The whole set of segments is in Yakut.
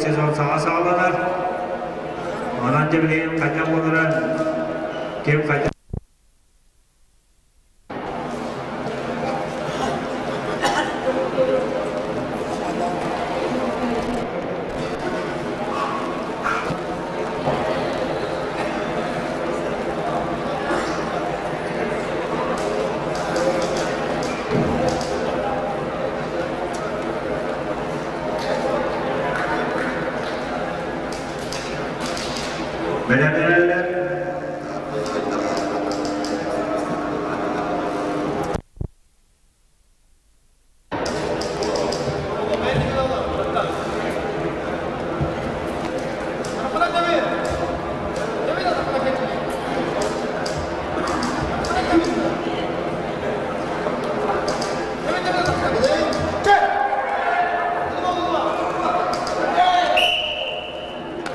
сезон саҥа саҕаланар. Онон дьэ билигин хайдах буолара, ким хайдах Бэлэмнэнэллэр.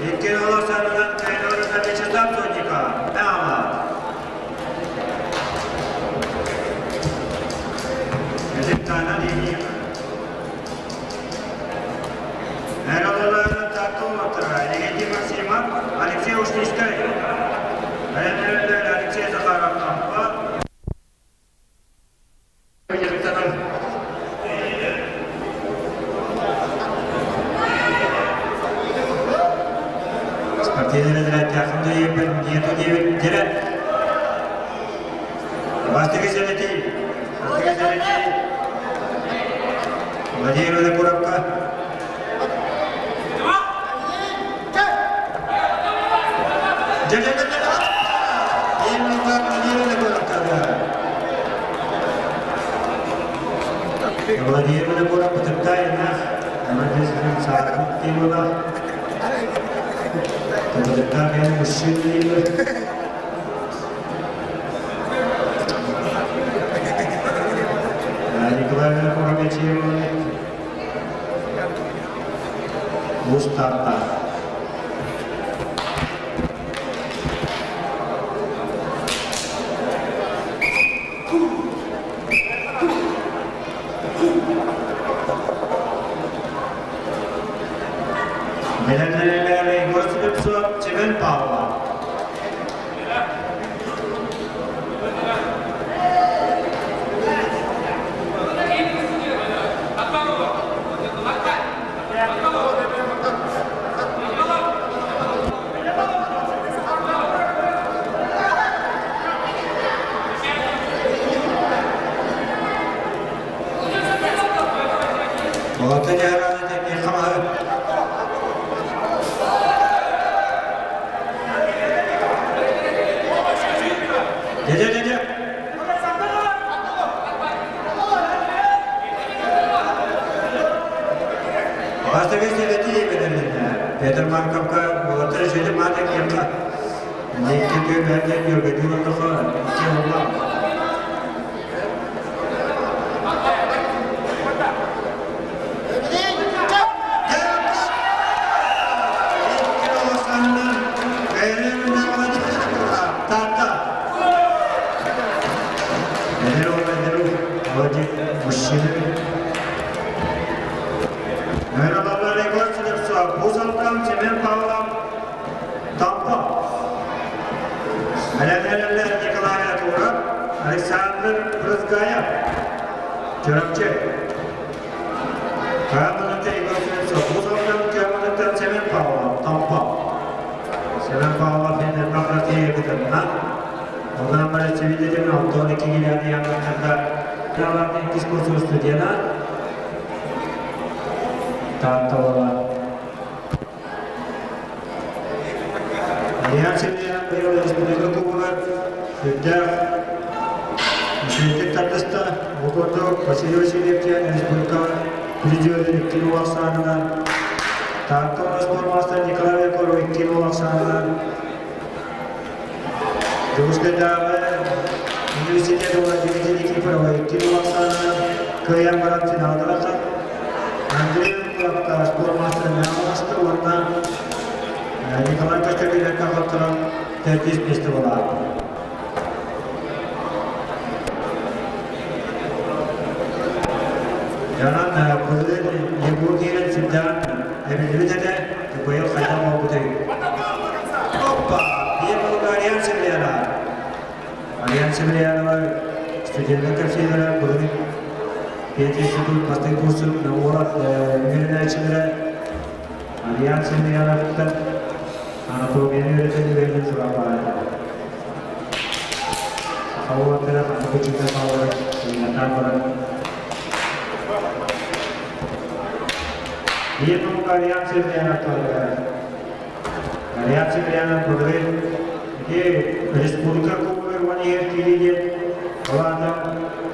Икки олох саҕаланан Кайнорина Вячеслав Сотников, Дама. Эдиктана Линия. Эралаларын Тартумовтара, Легенди Максимов, Алексей Ушницкай. Бэлэмнэрэлэр Алексей Захаров Тампа. Спортивный разрядтаахын да нету диэбит дьэрэ. Бастакы сэлэтий. Бастакы сэлэтий. Владимир Винокуровка. Владимир Винокуров Бытыктаевна, Саакын Тимова, Бытыктаев мужчина Николай Винокурович Мустарта. Бэлэмнэнэллэр Егор Слепцов, Семен Павлов. Болота дьаһарааны тэҥниэххэ хамаһы. Дьэ-дьэ-дьэ-дьэ. Бастакы сэлэтии бэлэмнэннэ. Петр Марковка уолаттар үчүгэйдик маата киэхэ. Икки күн Юргадин отоха икки ула. Merhabalar Егор Слепцов, Бузалтан Семен Павлов, Тампа. Бэлэмнэнэллэр Николай Атуров, Александр Брызгаев, Чурапчы. Кааманатта Егор Слепцов, Бузалтан Кааманаттан Семен Павлов, Тампа. Семен Павлов енді Бақратия кытынна. Одан бары Цивилдетен Антон Кигиляны янаттарда Ялардың дискурсу студена Таатталала. Илья Семенов быйыл республика кубогар сүрдээх үчүгэйдик тардыста. Ол курдук Василий Васильев диэн республика призерин икки уол ахсаанынан, Таатта спортмастер Николай Егоров икки уол ахсаанынан, Дьокуускайдааҕы университет уола Дмитрий Никифорова икки уол ахсаанынан кыайан баран финалга тахсан, Андрей Кулакта спортмастер Мироновска уонна Николай Костякинекка хотторон төрдүс миэстэ буолар. Онон былыр Егор киирэн сүрдээх эбиллибит этэ. быйыл хайдах буолбутай? Опа! Биир буолга Ариан Северянова. Ариан Северянова студеннар кэпсииллэрэ былырыын пединститут бастакы курсун уолат үөрэнээччилэрэ Ариан Северяновтан анатомияны үөрэтэн үөрэнэн сурах баара. Саха уолаттара ханнык учуутал хаалларын сыҥнатаан баран Биир омук Ариан Северянов туһалара. Ариан Северянов былырыын ити республика кубогар уон иһэр киирии диэн ол аата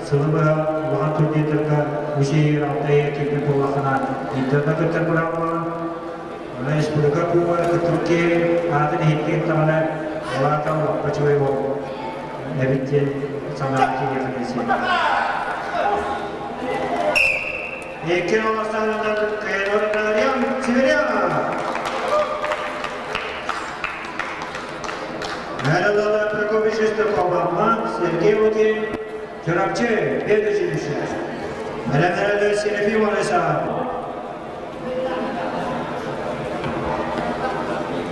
сылы быһа улахан турнирдарга үс иһигэр алта иһэр киирбит буоллаххына интерна кыттар быраабылаҕын. Онон республика кубогар кыттыбыт киһи аатын иһиттигин даҕаны ол аата лаппа үчүгэй уол эбит диэн санаа киириэхэ син. Икки олохсаанынан Кайрон Северянов. Мэрилала Прокопьевич Обамма, Сергей Лукин, Чурапчы, педучилище. Мэрилала Серафим Олесов.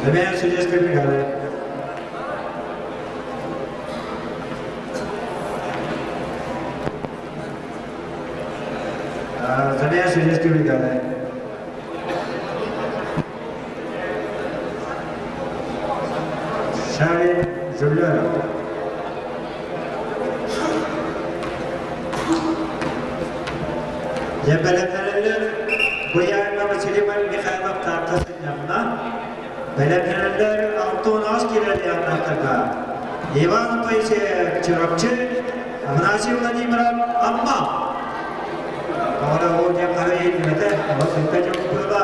Замена судейской бригады. Замена судейской бригады. Шарин Жуляров. Бэлэмнэнэллэр Буянна Василий Михайлов Таатта сынньанна. Бэлэмнэнэллэр Антон киирэр Иван Моисеев Чурапчы, Афанасий Владимиров Амма. Оҕо ол диэн хара иһиллибэтэ, ол сүппэ дьон быыла.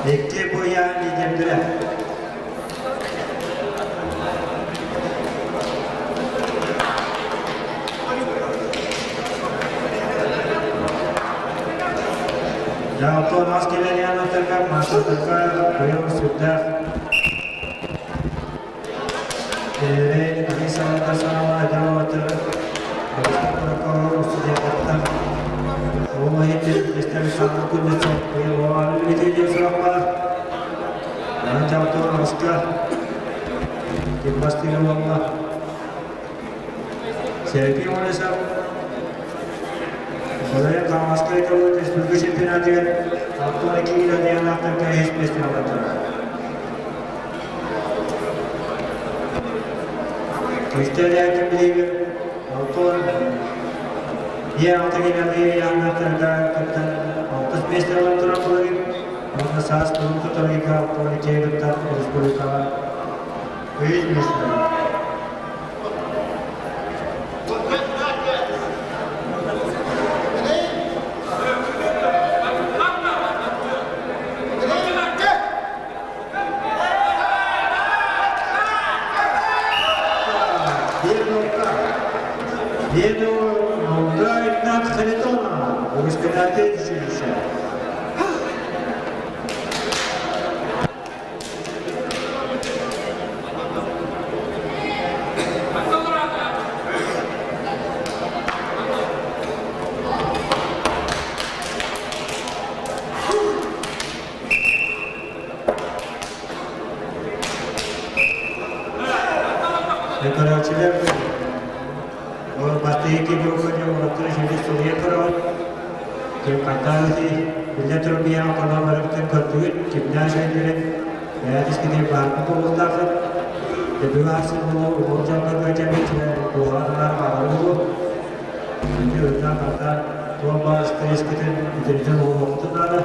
Икки буйаан лидердэрэ. Дьэ, ас кэлэрианатарга, маастардарга быйыл сүрдээх Кинилэри аны саҥата саҥалаа дьаһаллар студенттар ол иһин истэр саҥа күннэччэ быйыл үлэтин сурах баар. Онон дьаһалталар аска ким бастыыр буолла. Сергей Олесов Былырыын Хаҥаласка ыытыллыбыт республика чемпионатыгар Антон Акимов диэн ааттарга үһүс миэстэни ылаттара. Күүстээх билигин Антон Е алта килэлии ыйааһыннартарга кыттан алтыс миэстэ ылан турар былырыын уонна саас кулун тутар ыйга Антон Икеев кыттан республикаҕа үһүс миэстэ ылар. Деду Игнат Харитонов, выпускник училища. Көрөөччүлэр бастакы группаны уолаттары сүүрдэ суруйа көрөҕүт. Ким хантан биллэн турар биһиэхэ хонон барыбытын көрдүгүт, кимнээх үөрдүлэр, бэйэҕит баарбыт буолуохтааххыт. Бүгүн ахсын буолуо, уол дьоҥҥо кыадьаммыт куһаҕан хаалар буолуо. Ити ырытан барда туох баар стресскитин итиритэн уһуоххутун наада.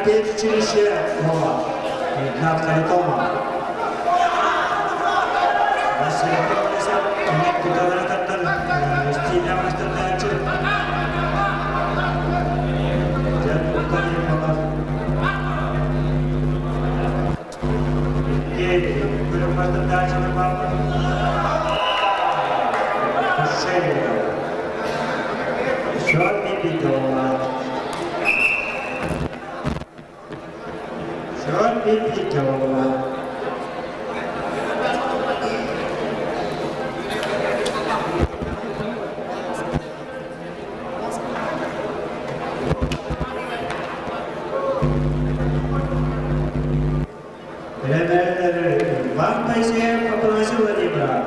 Педучилище Игнат Харитонов. Пиппикке буолла. Иван Моисеев Афанасий Владимиров.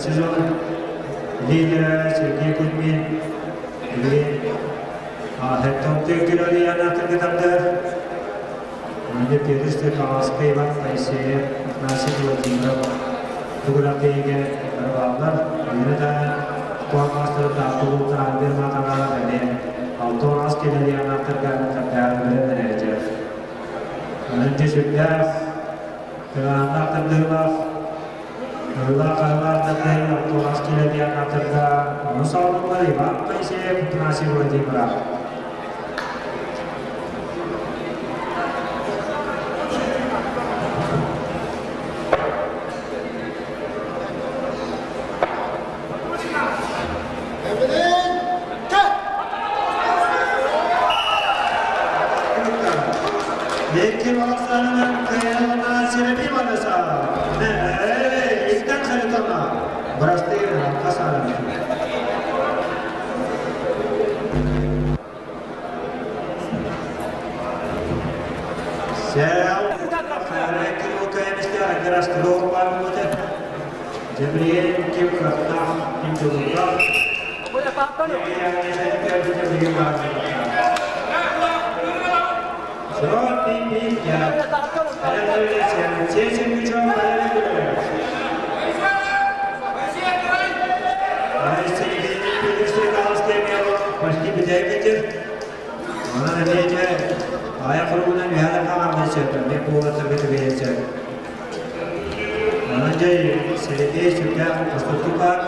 Сезон лидера Сергей Кузьмин Иван Моисеев, Афанасий Владимиров тугуратыыга барбааллар. Үөрэ куормастары тааттулуутан Альбер Матанаан эмиэ 6 килэлианааттарга тардаан эрээдьэр. Онон дьэ сүрдээх тыгааннаах тардыылаах Ыллаах-хаһылаах тардыһын 6 килэлианааттарга ону саҕаланнар Иван Моисеев, Афанасий Владимиров. Левки Балахсанынан кыайалана Сергей Ванаса. Иккен Харитона. Бырастыы Хасанов. Почти бүтэйбитир. Онон эмиэ дьэ айах уругунан үһэ хааман сөп, эмиэ куолатарга түбэһиэн сөп. Онон дьэ Сергей сүрдээх устуктук баар.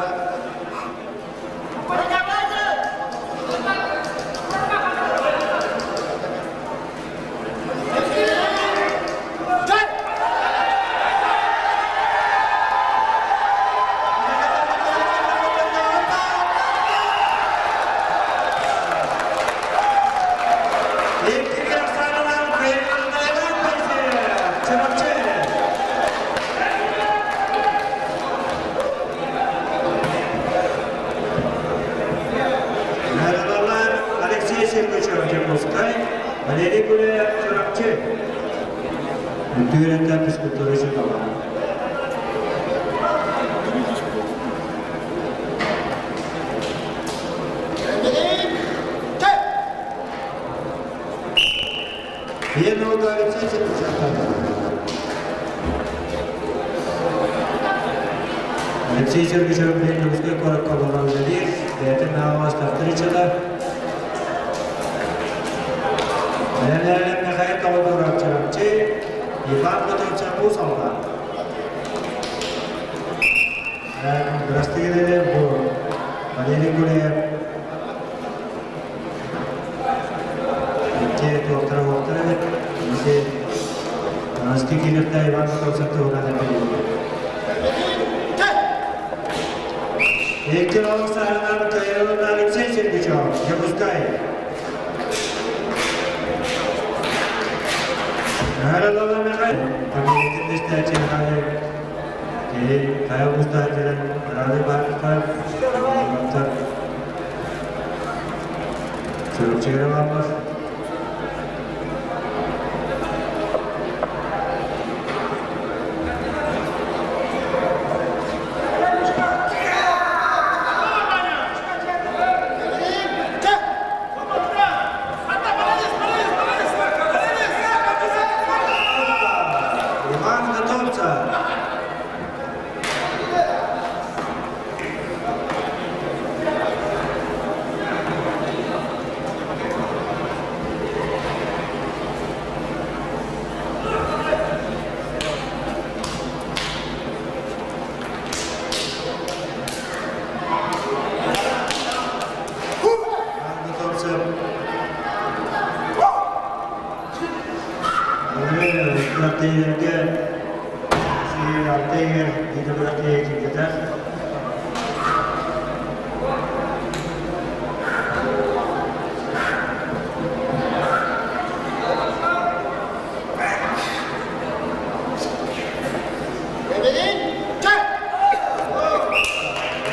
Алексей Сергеевич Дьокуускай, Валерий Гуляев Чурапчы. Үтүөрэнтэн физкультура учуутала. Первого Алексей Алексей Сергеевич Дьокуускай куоракка олорон үлэлиир, бэйэтин аҕалаастахтарыччата. Михаил Толодоров Чурапчы, Иван Готовцев Алга. Бырастыы бу Валерий Гуляев икки туохтара уохтара эбит. Ити Анастасия Кирилловна Иван Готовцев туһунан эппит. Икки олох саһарынан Каирова Алексей Сергучев, Дьокуускай. Иван Готовцев. Күрэхтэһиилэргэ алта иһигэр биир күрэхтэһии киирбэтэх.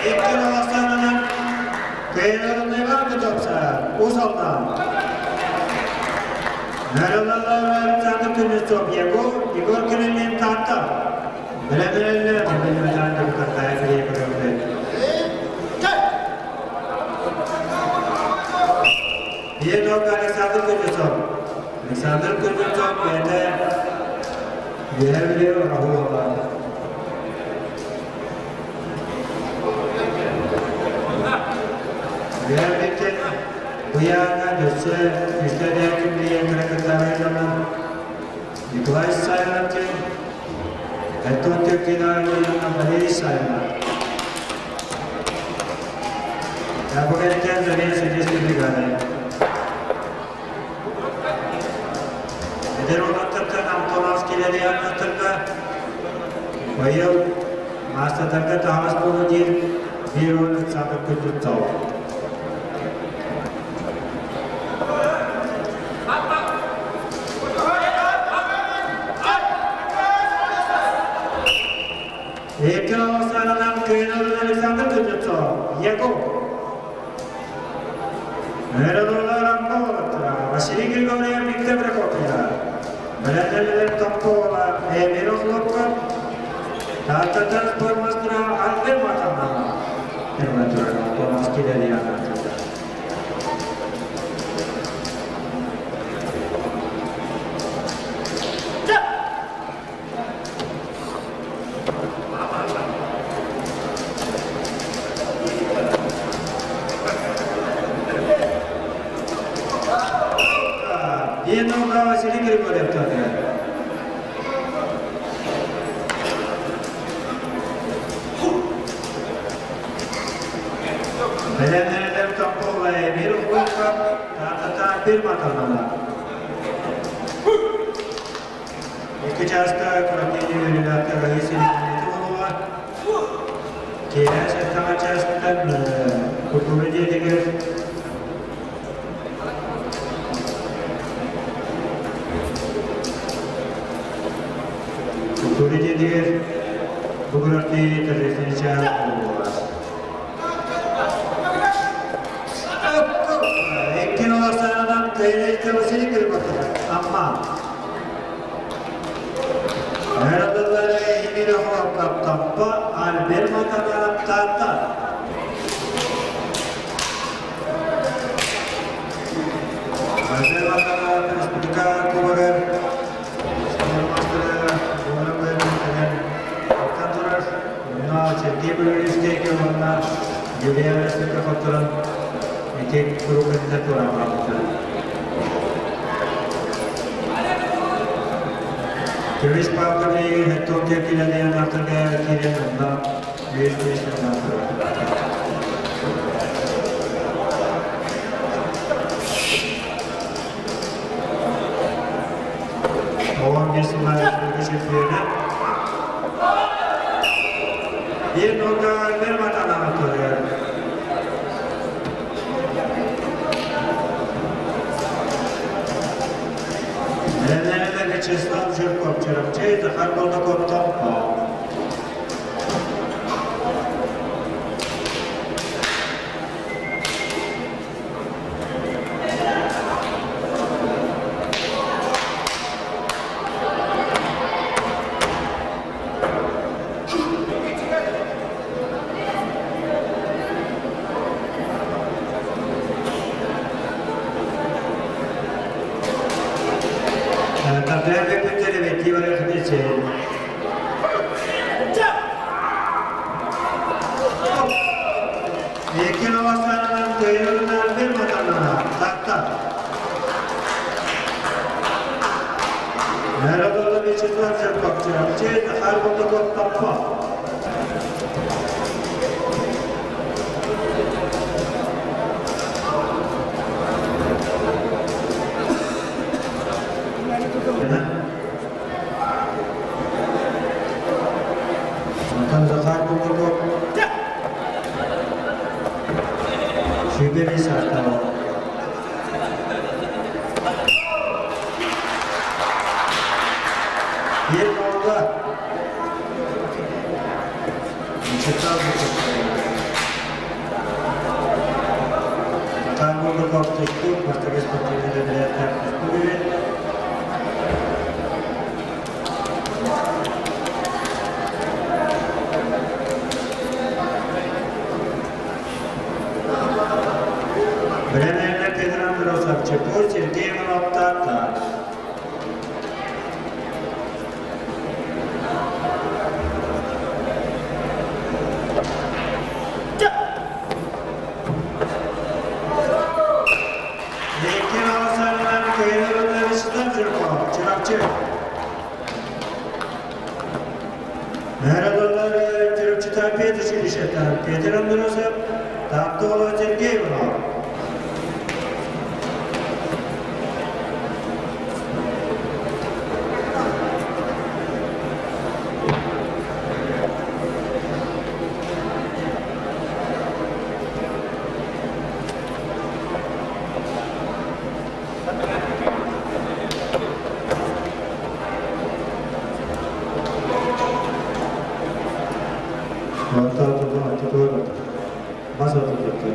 Икки Аластанынан Кыайыыларынан Кутопса, Уус Алдан. Нарылалар Александр Кузнецов, Егор, Егор Кириллин Таатта. Бэлэмнэнэллэр Бэлэмнэнэллэр Картая Биэнок Александр Кузнецов. Александр Кузнецов бэйэтэ Үөһээ Бүлүү Ороһуола. Үөһээ Бүлүүттэн Быйаана өссө үстэ дээтин билиэннэрэ кытта арыйдылар. Николай Сайлантин, Антон Тюкина, Валерий Сайлан. Абогаттан замена судейской бригады. Эдэр уолаттартан Антоновский Лилианнаттарга быйыл маастардарга таһаас буолуо диэн биир уон Александр Кузнецов. Екі ауысарынан күйінілін Александр Кузнецов, Яков. Василий Григорьев, Виктор Прокопьев. Бэлэмнэллэр Томпола, Эмир Охлопков, Тааттатан спортмастера Альберт Матанова. Томас Килерьяна. Диэн Василий Григорьев төннөр. Бэлэмнэрэлэр Томполай бир улуукка таатата бир матаналар. Икки чааска Куратини үөрүүлээхтэр Раиса Сергеевна буолуоҕа. Киэһэ сэттэҕэ чаастан культура дьиэтигэр культура дьиэтигэр бу күрэхтэһии торжественный чаас буолуоҕа. Икки олорсоонон Кыайыйка Василий Кирбатов, Амма. Мөрөдөлөрө Эмиль Охлопков Альберт Матанаров Таатта. Альберт Матанаров Республика Кубогар спортмастера кыттан турар. Онно Сергей Белолюбскайга уонна Юлия Республика хотторон ити куруук өттүнэн туораан хаалбыттар. Көмүс палканы Токио килэлээн артарга киирэн онно үс миэстэни турар. Оҕом биир сыллаах республика чемпиона. Биир нолга бер матанан турар. Бэлэмнэринэ Вячеслав Жирков Чурапчы, Захар Колдаков Томпо. Tartayar Televisiva Икки новостарынан көйөрүнэн бир матанана татта. Мэродолу Вячеслав Жирков Чурапчы, Захар Булдуков Топпо. тустуук, бастакы спортивнай эбэрээтээх тустуук үһү. Бэлэмнэнэр Петр Андросов, Чепур, Сергей Иванов, Таатта. Икки аҕысаанынан кыайыылары Вячеслав Жирков, Чурапчы. Наһарадаллар Чурапчыта Петр училищета Петр Андросов, Таатта уола Сергей Иванов. Бас отутуттар.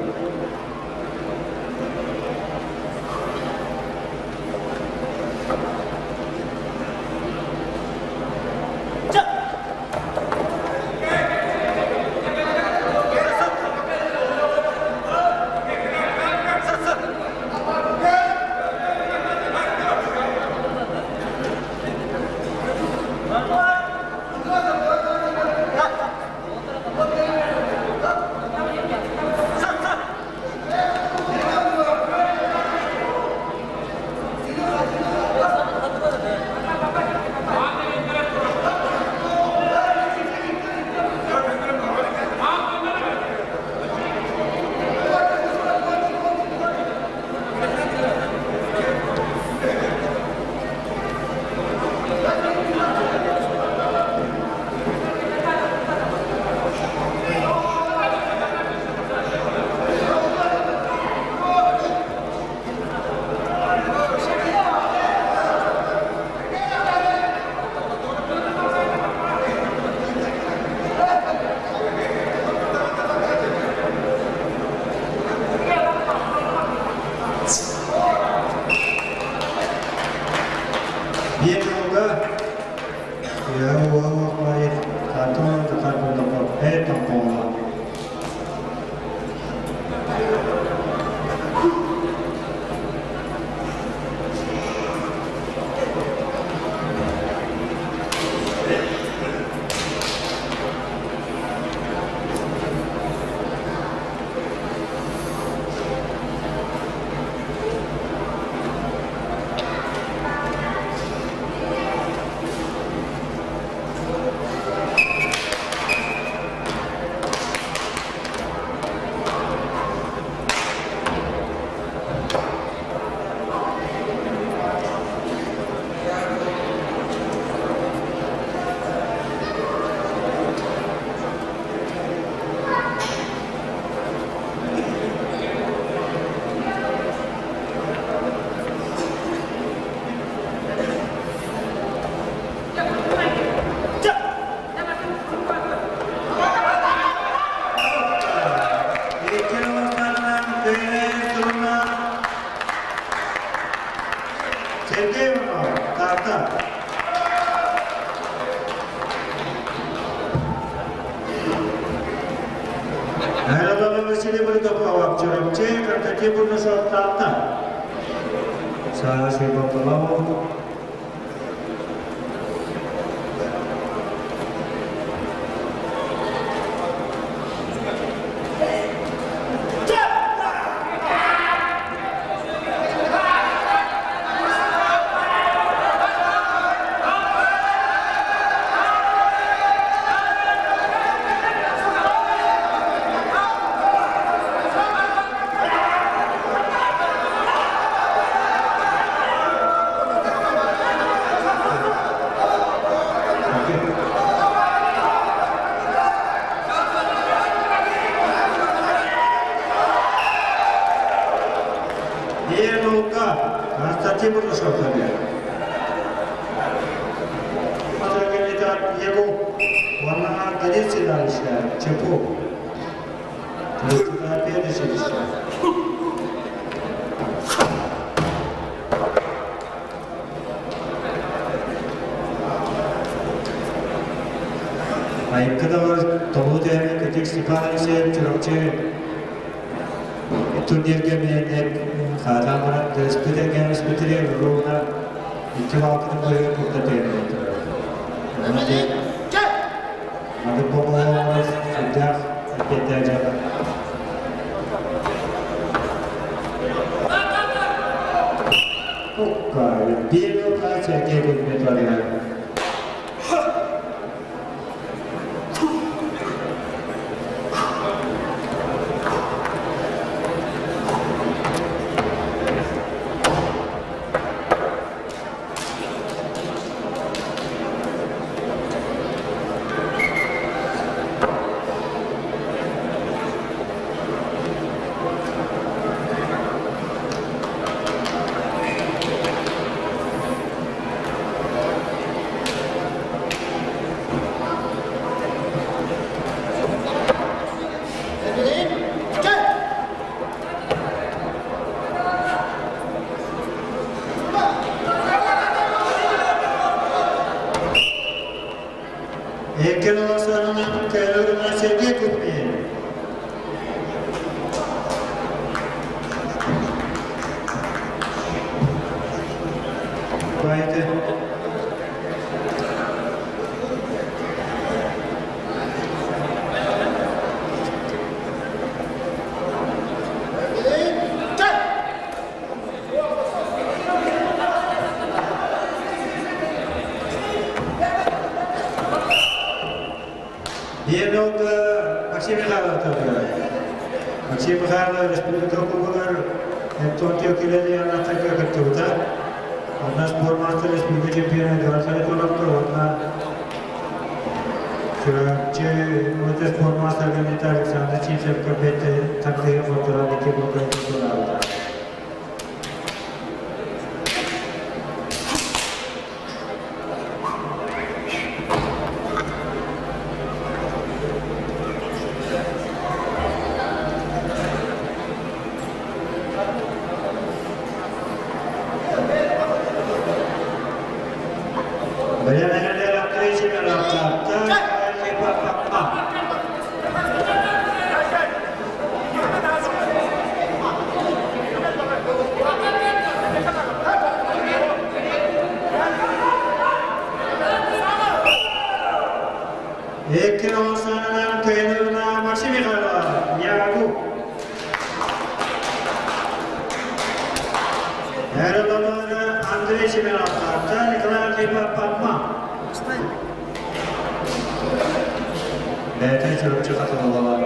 Биир сылга Сергей Иванов, Таатта. Наһаалана Василий Протопопов, Чурапчы, Константин Бурнашов, Таатта. Саша Бакалов. Биир наука Константин Бурнашов Кандидат ЕГУ уонна Борис Ивановича ЧПУ. Айыкка даҕы толуу тээми Кытык Степан Алексеев Чурапчы турнирга миэннэр хаатаан баран төрөспүт эргэмиспитигэр ровно икки баалканы быһыгар курда тээми Маны боболоҕор сүрдээх эппиэттээх дьыала. Первый Сергей Кузьмин. Эркен олорсоонунан кэлэринэ Сергей Кузьмин. Поэты. Диэн Максим Михайлов Максим Михайлов республика кубогар Антон Кириллин аттарга кыттыбыта. Онно спортмастер республика чемпиона Эдуард Харитоновка уонна Чурапчы спортмастер Александр Чипсевка бэйэтэ тардыһыы хотторон икки кубогар туораабыта. Бэлэмнэнэллэр Эккен оңсанынан кыйынырына Максим Михайлов, Ягу. Әрі Андрей Семенов, Николай Архипов, Папма. Бәйті чөріпчі қатылалар.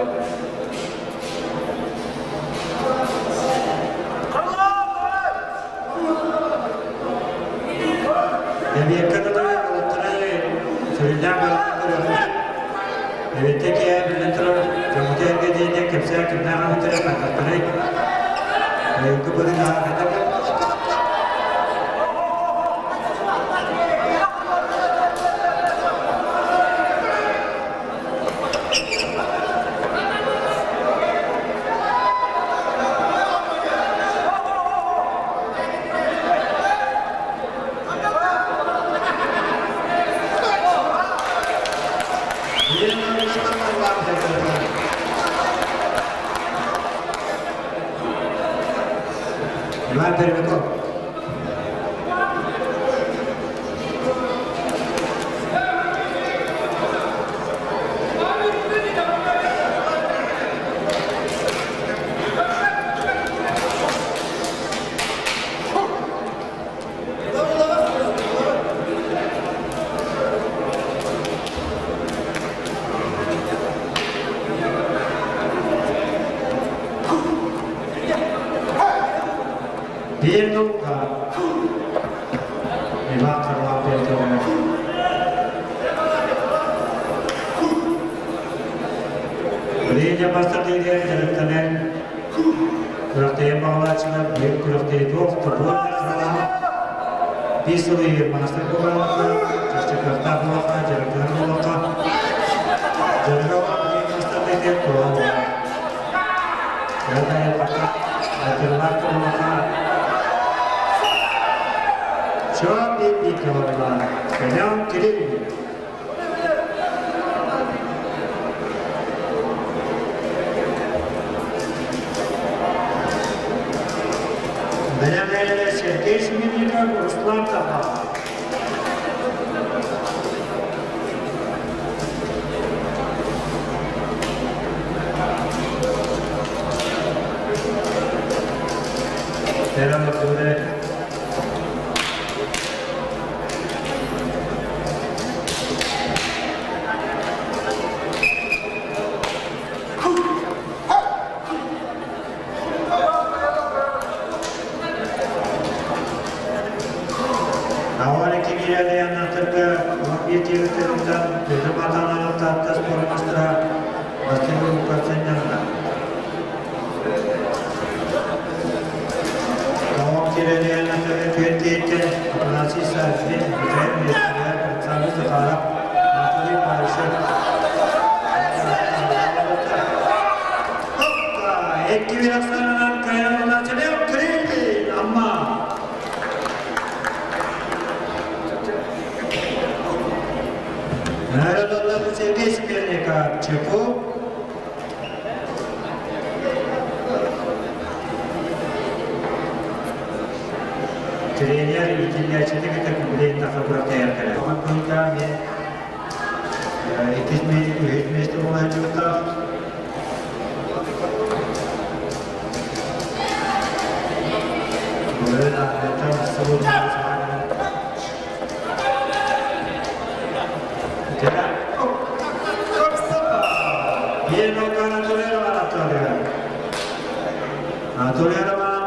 Эбиэккэ дылы уолаттары сүрүннээн баран көрөҕүт. Эбиэттэ киэһэ биллэн турар, дьоммуту эргэ диэн кэпсээн кимнээх аһыттара хайдахтарый? Быйылгы быһыы наһаа хайдах Иван Пермяков. Биир наука Иван Харлампьев Билигин мастер-дириэр дьарыктанан күрэхтэһии баҕалааччылар биир күрэхтэһии туох тобуон биир сыл иһигэр маастар буолаллар, чахчы кыахтаах буоллахха, дьарыктанар буоллахха, дьарыга мастер-дириэр туола буолар. Уонна айылҕа буоллахха, Чуо биир биир кэлэн Кэлэн кирин. Руслан Табах. Selam Abdullah. Авария кириэлэйэн 11 тиэбиттэринтэн Петр Матанов Таатта спортмастера Василий Лукашенко. Тоҕо кириэлэйэн түөрт Афанасий Саввин, Михаил Михайлов, Александр Захаров, Анатолий Парышев. Икки бирахсанынан кайраллачылык кирилли амма. Нарадаллар Сергей Сперников, Чепу. Тренер иитиллээччини кытта комплектаха күрэхтэһэр кэлэр. Онтон мен иккис үһүс миэстэ буолааччыбыттаах. Былырыын Армияттан сыл Анатолий Роман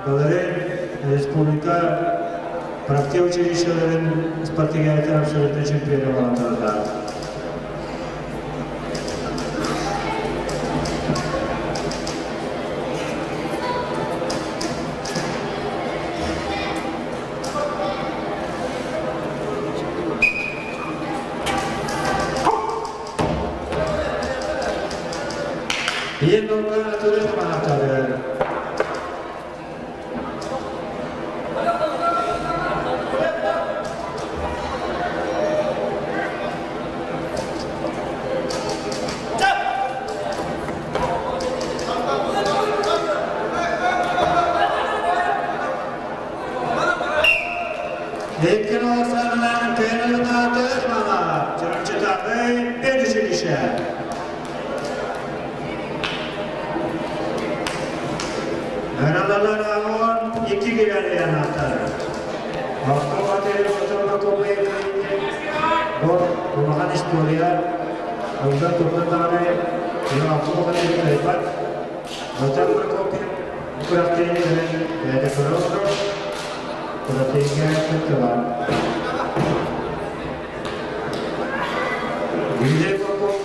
былырыын республика практика училищеларын спартакиадатын абсолютно чемпиона буолан турардаах. Биир долга туризм анахтары. Икки сарынан көйнөлүнааты мана чырымчытагы бер үчүлүшэ. Мөралалар аон икки килери анахтар. Автоматели фотография бу улахан история онда турдан даҕаны автомобиль кыайбат. Отон Прокопьев күрэхтэһиини билэн бэйэтэ көрө олорор. Күрэхтэһиигэ кыттылар. Дмитрий Попов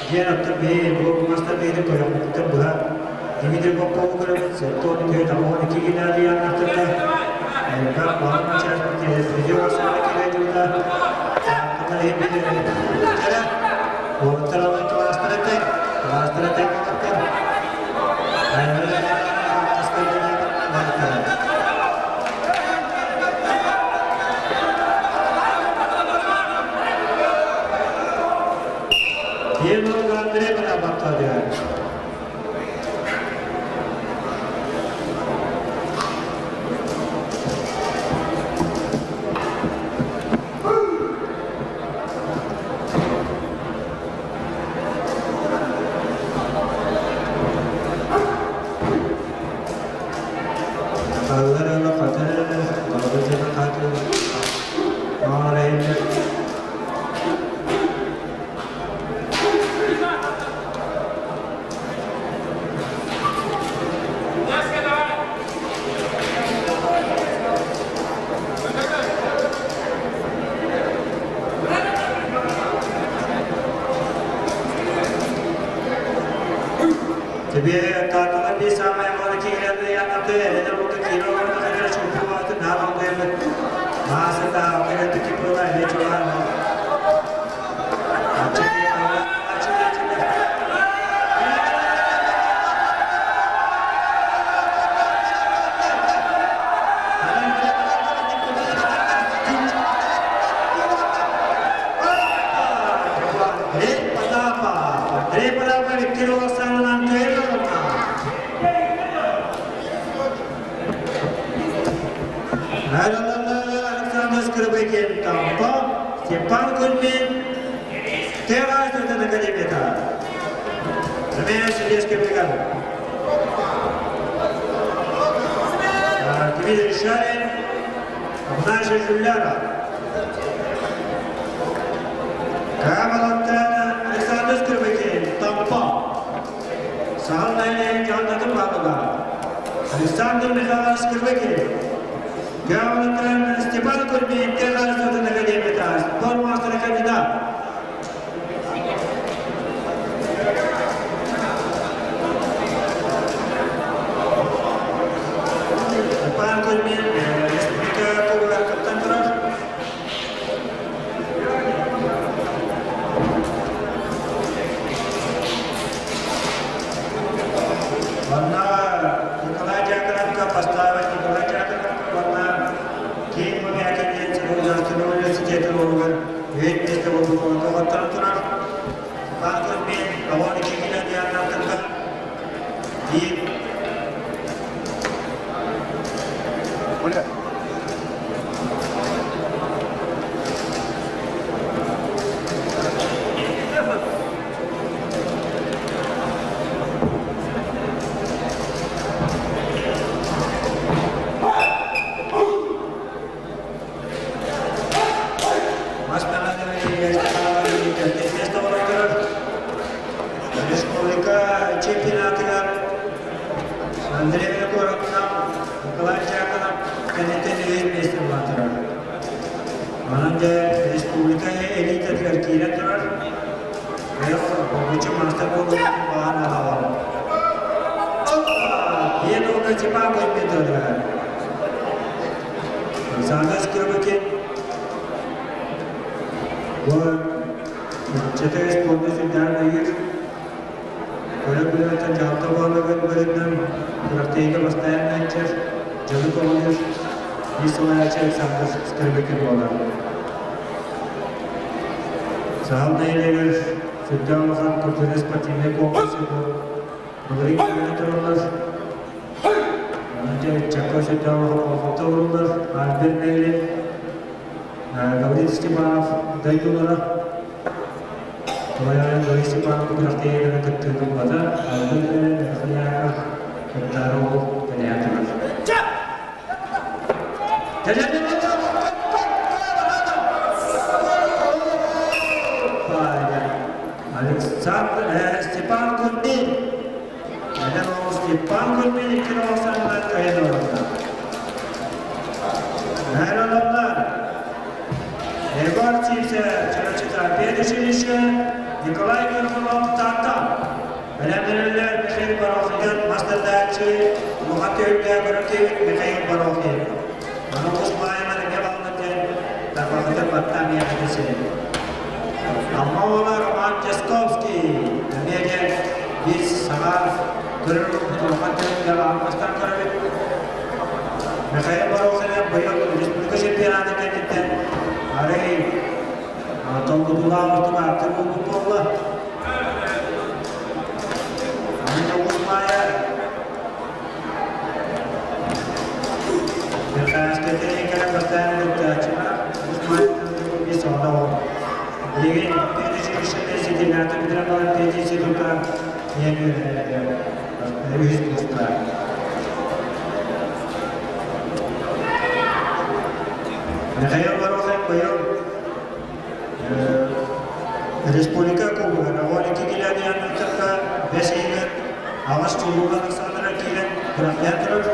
диэн аттар биһи бу мастар биһини көрөммүттэн быһа Дмитрий Попову көрөбүт 74 82 Геннадий Аннахтарга элбэх баҕар видео кэлэ Класстара Андрей Барабаттадыр. Аллар хатыр, бабы хатыр, Тебе тааталар би самай моны киирэллэ янаты эдэр бу киирэ олорно хатыр чуппуаты нааландыйбыт маасата кэлэтти киппула эле чулаан Андрей Потапа Виктор Александровна Андреевна. Скрыбыкин Томпо, Степан Кузьмин Тыаҕа Академията. Армия судейская бригада. Дмитрий Шарин, Афанасий Жуляров. Камалантана Александр Скрыбыкин, Томпо. Саһыл нэһилиэгин дьаһалтатын баһылыга Александр Михайлович Скрыбыкин, Камалантана Степан Кузьмин, Тыаҕа Академията, спорт маастара кандидат. Степан Кузьмин республика кубогар кыттан турар. Манна Николай Дьяконовка поставить Николай Дьяконовка уонна Киин Мумякин диэн Государственнай университетын уолугар үһүн миэстэ буолбут тоҕоттон турар. Степан Кузьмин Павел Никитина диэн ааттарга биир Мас Республика чемпионатыгар Андрей Егоровна, Николай Дьяконов кэнниттэн үһүс миэстэ буолан турар. Онон дьэ республика элитатыгар киирэн турар. Быйыл булгуччу маастар буолуутун баҕа аҕалар. Диэн уолга Степан Кузьмин Александр Скрыбыкин бу Чэтэй спорду сүрдээх өйүүр. Көрө-көрөттөн дьаһалта буоллаҕын быһыытынан күрэхтэһиигэ бастайан ыанчар, дьону көҕүлүүр биир салайааччы Александр Скрыбыкин буолар. Саһыл нэһилиэгэр сүрдээх улахан культурнай-спортивнай комплексы былырыын кэлэн тураллар. Онон дьэ ыччакка сүрдээх улахан болҕомто ууруллар. Альберт Мелин, Гаврил Степанов дойдулара Туойаан Гаврил Степанов күрэхтэһиилэрэ кыттыыны ылбата. Альберт Мелин Михаил кыттаары ол тэлэйэн турар. Александр Степан Кузьмин. Эдэр оҕо Степан Кузьмин икки оҕо кайын олордо. Эр адамдар Егор Сивцев, Чурапчыта педучилище, Николай Горбунов Таатта. Бэлэмнэнэллэр Михаил Борохин, мастардааччы, улахан түһүлгэ көрөктүүбүт Михаил Борохин. Ону Усмаевар эмиэ бааллар диэн тарбахытын баттаан миэхэ сирин. Амма уола Роман Тясковский эмиэ диэн биир саҥа көрөр улахан түһүлгэ бастан көрөбүт. Михаил Борохин быйыл республика чемпионатын кэнниттэн арай толкутуулаах ортук ааттыр буолбут буолла. Михаил Горохов быйыл Республика Кубогар 12 километр бэс ыйыгар аҕыс чулууга Александра киирэн күрэхтээн турар.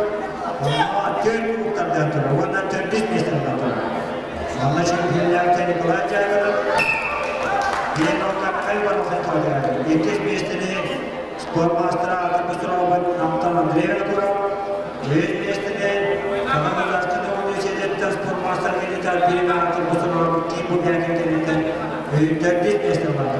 Онно түөрт кубоктардаан турар уонна төрдүс миэстэни турар. Манна чемпионнарга Николай Дьяконов, диэн Михаил Иванов иккис миэстэни спорт маастара Артур Петрович Антон Андрей Винокуров, үһүс миэстэни Саха Государственнай университеттан спорт маастара кандидат билими Артур Петрович Ким Бубякин кэнниттэн төрдүс миэстэни ылар.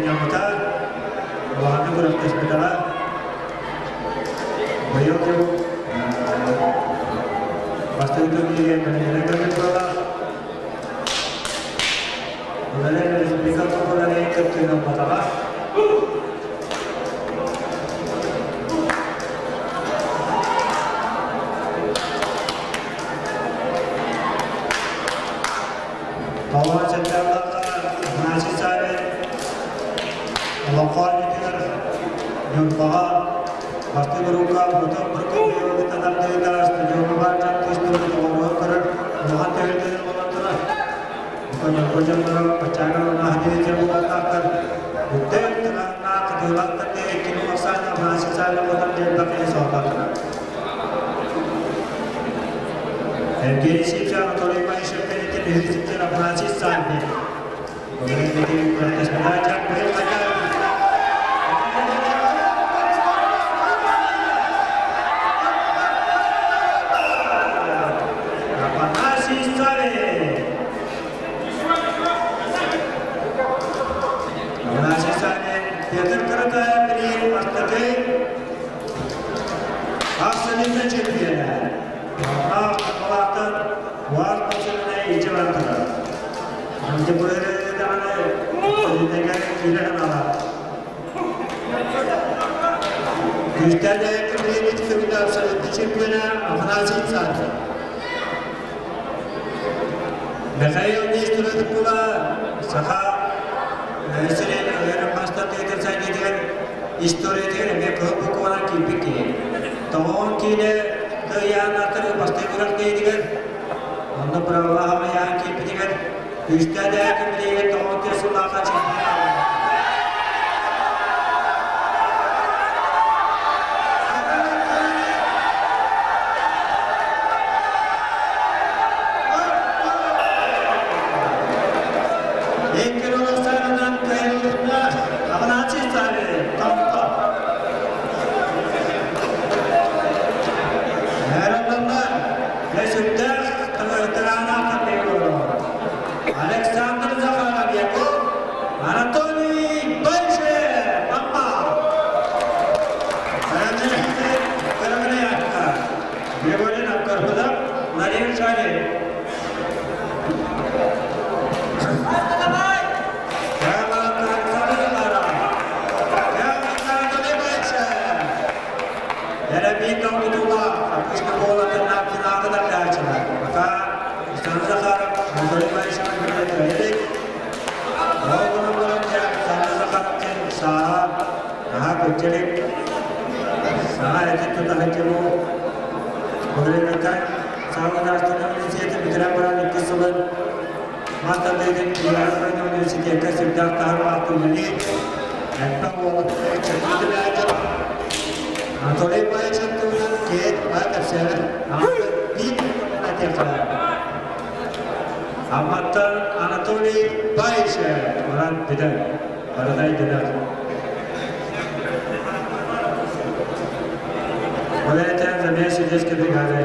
сынньаммыта, улаханнык күрэхтэспэтэҕэ. Быйыл дьыл бастакы турнирга бэлэмнэнэн көрбүт буоллаах. Ол эрэн республика кубогар кыттыыны ылбатаҕа. Толору сылдьалларга Афанасий Савин Олоҥхо оонньуутугар Ньурбаҕа бастыҥ уруукка Платон Прокопьевы кытта тардыыта стадиоҥҥа баар дьон тустууну доҕоруһан көрөр улахан түһүлгэни оҥорон турар. Бука Ньурба дьонноро баччааҥҥа унаһатыы дьэ буолуохтаахтар. Үрдүк тыҥааһыннаах кытыылаах тардыы иккини ахсаан Афанасий Савин хотон диэн киһи соһутаатылар. Евгений Сивцев, Анатолий Баишев кэнниттэн үһүс сылдьар Афанасий Саввин. Афанасий Саввин! Афанасий Саввин, Петр Каратаев билигин бастакы Абсолютно чемпиона. Аллаах уар массыынаны илдьэ бардылар. Антипурары даҕаны абсолютныга киирэ ханаалаах. Күүстээх кэмриэмит көрүнэ абсолютно чемпиона Афанасий Царев. Михаил Нестеров була саха сирин өрө мастар сайдыытыгар историятыгар эмиэ кыһыл букванан киирбит киһи. Тоҕоон киинэ кыайааннаахтар бастакы күрэхтэһиитигэр онно правалаах аҕыйаан киирбитигэр күүстээх кэмилиэгэр тоҕоон тыа сыллаахха чемпион Икки саҕанан кыайылынна Афанасий Савин, Томпо. Эрэллэннэ сүрдээх тыранаах Александр Захаров Яков, Анатолий Большев, Амма. Григорий Наккарпыдап, Владимир Шарин. Бүтэрэн баран иккис сылын Мас тардыытын Кировскай университекка сүрдээх таһымнаахтык үлэлиир. Элбэх уолаттары чөккүтүлээччи. Анатолий Павлович туһунан киһи баа кэпсээбит. Биир этиэххэ. Амматтан Анатолий Павлович уран бүтэн. Барытай дэнэр. Ол этэн замес сидеть бригады.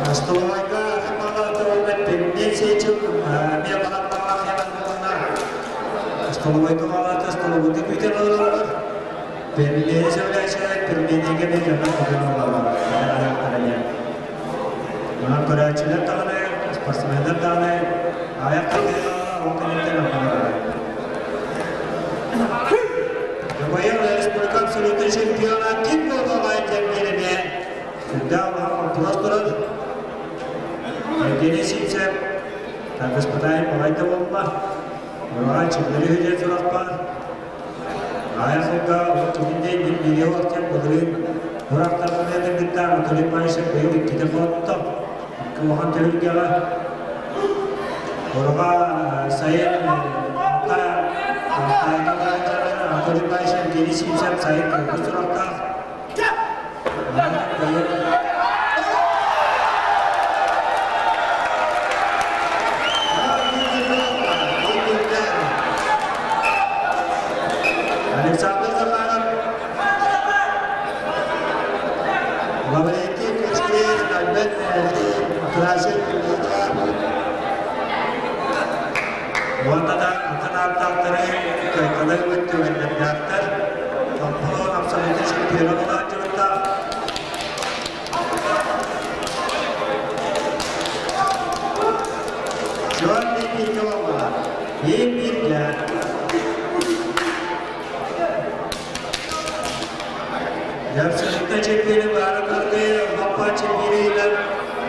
Остолобуойга Столовойга балаата столовойга күүтэн олороллор. Пельмени сөбүлээччилэр пельменигэ эмиэ дьоннор кутан ылаллар. Онон көрөөччүлэр даҕаны, спортсменнар даҕаны аҕыйах хардыылаах ол кэнниттэн ылаллар. Быйыл республика абсолютнай чемпиона ким буолуоҕай диэн биэримиэ сүрдээх улахан боппуруос турар. Евгений Сивцев Господарь балайда буолла. Ураҕай чиллэри үһү сурах баар. Аайа сылга урут диэн миллион диэн былырыын Урактарга кытта Анатолий Павлович быйыл иккитэ хотто. Икки улахан түһүлгэҕэ. Ураҕа сайын Алтайга Алтайга Анатолий Павлович Евгений Сивцев сайын кыайбыт сурахтаах. Александр Захаров, Лаврентий Кучкин, Альберт Красин, Уонна да атын ааттаахтары кыайталар түгэннэрдээхтэр. Томпо абсолютно чемпиона буолааччыбыттаах. Черный Николова, Биир-бииргэ. Абсолютно чемпионы баара кыргы, лаппа чемпионы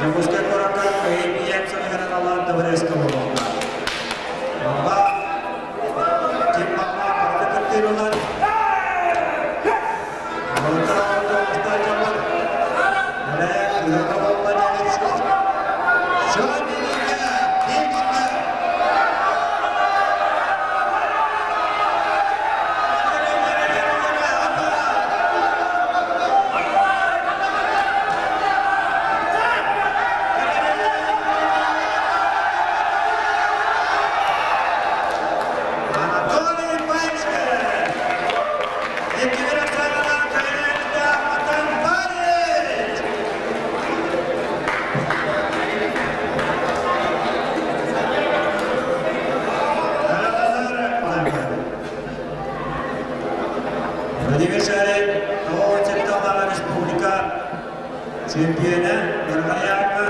Дьокуускай куоракка КМИЭМ сыныгынан алаан Табареска буолуохтаах. Баба, ким баба барыта кыттыылар. Алта алта устаачалар. Эрэ, кыһыҥҥы буолла диэн Шамилига, Бигига. Анатолий Пальцев! Екатерина Атамбаевич! Владимир Шарин, Тоҕо Республика чемпиона Нырҕайааҥҥа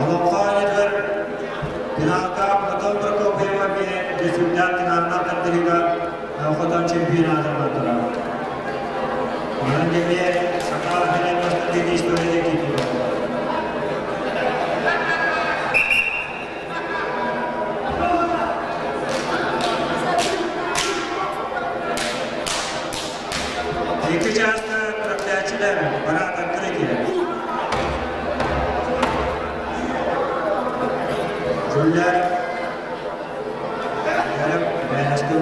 Олоҥхо оонньуутугар финалга Платон Прокопьева эмиэ десюрдаах финалынан тардыһыыга хотон чемпионатын ыллылар. Онон эмиэ саха кэлэн бастакы историяда киирдилэр. Икки чааска күрэхтэһээччилэр парад открытия. Жюльер Бэһэстин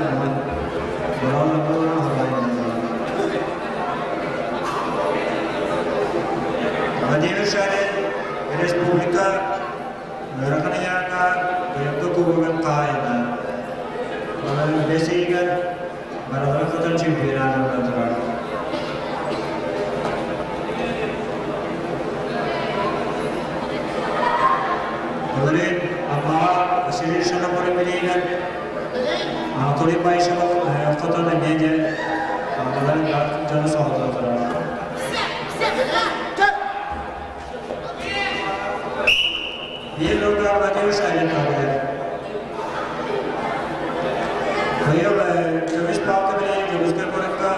Владимир Шарин республика Ыарахан ыйааҥҥа быйылгы кубогын хаһаайына. Бэс ыйыгар барыларын хотон чемпионат буола турар. Былырыын Аммаҕа Василий Шарапов билиигэр Анатолий Баишевов хотон эмиэ дьэ Аммаларын дьону соһутан турар. Биир ыалга Владимир Шарин таһыйар. Быйыл көмүс палка билэн Дьокуускай куоракка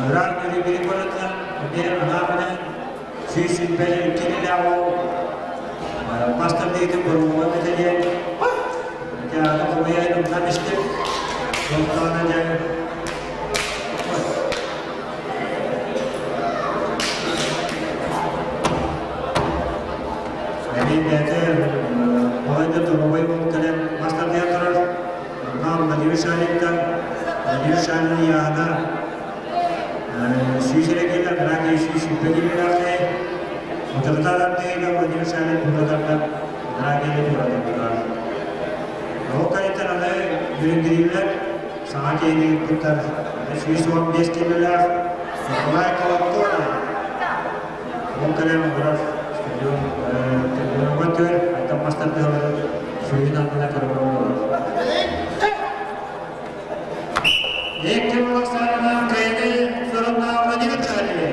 ыраах Нерюнгри куоратынан эмиэ анаабынан 122 килэлээх уол мас тардыытын боруобуга мэтэлиэн ити аата хомуйан умнан истим. Онтон дьэ Эбии бэйэтэ балайда туругуй буолан кэлэн мас тардыйан турар. Онно Владимир Шаликтан, Владимир Шалин ыйааһына 100 эрэ киилэ, Геннадий 120 киилэлээхтэй. Утарыта тардыыга Владимир Шалин тура тардан Геннадийы тура тардылар. Ол кэнниттэн аны Нерюнгрилэр саҥа киһини ыыппыттар. 115 киилэлээх Николай Колотковы Ол кэлэн олорор стадион трибунаҕа түөр, айтан мас тардыаларын сүүһүн аннына көрөр олорор. Икки Оксана Кэйги Федоровна Владимир Чарли,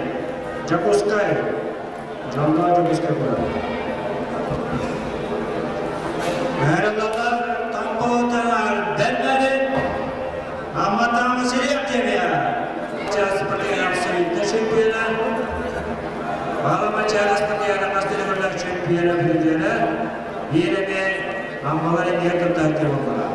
Дьокуускай, Дьоллоох Дьокуускай куорат. Мэрилалар Тампотар Бэрмэрин Амматааҕы сириэктиэбийэ Спартакиада чемпиона, Баламачаара Спартакиада мастер чемпиона призера, биир эмиэ Аммалар эмиэ кыттааччы буоллулар.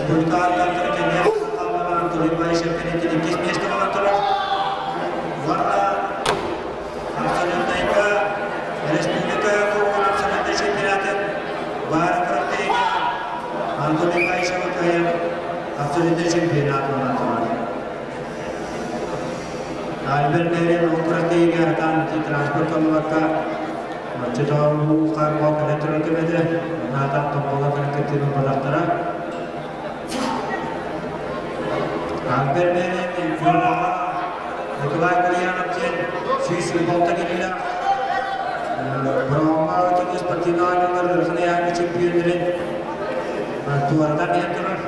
Республика аттартара кэннигэр хаалларан Анатолий Баишев кэнниттэн иккис миэстэ буолан турар. Уонна абсолютнайга республика кубогун абсолютнай чемпионатын баара күрэхтэһиигэ Анатолий Баишевы кыайан абсолютнай чемпионат буолан турар. Альберт Мерин ол күрэхтэһиигэ атаан транспорт толлубакка оччотооҕу хаар кэлэн турар кэмэтэ наатаан томполо кэлэн кыттыыны ылбатахтара. Альберт Мерин Ньурбаҕа Николай Гурьянов диэн 126 киилэлээх Бороҕоҥҥо Теннис спортивнай оонньуулар ыарахан ыйааһыҥҥа чемпионнарын туоратан иһэн турар.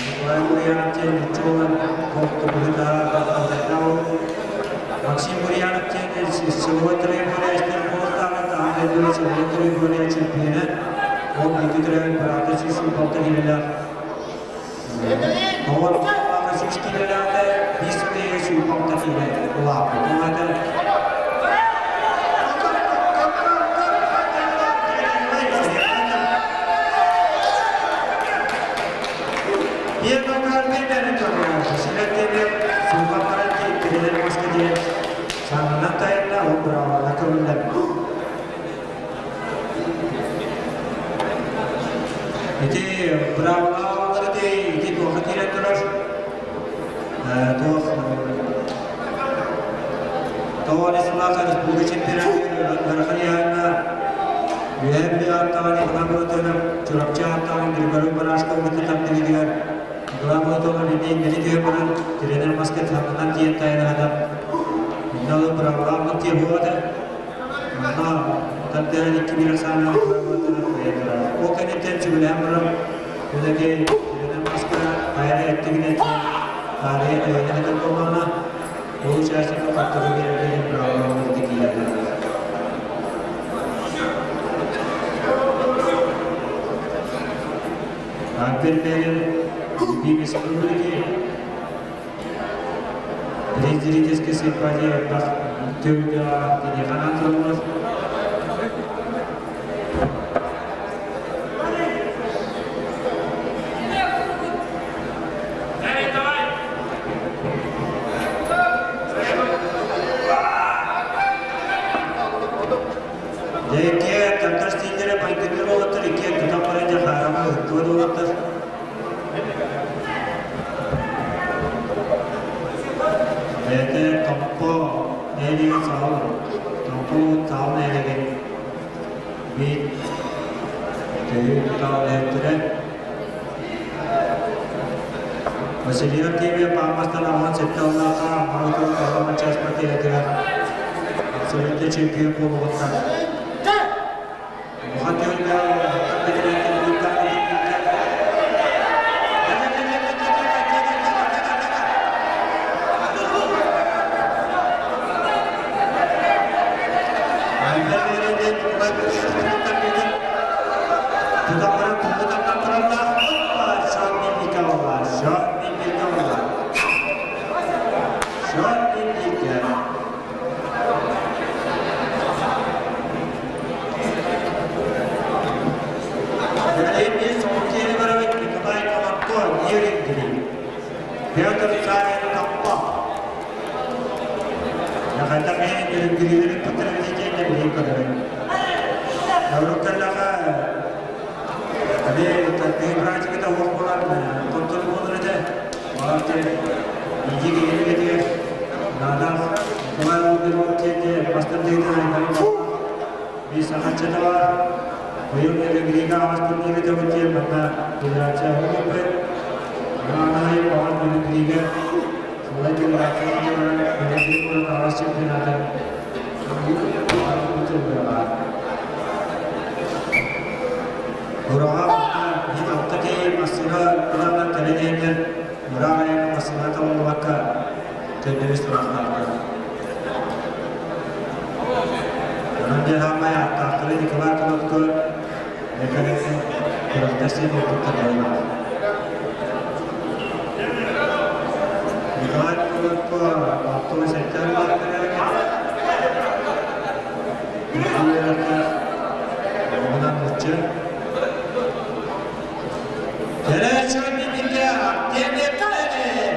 Николай Гурьянов диэн нуучча буолан Максим Гурьянов диэн силовой тренер буолтааҕын аан дойду силовой тренер чемпиона. Ол бииргэ төрөөбүт быраата 106 киилэлээх. Оҕор 100 киилэлээхтэ 5 106 киилэ улааппыт. Ол аата Ити быраабылаалар ити ити туохха киирэн турар туох Тоҕо сыллаах республика чемпионатыгар ыарахан ыйааһыҥҥа Үөһээ Бүлүү ааттааҕын Николай Болотонов, Чурапчы ааттааҕын Григорий Барашков кытта тардыһыытыгар Николай Болотонов эмиэ инники түһэн баран тренер маска саннынан тиийэн тайанаһыта. Онно быраабылаах тиэ буолуо этэ. Онно тардыһан икки биир ахсааннаах Николай Болотонов кыайан турар. Ол кэнниттэн сүбэлэһэн баран үлэки тренер маска хайа эттигинэ таарыйа төһөнөн этэр буоллаҕына Ол участникка хаттары биэрэргэ диэн быраабылалар киирэллэр. Альберт Берин, любимец публики, Президентская симпатия төгүлгэ киниэхэ анаан Дьэ иккиэн таптар стиллэрэ майгынныыр уолаттар иккиэн тутан баран дьэ хаарама ыһыктыбат уолаттар. Бэйэтэ Томпо нэһилиэгин саҕал Томпо саҕал нэһилиэгин биир төһүү тутаах үлэһиттэрэ Васильев Киеве паамастан аҕыһын сэттэ аллаахха Аммарутун парламент спартиятыгар абсолютнай чемпион буолуоҕуттан улахан түһүлгэ Петр Савин Топпо Хайдах үрүҥгүрүүлэрин потребитель билин көрөбүн. Норуоттардаха практиката уох буолан контроль буолар этэ. Олорто иди киһи наадах Николай Лугинов диэн бастардыытын биир сахаччыта бар. Быйыл Өрүҥгүрүүгэ аҕас турниры өтөбүт диэн манна федерация оҥорбут. Анаайы баҕар Өрүҥгүрүүгэ Салай федерация Өрүҥгүрүү куорат аҕас чемпионатын Ураҕа мин алта киһи массыына ыланнар кэлэн иһэннэр ыраах айаҥҥа массыына табыллыбакка төннөрүс тураахтаахтар. Онон дьэ саамай ааттаахтара Николай Колодко Мекалесин күрэхтэсии буолбуттар быһыылаах. Николай Колодко 67 улааттар үөрэттээх оҕунан нучча. Счетники Артемий Калинин.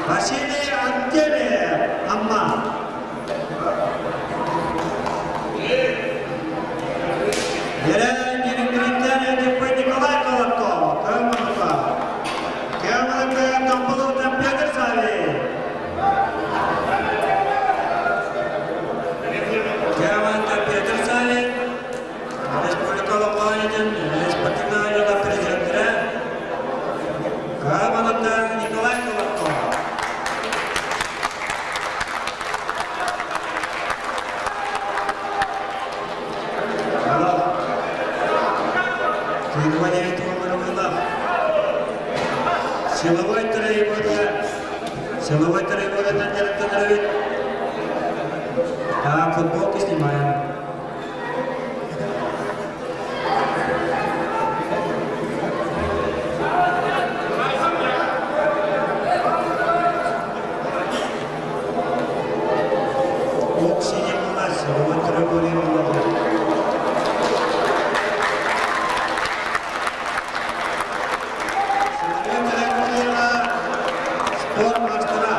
Василий Артемьев, Амма. Николай Колобков, Көмөлөкө. Көмөлөкө Томполовтан Петр Савин. Көмөлөкө Петр Савин, Республика Лопанин, спортивная президенттері. Көмөлөкө Николай Колобков. Силовой тройбода, силовой тройбода Так, футболки снимаем. Ок синий силовой тройбода. Силовой тройбода спорт мастера.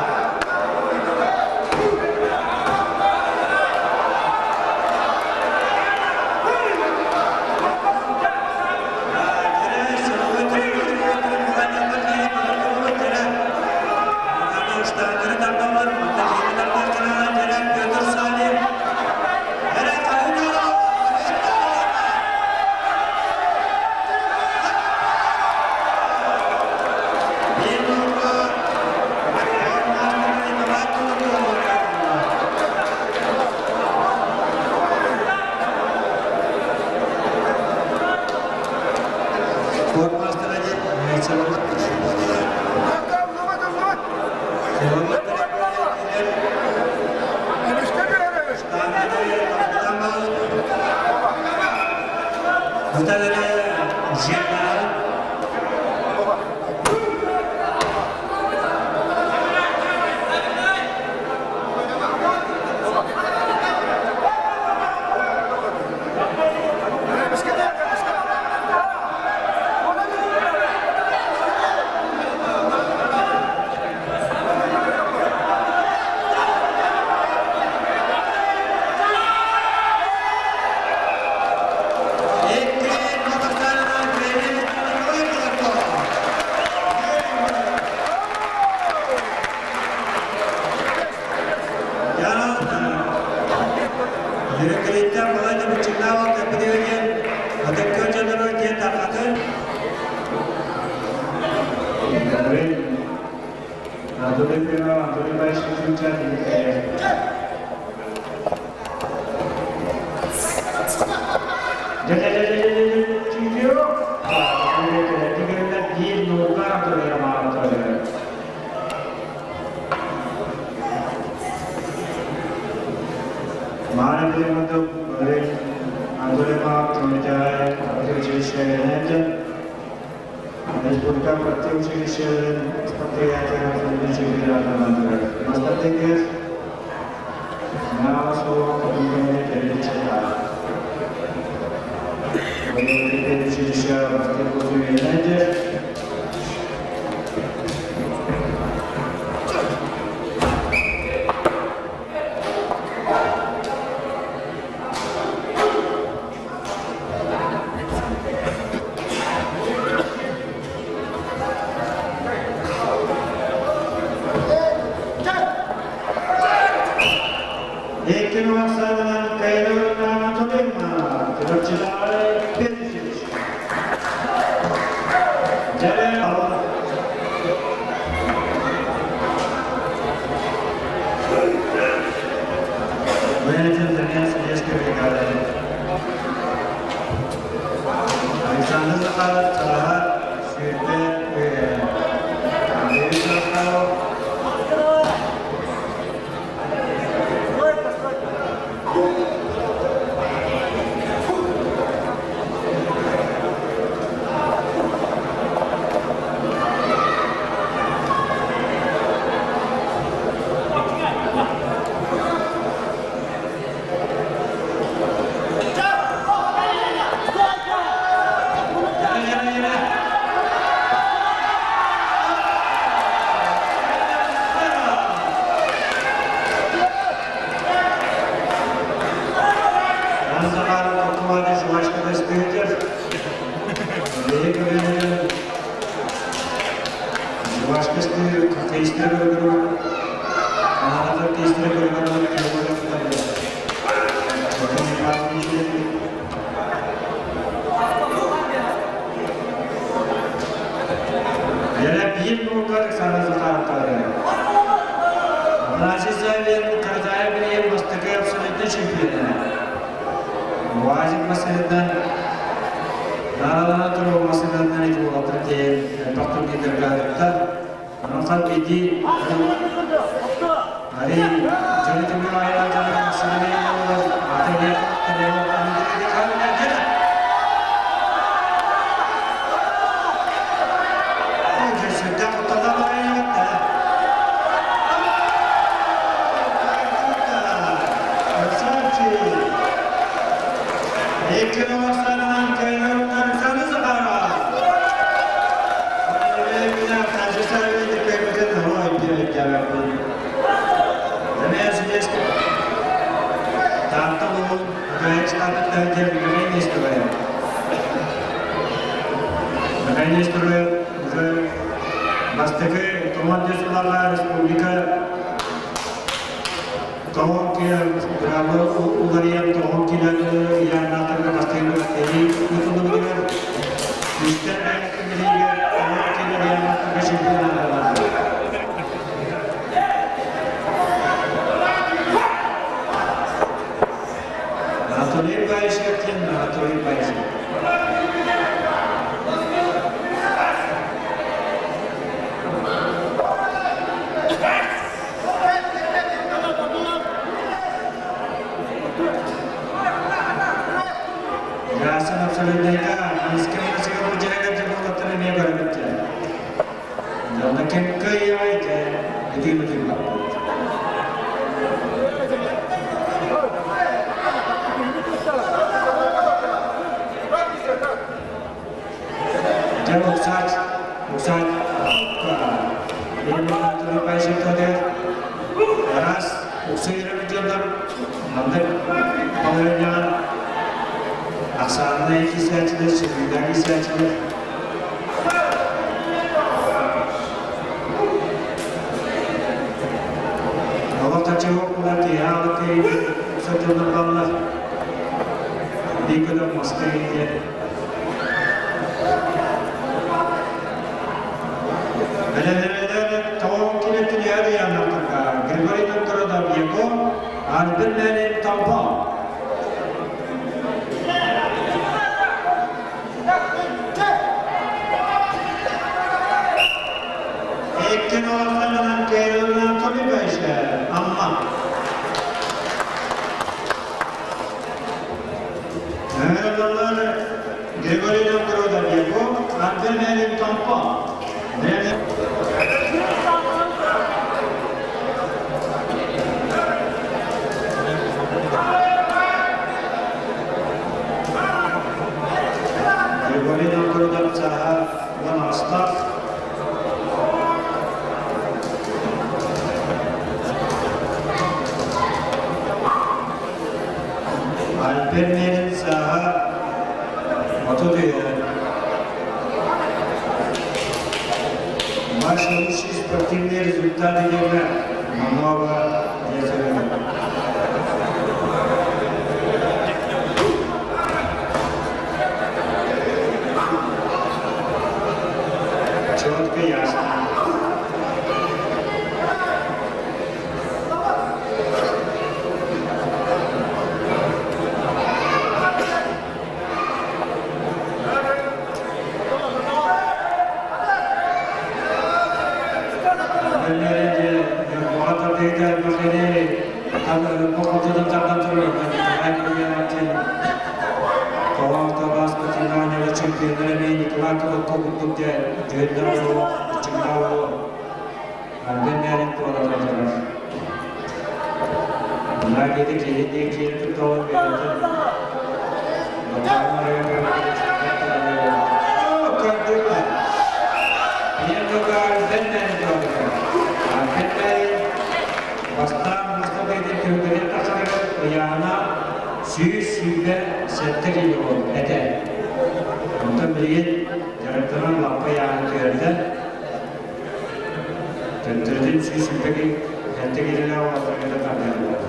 Александр Захаровтар. Афанасий Савин Каратаев билигин бастакы абсолютнай чемпиона. Уазик массыынатынан наадалана турар массыынатынан ити уолаттар диэн элбэх турнирдарга ыытта. Онон хас биирдии Арий дьону түмүк айылаах дьону массыынаны буолар аты Сүрдээх кутталлаах баҕайы да. Красавчик! Икки Казахстанынан кыайан Александр Захаров! Таатта улуун Михаил диэн Михаил Нестеров. Михаил Нестеров уже бастакы Туман сылларга республика тоҕон киирэн бырааба уларыйан тоҕон киирэн ыйааннаахтарга бастакы күрэхтэһии ыытыллыбытыгар үстэн бэйэтин тоҕон киирэн ыйааннаахтарга чемпионат Анатолий Баишев диэн Анатолий Баишев. Яасан абсолютнайга Минскэ Минскэ бу дьиэгэ буолаттар эмиэ көрбүттэр. Дьонно ким кыайыай дьэ бүтүү-бүтүү барбыт. Дьэ Уксач, Уксач, Раз, уксуйрым дьоннор маннык балаһыанньаҕа ахсааннай кисээчилэр, сүрүйдээх кисээчилэр Олох хаччы буолар киһи аалыккай уксар дьоннор баллар. Биир көтөх маска диэн Григорий Новгородов Егор, Альберт Леонид Толпо. Икки ноортанынан Кириллынан Тобипайша, Амма. Наградалар Григорий Новгородов Егор, Альберт Леонид Толпо. Григорий Новгородов сааһа 10 астаах. Альберт Мерин сааһа 30 үйэ. Ваши лучшие спортивные результаты диэҥҥэ много диэсэрэ. Четко, ясно. Бастаан Мустафа түһүлгэтин тахсарыгар ыйааһына 127 кило этэ. Онтон билигин дьарыктанан лаппа ыйааһын түһэрдэ. Төттөрүтүн 127 килолаах уолаттарга тардыыллар.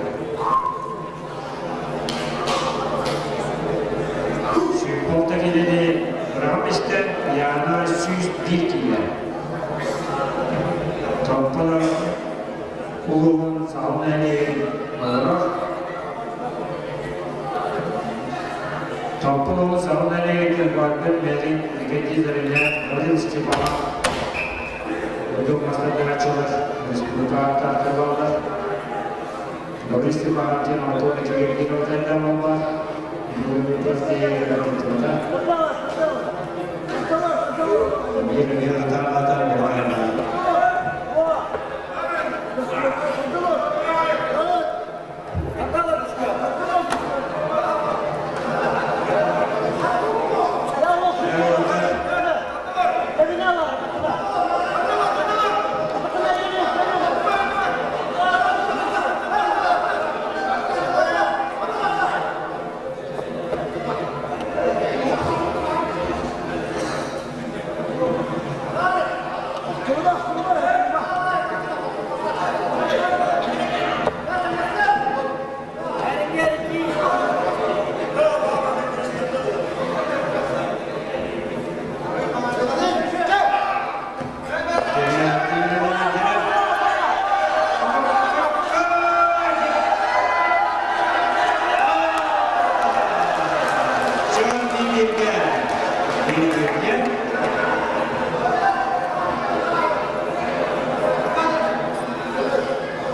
106 килини быраҕан истэн, ыйааһына 101 кило. Олоҕу саҥа нэһилиэгиттэн Барбет Мэрин, Никитин Зарилев, Гаврил Степанов ордук мастардааччылар республика ааттаахтар бааллар. Гаврил Степанов диэн Антон Екатеринов буолла. Биир атаан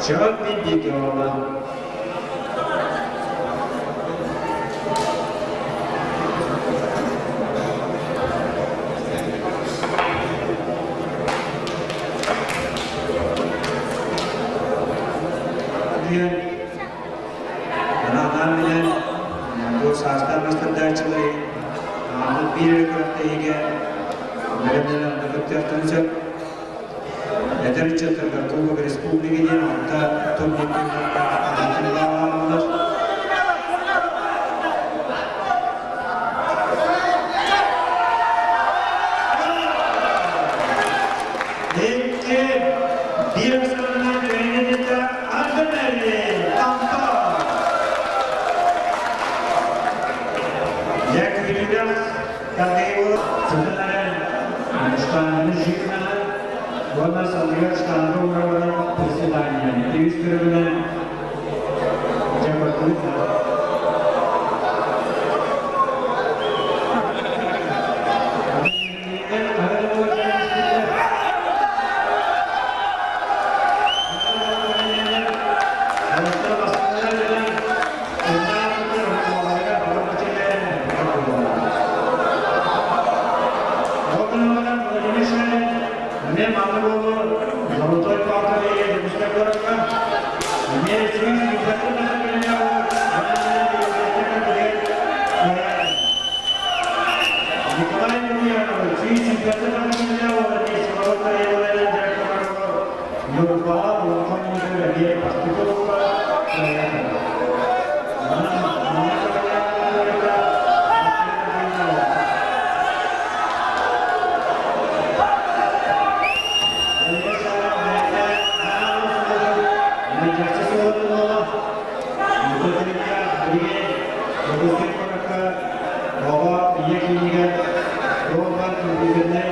Чон Бибигова. Диэн анаан билэн бу саастаах мастардааччылары ааны биир күрэхтэһиигэ бэлэмнэнэн кыттыахтарын сөп. Эдэр ыччаттарга Кубок Республики диэн алта турнирга аналлар. Икки, биир сылынан үөрэнэ Антонелли Антон. Як Уонна салгыгар штанга уураларын приседания. Үс көрүҥүнэн дьарыктаныы. Николай Оҕо ийэ киинигэр Робот компьютернай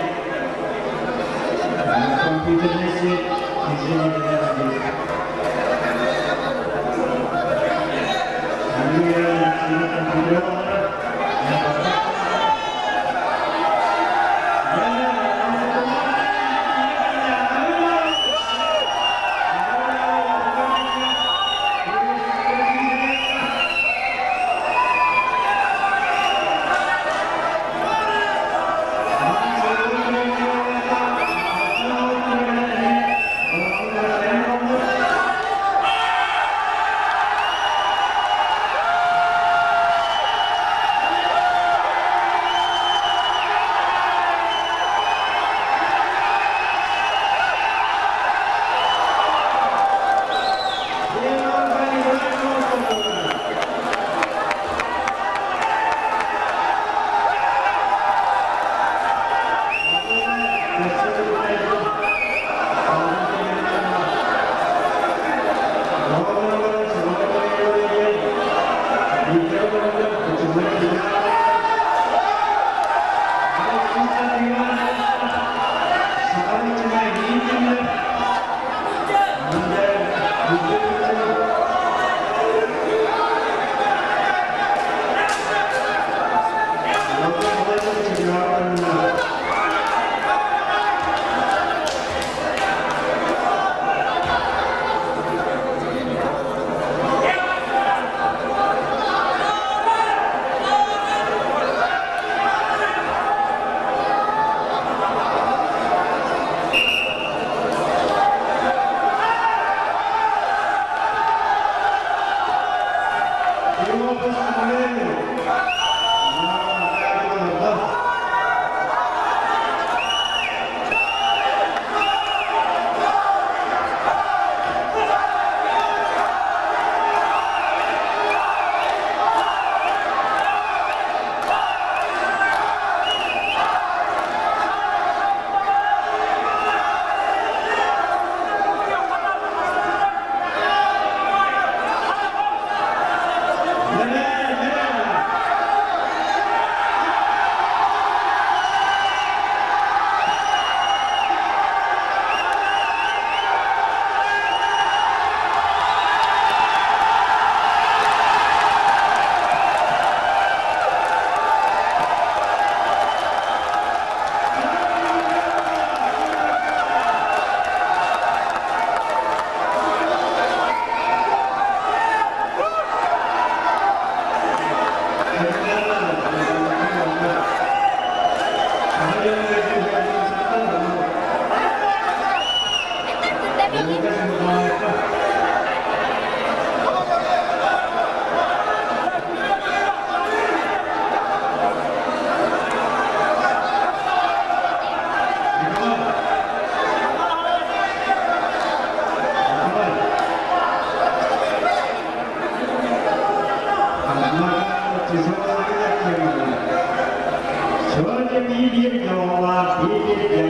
Бииргэ оҕолоох бииргэ.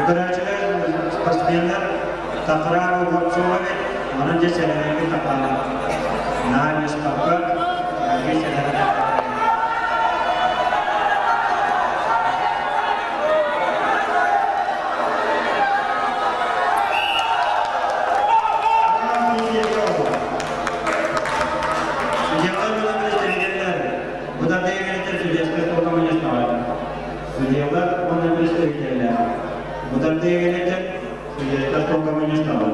Көрөөччүлэр, спортсменнар Такрар Огурцова эбит, онон дьэ сэрэнэргэ тапаана. Наһаа ньыспакка, сэрэнэргэ. Судьялар уонна представителлэр Бутардыйа судьяскай толкомунистаҕа. Судьялар уонна представителлэр Бутардыйа судьяскай толкомунистаҕа.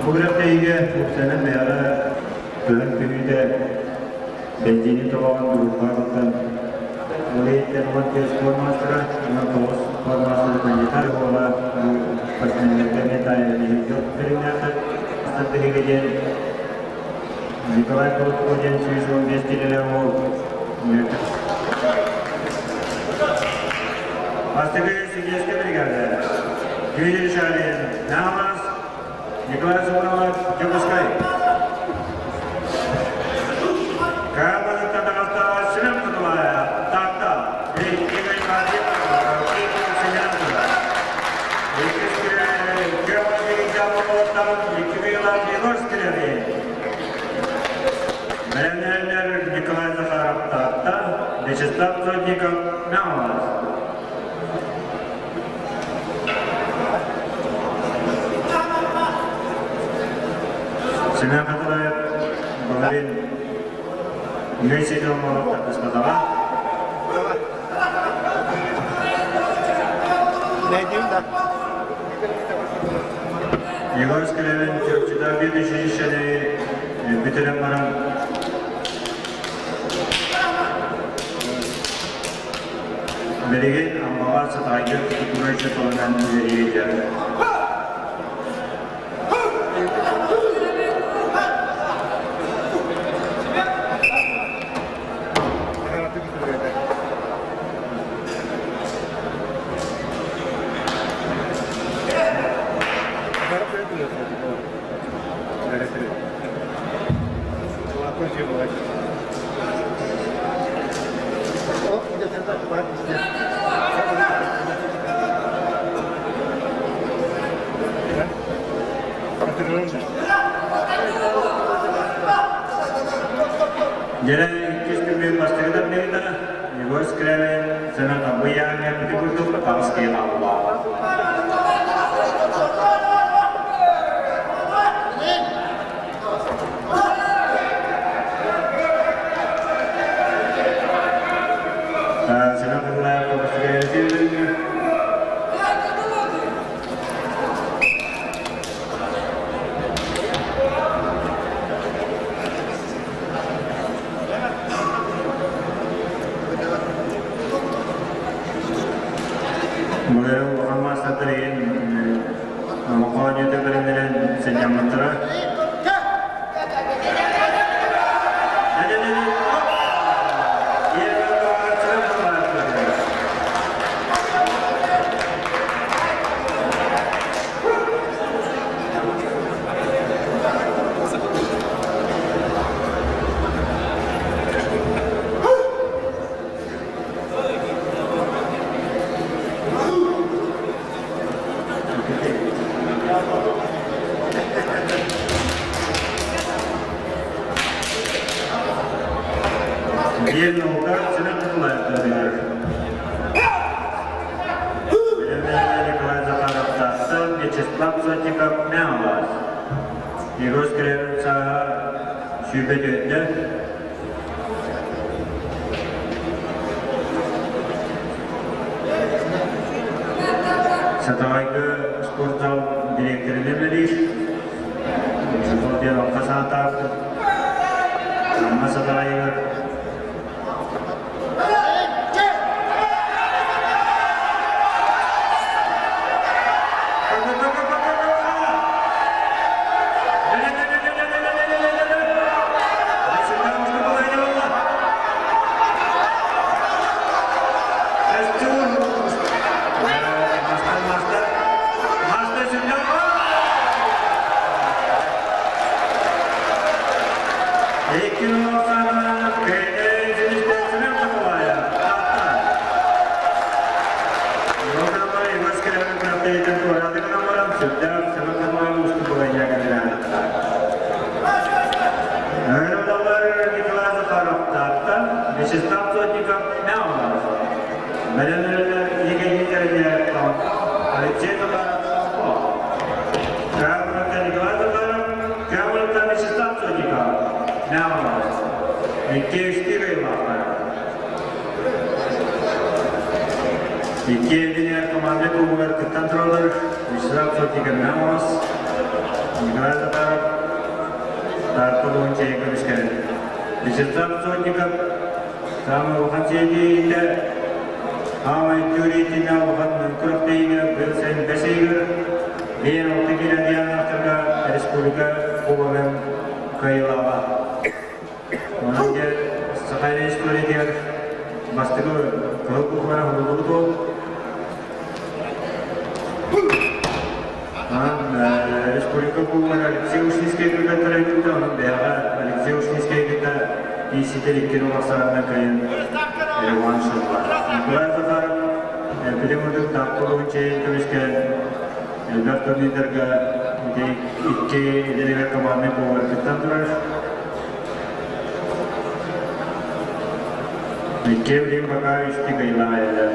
Бу күрэхтэһиигэ уопсайынан бэйэҕэ кыһын түһүүтэ бензини тобоҕун группаҕа кыттан Улейтен 15 спорт маастара, 19 спорт маастара кандидат уола спортсменнарга эмиэ таайан иһирдьэ көрүҥнээхтэр. Стратегия диэн Николай Колотко диэн 115 килэлээх уол Бастакы судейская бригада. Юрий Шалин, Намаз, Николай Суворов, Дьокуускай. Каамалык татаҕастаах Семен Кутулаев, Таатта, Игорь Бэлэмнэнэр Николай Захаров Таатта, Вячеслав Сотников Намаз. Семен Хатылаев Баларин Юрий Седомов тардыспатаҕа. Егор Скрябин Чурапчыта биир училищены бүтэрэн баран билигин Аммаҕа Сатаайга культура учууталынан үлэлиир. Дьэ, иккис күммүт бастакы тардыыта Егор Скрябин сана табыйааҥҥа бүтү курдук таҕыс киһи хаалла. Семен Кузьмаев Былырыын улахан маастардар иһин Олоҥхо оонньуута бэлэмнэнэн сынньаммыттара. Биир нолга Семен Николаев төрүүр. Бэлэмнээри Николай Захаров Таатта, Вячеслав Сотников Мялас. Егор Скрябин сааһа 24-дэ. Сатаҕайга спортзал дириэктэринэн үлэлиир. Учуутал диэн алта саатаах. Амма Сатаҕайыгар Вячеслав Сотников Мялов. Алексей Захаров Николай Захаров, Крамоловтан Вячеслав Сотников Мялов. Икки үстүү кыайыылаахтар. Икки эрдинэ команда кубогар кыттан тураллар Вячеслав Сотников Мялов, Николай Захаров Таатта улууһун чэйин көмүскэлин. Вячеслав Сотников Саамай улахан сиэтиитэ Аамай түөрүйэтинэ улахан күрэхтэһиигэ быйыл сайын бэс ыйыгар биир алта киилэ дианаахтарга республика кубогын кыайыылааҕа. Онон дьэ Саха историятыгар бастакы кыһыл кухара уһуллубут уол. Онон республика кубогар Алексей Ушницкай кыттара кытта, онон бэйэҕэ Алексей Ушницкай кытта тиийситэр икки ахсаанынан кыайан реванш ылла. Николай Захаров билим курдук Таатта улууһун чэйин көмүскээн элбэх турнирдарга икки идэлигэр командный кубогар кыттан турар. Икки билим пока үстүү кыайыылаах айыллар.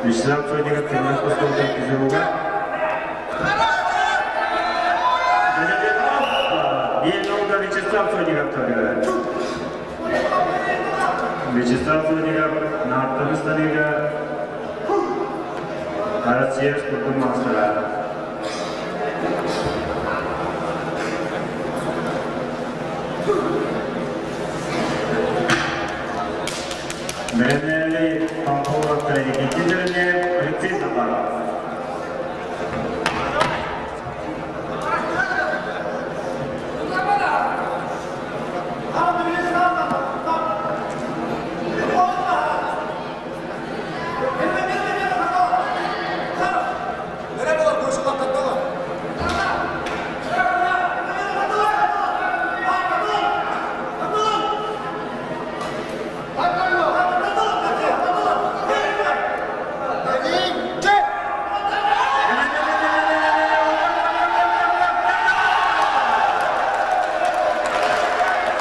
Вячеслав Сотников Тимур Кустовтан физруга. Биир Вячеслав Сотников төрүөр. Вячеслав Сотников Нааттаны станыыга Россия спордун маастара. Бэлэмнээли Пампуловтар икки төрүнэ Алексей Захаров.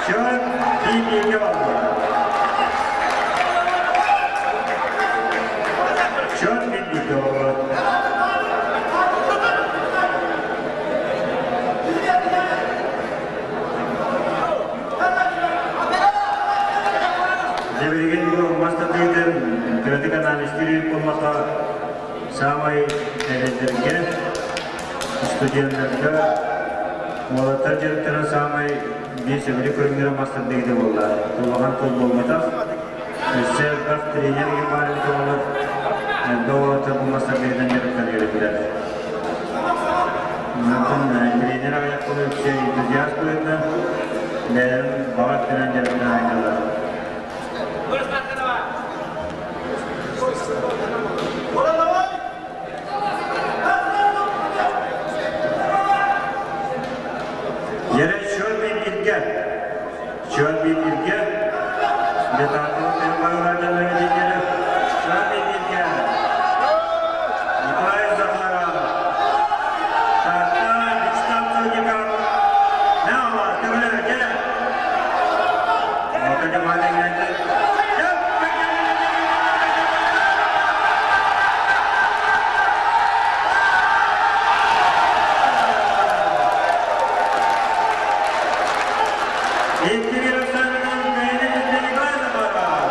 Счет 1-2 oldu. Счет 1-2 oldu. Дьэ билигин бу мас тардыытын кыратык анализтиир буоллахха саамай эдэрдэргэ, студеннарга, уолаттар дьарыктара саамай биир сөбүлүү көрүҥнэрэ мас тардыыта буолла. Улахан тыл буолбатах. Өссө элбэх тренер баар эбит оҕолор элбэх уолаттар бу мас тардыытынан дьарыктанар эбиттэр. Онтон тренер аҕыйах буола үксэ энтузиаст быһыытынан бэйэлэрин баҕа өттүнэн дьарыктана сылдьаллар. Yere şöyle bir bilge, şöyle bir bilge, Николай Захаров, Таатта Вячеслав Сотников, Икки ахсаанынан Кайна Николай Захаров.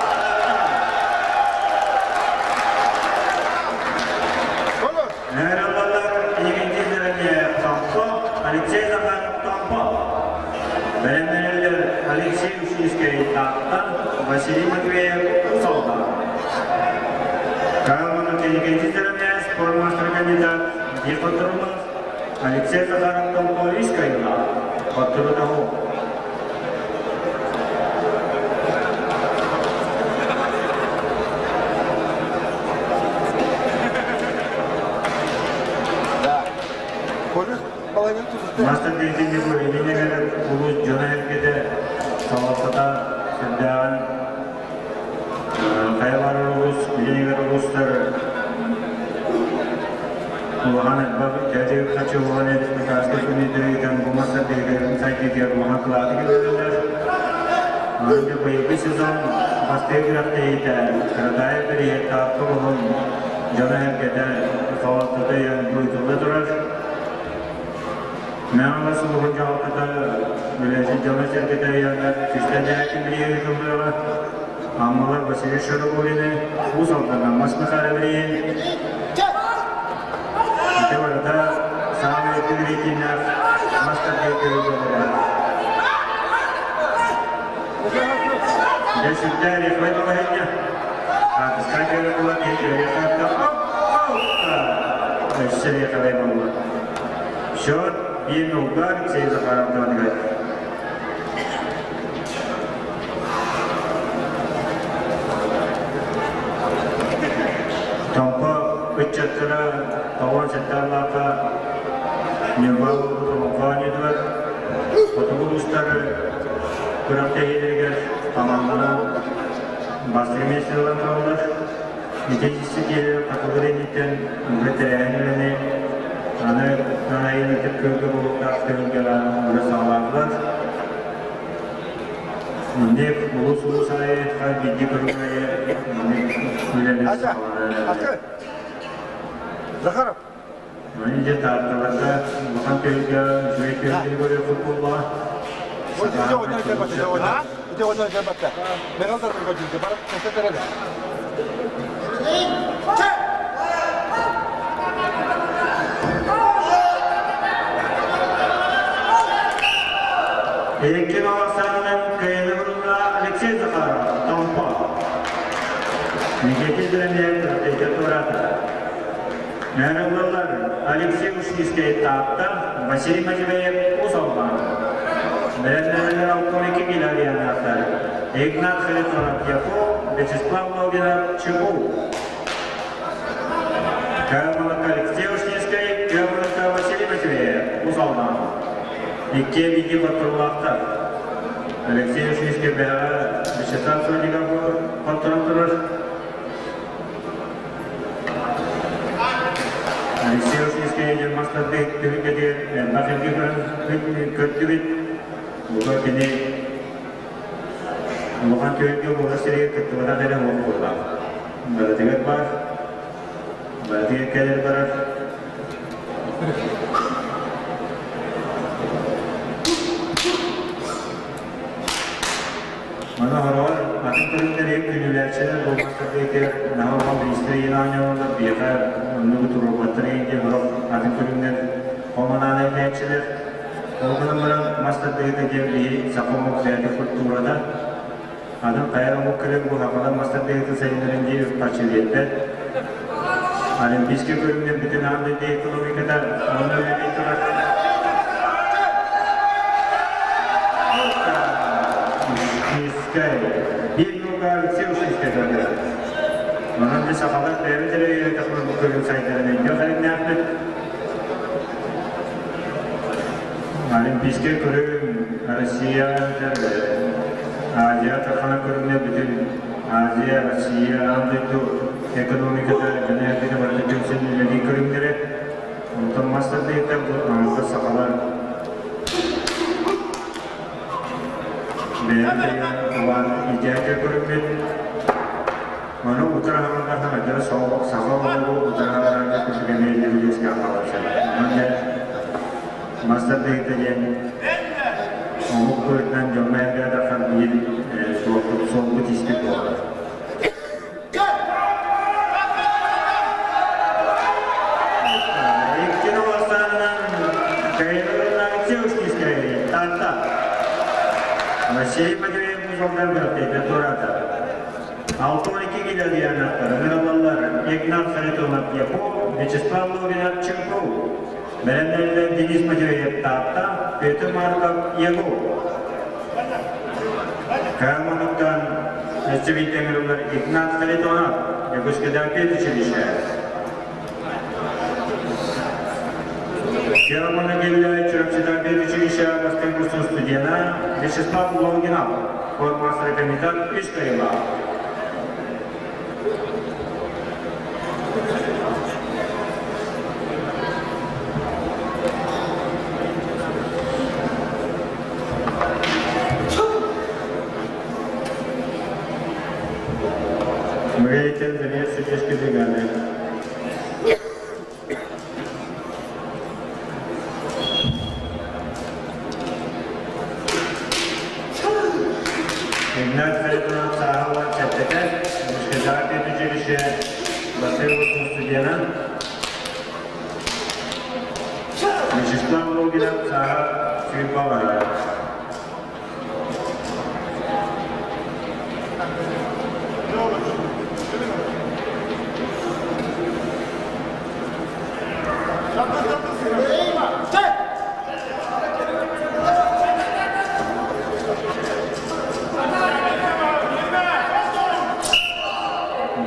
Наградалар Екатерина Томпо, Алексей Захаров Томпо. Бэлэмнэнэллэр Алексей Ушинский Таатта, Василий Матвеев Усолда. Калманов Екатерина спортмастер кандидат Дихотрунов, Алексей Захаров Томпо Искайла, Хоттрунаху. Мастер деятельный илин улуус дьоно-сэргэтэ салалтата сүрдээҕин хайалар улуус, илин улуустар улахан элбэх дьэ хачы улахан республиканскай күнү бу мастер деятельный сайдыытыгар улахан кылааты киллэрэллэр. Манна быйылгы сезон бастакы күрэхтэһиитэ Кырадаайы бэриһэ Таатта улууһун дьоно-сэргэтэ салалтата өйөөн ыытылла турар. Мэҥэ сулуһун дьаһалтата үлэһит дьоно-сэргэтэ өйөөннөр кистэлээки билиэ ыытыллыаҕа. Аммалар Василий Шарабулины, Уус Алдаҥҥа Мас Михайловиһы, ити барыта саамай үрдүк рейтиннээх мас тардыы көрүллүлэр. Дьэ сүрдээх рехвай балаһыанньа. Хаартыска кэлэ буолан Өссө рехвай буолла. Счет 1-0 Алексей Захаров туһаныгар. Томпо ыччаттара тоҕон сэттэ Ньурба улууһун оонньуутугар хотугу улуустар күрэхтэһиилэригэр хамаанданан бастакы миэстэни ылан тураллар. Ити ситиһиилэр хотугу инниттэн бэтэрээни үлэни аны айын ытык күөлгэ буолуохтаах түһүлгэҕэ үлэ саҕалаатылар. Инник улус улус аайы хас биирдии көрүҥ аайы инник үлэлэр саҕаланар. Захаров. Маны дьэ таатталарга улахан түһүлгэ үчүгэй түһүлгэни көрүөхпүт буоллаҕа. Икки ахсаанынан кыайыны булла Алексей Захаров, Томпо. Никитин Драмиев, Петя Туратов. Наградалар Алексей Ушницкий Таатта, Василий Матвеев Усалбан. Бэлэмнэнэллэр 62 килограммнаахтар Игнат Харитонов Яфо, Вячеслав Логинов Чебу. Кыамалыкка Алексей Ушницкий, Кыамалыкка Василий Матвеев Усалбан. Икки биги хотторулаахтар. Алексей Ушницкий бэҕэ Вячеслав Сотников хотторон турар. Алексей Ушницкий диэн мастарды түһүлгэтигэр элбэх илги көрдүбүт. Бука кини улахан түһүлгэ буола сиригэр кыттыбатах эрэ уол буоллаах. Барытыгар баар, барытыгар кэлэр барар. Маны хороҕор атын көрүҥнэри күнүүлээччилэр буолбаттар диэки наһаа улахан бириистэр иһин оонньооллор, биһиэхэ оннугу туруорбаттар иһин диэн сорох атын көрүҥнэр хомунаан этээччилэр. Ол гынан баран мас тардыһыыта диэн биһи саха омук бэйэтин культурата атын хайа омук кэлэн бу сахалар мас тардыһыытын сайыннарын дии үп-харчы биэрбэт. Олимпийскай көрүҥнэр бүтүн аан дойду экономиката уонна үлэлии турар. Ушинскай. Биир нуга Алексей Ушинскай көрдөрөр. Онон дьэ сахалар бэйэбит эрэ өйөөтөхпүт бу көрүҥ сайдарын өйдүөх эрэҥнээхпит. Олимпийскай көрүҥ Россия, Азия тарханар көрүҥнэр бүтүн Азия, Россия, аан дойду экономиката дьоно-сэргэтэ барыта түмсэн үлэлии көрүҥнэрэ. Онтон мас тардыыта бу аҥардас сахалар бэйэбит улаан идея көрүҥмүт. Маны утары хаҥалларга хайдара саха оҕолору утары хаҥалларга курдук эмиэ өйдөбүл хаалар. Онон дьэ мас тардыыта диэн Омук быһыытынан дьоҥҥо эргэ тахсан биир суолбут испит буолар. Иккини уостаанынан Каировскай Таатта. Василий Матвеев Музалдар бырахтайда туората. 6-12 килограммнар ыҥыраллар Игнат Харитонов Япон, Вячеслав Логинов Ченков. Бэлэмнэллэр Денис Матвеев Таатта, Петр Марков Егор. Каамануттан Өссө ыҥырыллар Игнат Харитонов, Якутскайдааҕы педучилище. Кеомана кэллэ Чурапчытааҕы педучилище бастыҥ курсун студена Вячеслав Логинов, хормастер кандидат үс кыайыылаах. Мрейкен заместительской бригады. Игнат Харитонов сааһа чэпчэтэ, Мушкедар педучилище Басыр студена. Вячеслав Логинов сааһа сүүрбэ.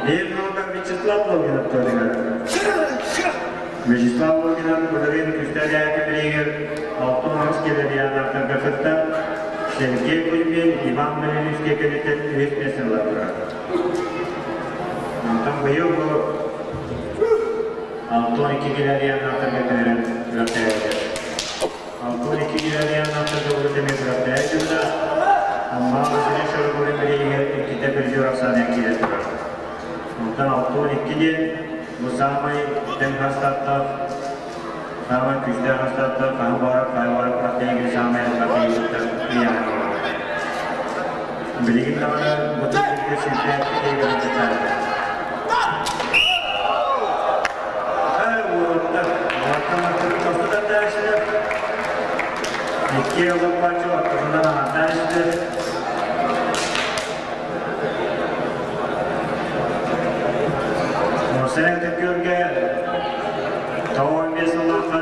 Биир нуока Вячеслав Логинов туһугар. Вячеслав Логинов былырыын күстээх билигэр 68 килэрианаахтарга кытта Сергей Кузьмин, Иван Малиновский кэнниттэн үһүс миэстэ ылан турар. Онтон быйыл бу 62 килэрианаахтарга түһэрэн күрэхтэһэллэр. 62 килэрианаахтарга урут эмиэ күрэхтэһэ сылдьар. Амма Василий Шаргулин билигин иккитэ призер ахсаанын киирэн турар. Онтон 62 диэн бу саамай тэҥ хастааттаах, саамай күүстээх хастааттаах, хаһан баҕарар хайа баҕарар күрэхтэһиигэ саамай элбэх киһи ыйааһын буолар. Билигин даҕаны бу турнирга сүүрдээх киһи кыттар. Уолаттар, уолаттар тосту тардааччылар. Икки олоппаччы ортотунан аҥардааччылар. Мусая Төкүөргэ 95 сыллаахха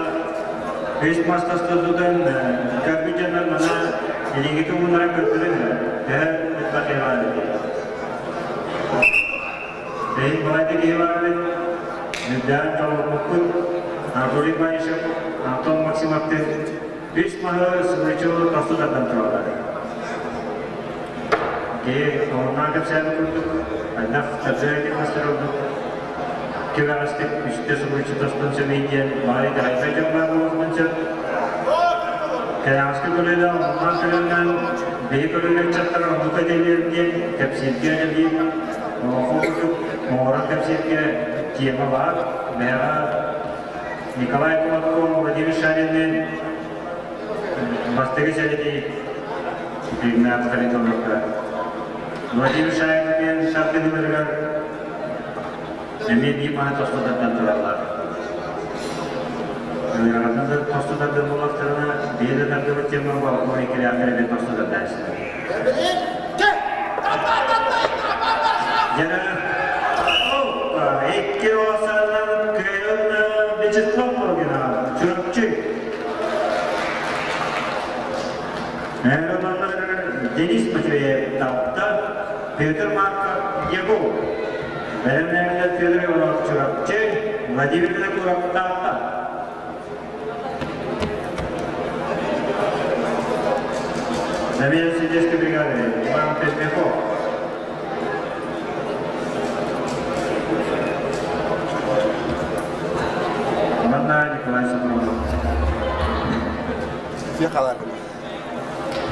үс мас тастырдытын көрбүт дьоннор мана илиигитин ууннаран көрдөрүн төһө элбэх иван Бэйин балайда киһи бар эбит. Үрдээн дьолломмуппут. Анатолий Баишев, Антон Максимовтын үс маһы сымыйчы тосту тардан тураллар. Киһи оһуннаан кэпсээбит курдук, хайдах чабзыа мастер ордук кэбэҕэстик үстэ сымыйчы тостун сэмэй диэн баай итэҕэйбэт дьон баар буолуохтун сөп. Кэбэҕэски көлүөнэ оһуннаан көлүөннээн биһи көлүөнэ ыччаттара оннук этэлиэр диэн кэпсииргэ эбии олоҥхо курдук оҥорон кэпсииргэ тиэмэ баар. Бэйэҕэ Николай Кулаков, Владимир Шаринныын бастакы сэрии Игнат Харитоновка. Владимир Шарин саргыныларыгар эмиэ биир маһы тосту тардан тураллар. Ыарахан да тосту тардан буоллахтарына, биир да тардыбыт тема балкон иккилээхтэр эмиэ тосту тардааччылар. Дьара, икки оосаннан кыайан Вячеслав Логинов, Чурапчы. Романнар Денис Матвеев Таатта, Петр Марков Егор. Бэлэмнээбилэр Федор Иванов Чурапчы, Владимир Винокуров Таатта. Замена судейской бригады Иван Пермяков. Манна Николай Соколов.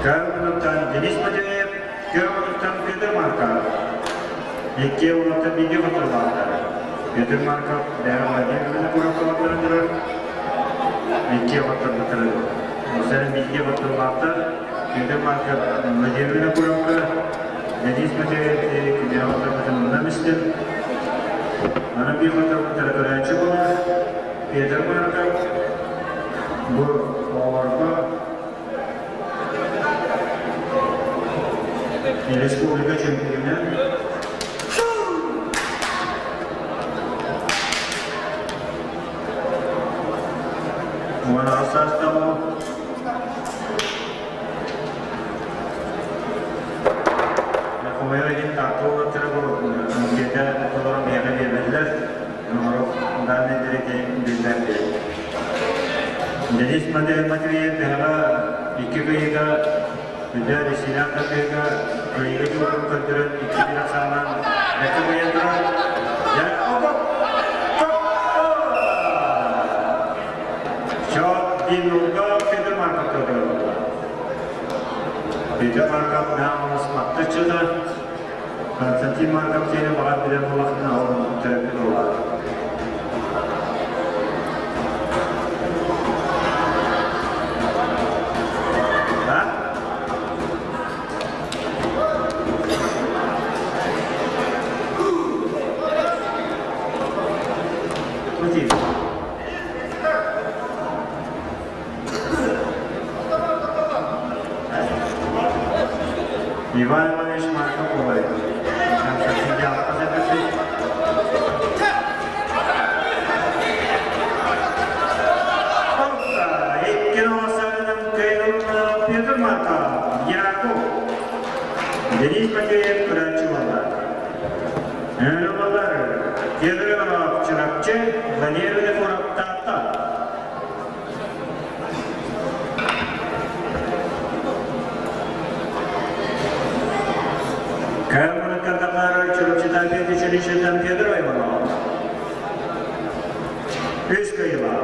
Көр Денис Матвеев, көр Петр Марков. Икки уолаттар бииргэ хотурлаахтар. Петр Марков бэйэ Владимир Винокуровка турар. Икки хотурбуттар. Осен бииргэ хотурлаахтар. Петр Марков Владимир Винокуровка, Денис Матвеев киниэхэ отторбутун истим. Аны биир хотторбуттара көрөөччү буолар. Петр Марков бу оҕолорго республика чемпиона. Уон саастаах Хомойор иһин Таатта уолаттара бу анкета толорон биһиэхэ биэрбэтилэр. Оҥорох данные биллэр Денис Матвеев биһиэхэ икки кыйыга Үдэ Василий Тапыга кыйыга дьуурун көрдөрөн икки биир ахсаанан бэркэ кыйан турар. Дьэ, Чот Динурга Петр Марков көрдөрөр. Петр Марков наамалас маттаччыта Константин Марков диэни баҕар билэр буолахтына ол төрөппүт уола. Да? Путин. Иван Иванович Марков олорор. Петр Марков, Яков, Денис Матвеев көрөөччү буолла. Өлөмалар Петр Иванов Чурапчы, Владимир Винокуров Таатта. Кэмрыккатахара Чурапчытан Петр Петр Иванов. Үс кыйыла.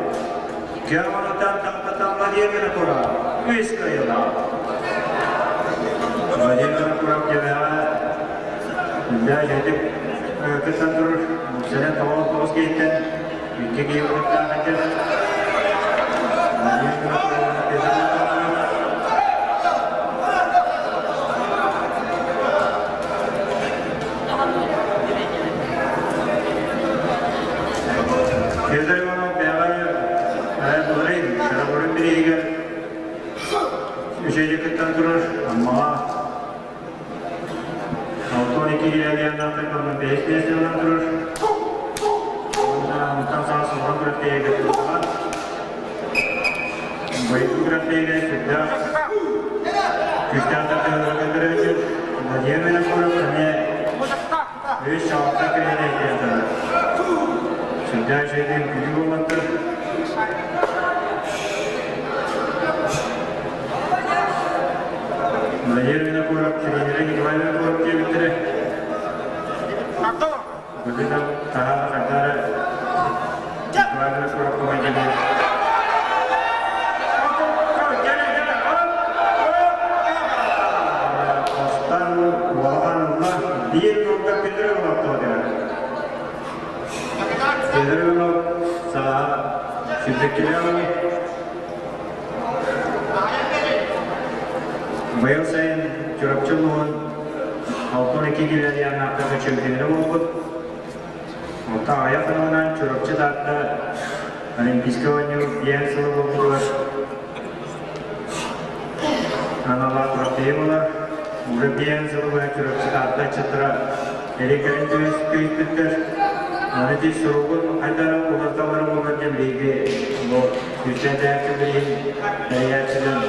Кэмрыктан Тааттатан Владимир Винокуров. Үс кыйыла. Владимир Винокуров дьэбэҕэ Дьэ, кыттан турар сэнэн тоҕо тоҕус киһиттэн икки киһи уоттаах этэ. Федор Иванов бэҕэ былырыын Шарабурин бирииһигэр үчүгэйдик кыттан турар Аммаҕа 62 килограммнаах бэһис миэстэлэнэн турар. Онтон саас улахан күрэхтэһиигэ кыттыһа. Быйылгы күрэхтэһиигэ сүрдээх күүстээх тардыһыылары көрдөрөөччү Владимир Винокуров эмиэ үс алта киһини иһитиэн Сүрдээх үчүгэйдик күлүү буолбаттар. Владимир Винокуров, тренерэ Николай Винокуров диэбиттэрэ. Быһыынан таһаа хайдары Николай Винокуров командиры. Хостан улахан ылла биир нолга Петр Иванов туотугар. Петр Иванов сааһа сүүрбэккилээх Быйыл сайын Чурапчы улууһун 62 килэлианнаахтарга чемпионы буолбут. Онтон аҕыйах хонугунан Чурапчы Таатта Олимпийскай оонньуу биэс сылы буолбутугар аналлаах трофейы буолар. Уже биэс сылы быһа Чурапчы Таатта ыччаттара эрикэрин түһүспүттэр. Аны ити суругун хайдах уларыталлара буоллар диэн биһиги бу Үчүгэйдээхтик билигин тэрийээччилэр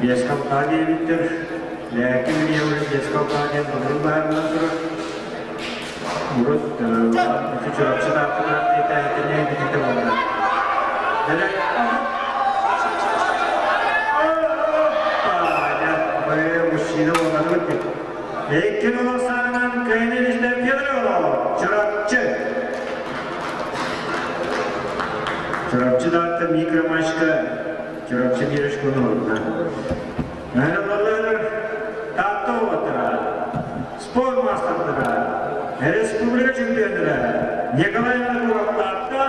биэскэ алтаа диэбиттэр. Лээки билиэбин биэскэ алтаа диэн былырыын баһаарынан турар. Урут ити Чурапчы таатталар диэтээхтэринэ бүтүтэ буолла. Дэлэ мужчина буолларбыт дии. Иккин улахсаанынан кыайын истэн Федорова Чурапчы. Чурапчы даатта микромашка Чурапчы биэрешкуну ордуна. Мэралалар Таатта уолаттара, спорт маастардара, республика чемпионнара Николай Винокуров Таатта,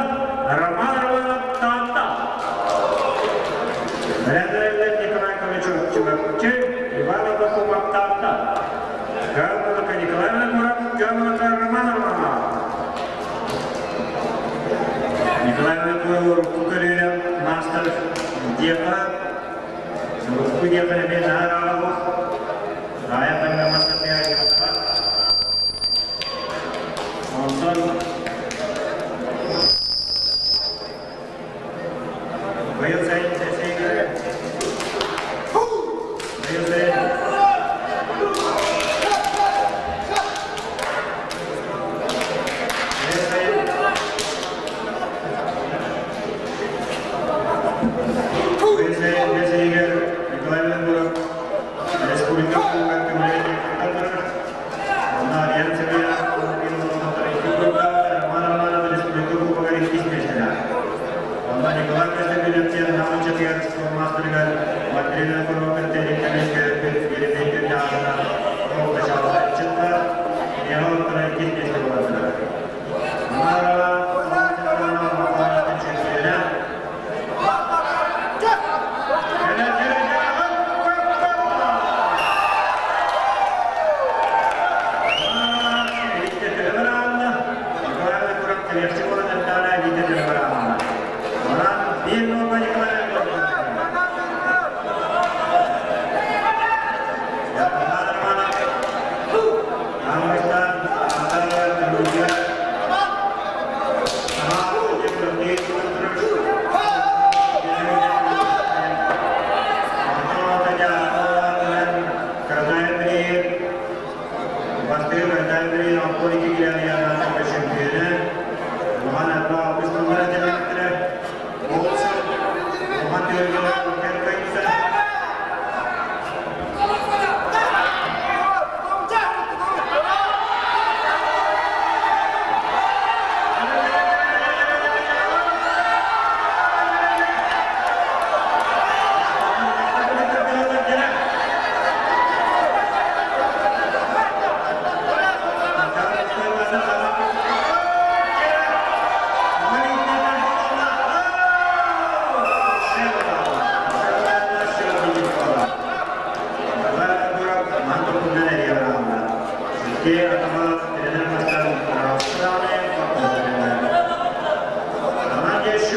Роман Романов Таатта. Бэлэмнэрэллэр Николай Ковачев Чурапчыга. Итиэхэ урукку диэхэ эмиэ наһаа ыраах Аайа Панамасаппа. Онтон быйыл сайын сессиягэр быйыл сайын быйыл сайын быйыл сайын сессиягэр Николай Винокуров республика кубогар көмөлөөн турар. Онно Ариан Сергеев Роман Романов республика кубогар иккис миэстэлээх. Онно Николай Константинов диэн научатыгар штурмастерыгар Мадрина Курокын тэрилтэлэргэ Еремей Кирдяхина чыттар, Миэхэ оттора иккис миэстэ буолар. Мара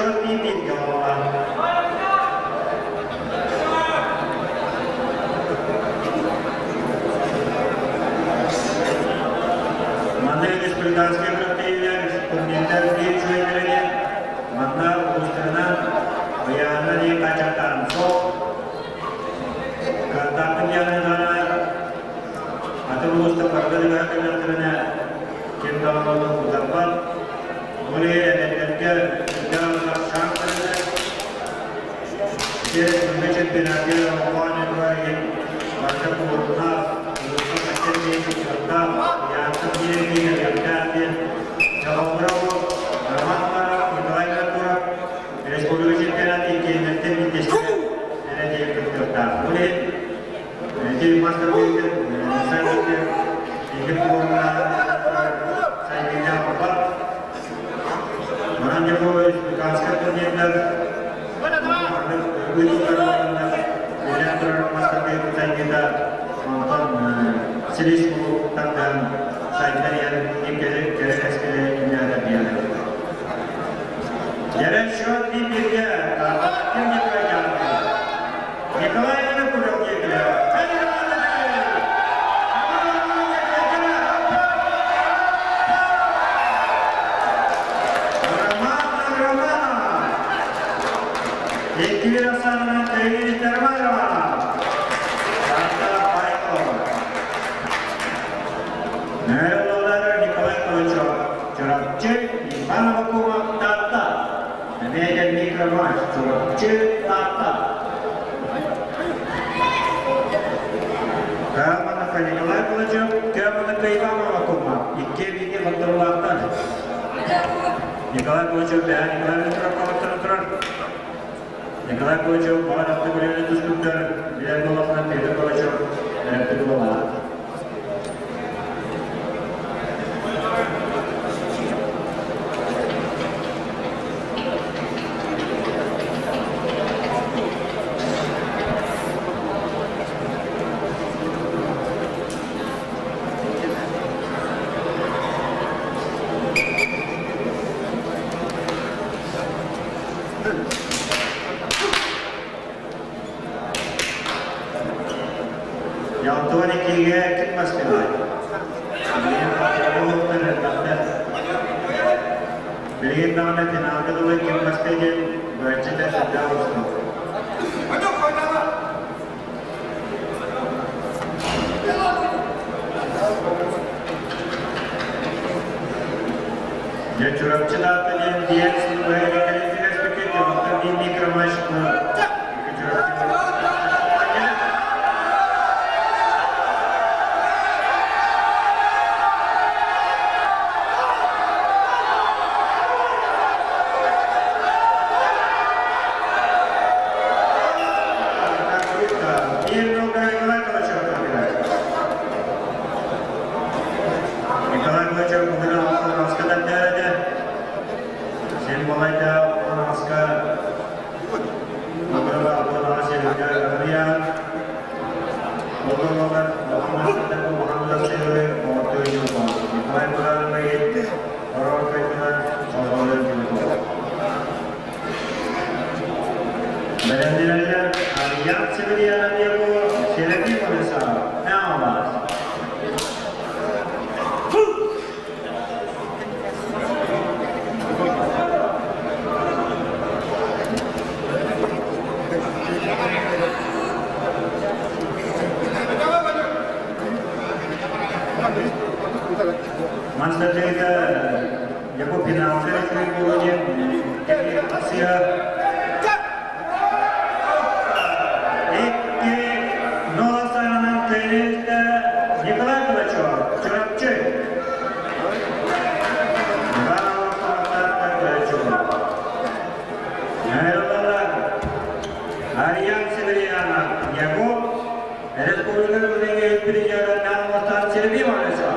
чемпиона. Манна республиканскай күрэхтэһиилэр турнирдар биир үчүгэйдэрэ манна улуустарынан ыйааһыннар диэн хааччахтаан суох. Кыахтаахпын диэн атын улуустар барыта түбэһэ кэллэхтэринэ ким даҕаны утарбат. Ол иһин эдэрдэргэ сүрдээх шанс бэриллэр. Ити күҥҥэ чемпионатыгар Олоҥхо оонньуутугар барыта куоруннаах, улууска кэккэ диэн кыттыахтаах, ыйаахтан биир кэлиэхтээх диэн дьоһоҥҥоро бу Роман Маров, Николай Винокуров республика чемпионатын иккиэннэриттэн биирдэстэрэ эрэ диэн кыттыахтаах. Ол иһин ити мастер-быһыытын сайдыыты икки куоруннаах сайдыыта барбат. Манан дьэ бу республиканскай турнирдар Николай Винокуров Роман Романов! Екатерина Александровна Романова! Таатта Байкова! Нөйөллөлөр Николай Кулачев, Чурапчы, Иван Авакумов, Таатта! Эмиэ Микромаш, Чурапчы, Таатта! Кыаманака Николай Кулачев, Кыаманака Иван Авакумов, икки эбиини хонторулаахтар. Николай Кулачев бэһэ Николай Митрофановтан турар. Николай Кулачев баҕар алты көлүөнэ тустууктар билэр буоллаххына Петр Кулачев эрэмпит буоллаҕа. Ялтуон иккигэ ким бастыыр? Билигин олохтор элбэхтэр. Билигин даҕаны финалга дылы ким бастыыр диэн быһаччыта сүрдээх уустук. Дьэ Чурапчы Таатта диэн диэн сылбыһыга кэлин түбэспиккит дьонтон биир микромашина Чурапчы Николай Кулачев бүгүн Алласка тардаарады. Сен балайда Алласка Бэлэмнэнэллэр Арыйаан Северьянов Серафим Александров Наалаас. Мастер-лига Якуб финалга буолуо диэн Икки нол саҕанан кыайыыта Николай Кулачев, Чурапчы. Ариян Северьянов, Якуб, Республика Күнүҥҥэ призера Наалмастан Сергей Малышев.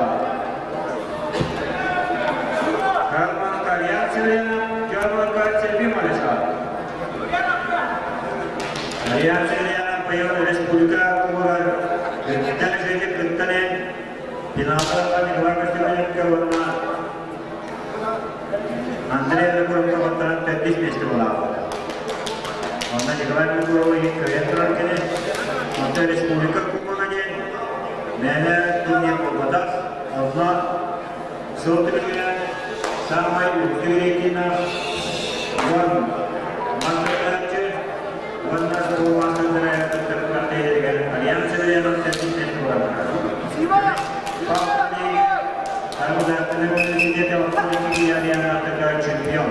Карманка Ариян Северьянов, Дьабылка Сергей Малышев. Ариян Северьянов быйыл республика кубогар үрдүктэн үчүгэйдик кыттан иһэн финалга Николай Костюмовка уонна Андрей Винокуровка баттаран төрдүс миэстэ буолаабыта. Онно Николай Винокурова иһин кыайан турар кини. Онтон республика кубога диэн мээнэ турнир буолбатах. Онно сыл түмүгүнэн саамай үрдүк рейтиннээх уон мастардааччы уонна суоллаахтара кыттар күрэхтэһиилэригэр Альянс Северянов төрдүс миэстэ буолар. Чемпион.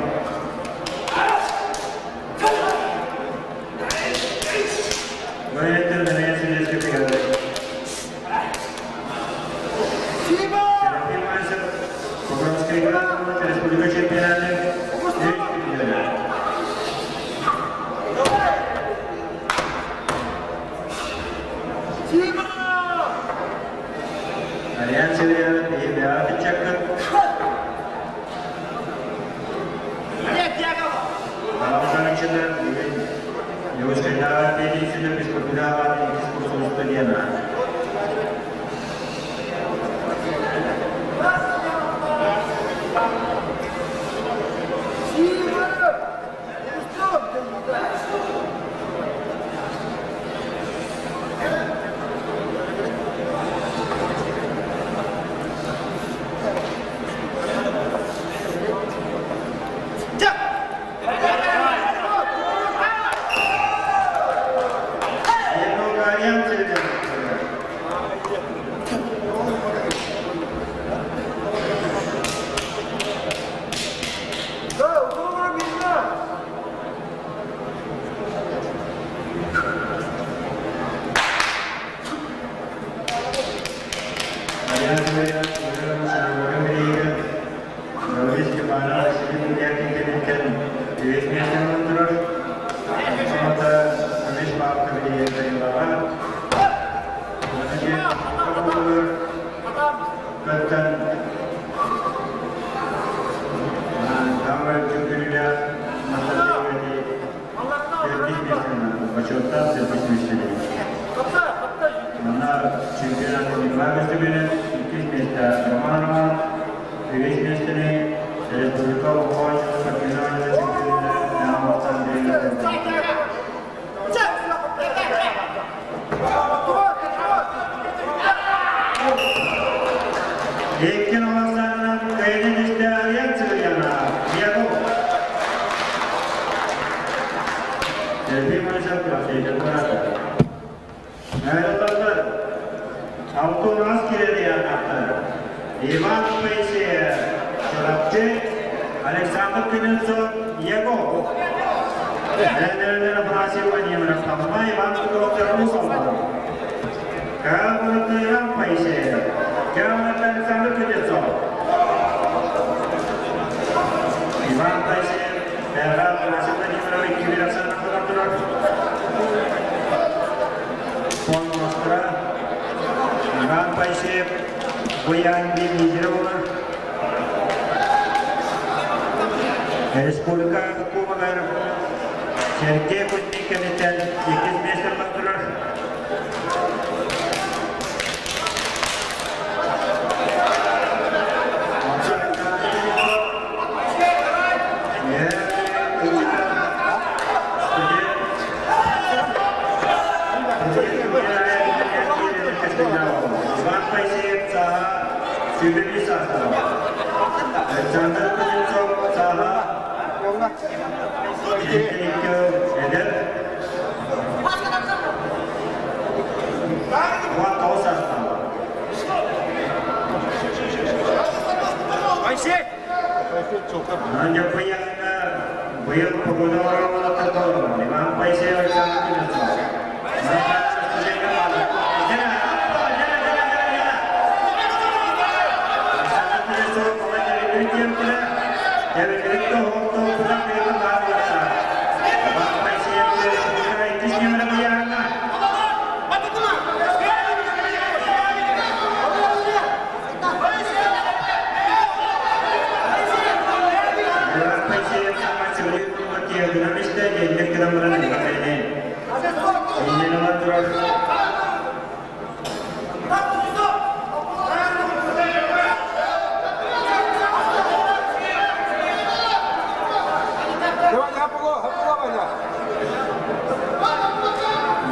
Республика чемпионаты Ариан Северянов биһиги ыччаккыт Аҕам бүгүн Дьокуускайдааҕы пединститут физкультураҕа иккис курсун студена. Бочуоттаах төрдүс миэстэлээх. Манна чемпионат Николай Костюбинов иккис миэстэ Роман Романов, үһүс миэстэни Республика Олоҥхо спортивнай чемпиона Наамовтан Алтонаас кириэрияннахтар Иван Моисеев, Чурапчы, Александр Кузнецов, Егор. Тренерлер Афанасий Владимиров, Амма Иван Петрович Усолов. Каамырытта Иван Моисеев, Каамырытта Александр Кузнецов. Иван Моисеев, Бэҕэ Афанасий Владимирович Кирилловсанов турар. Фондмастера Иван Поисеев Буян биир лидерэ буолар. Республика Кубогар Сергей Кузьмин кэнниттэн иккис миэстэҕэ турар. Иван Моисеев сааһа сүүрбэ саастаах. Александр Кузнецов сааһа икки эдэр. 19 саастаах. Моисей! Дьаппыйаҥҥа быйыл погода оруоллатар Иван Поисеев Александр Кузнецов.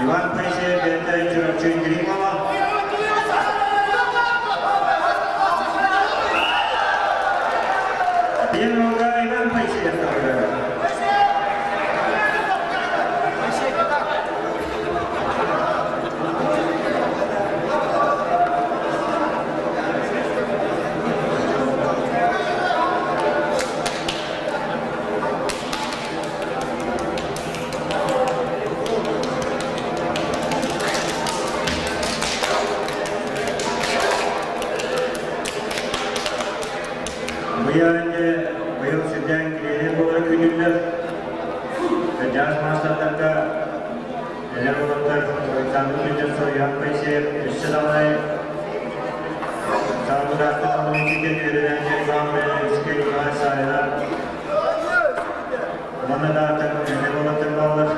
Иван Поисеев бэйэтэ Чурапчы Гримова. Первого Иван Поисеев табылар. Быйыл быйыл сүрдээн кириэһи буолар күнүллэр. Кырдьаҕас маастардарга эдэр уолаттар Александр Кузнецов, Иван Моисеев өссө даҕаны Саамыдаахтык Алматыга үөрэнээччи Иван Белинскэй, Николай Савина уонна да атын эдэр уолаттар бааллар.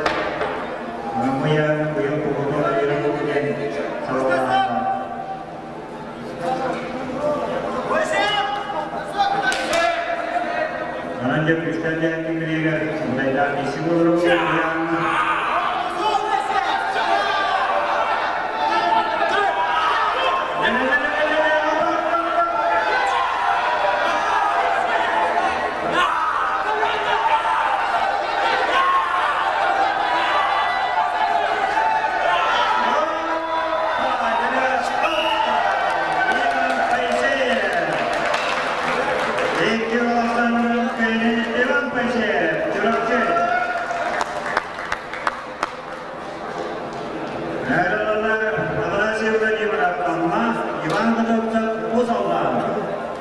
Мамыйа быйыл кубогу айыры диэн сабаҕалаһаллар. Онон дьэ күүстээх дьээҥки билиигэр мындайдаах киси буолар буолуохтааҕына Иван Готовцев Узаллаан,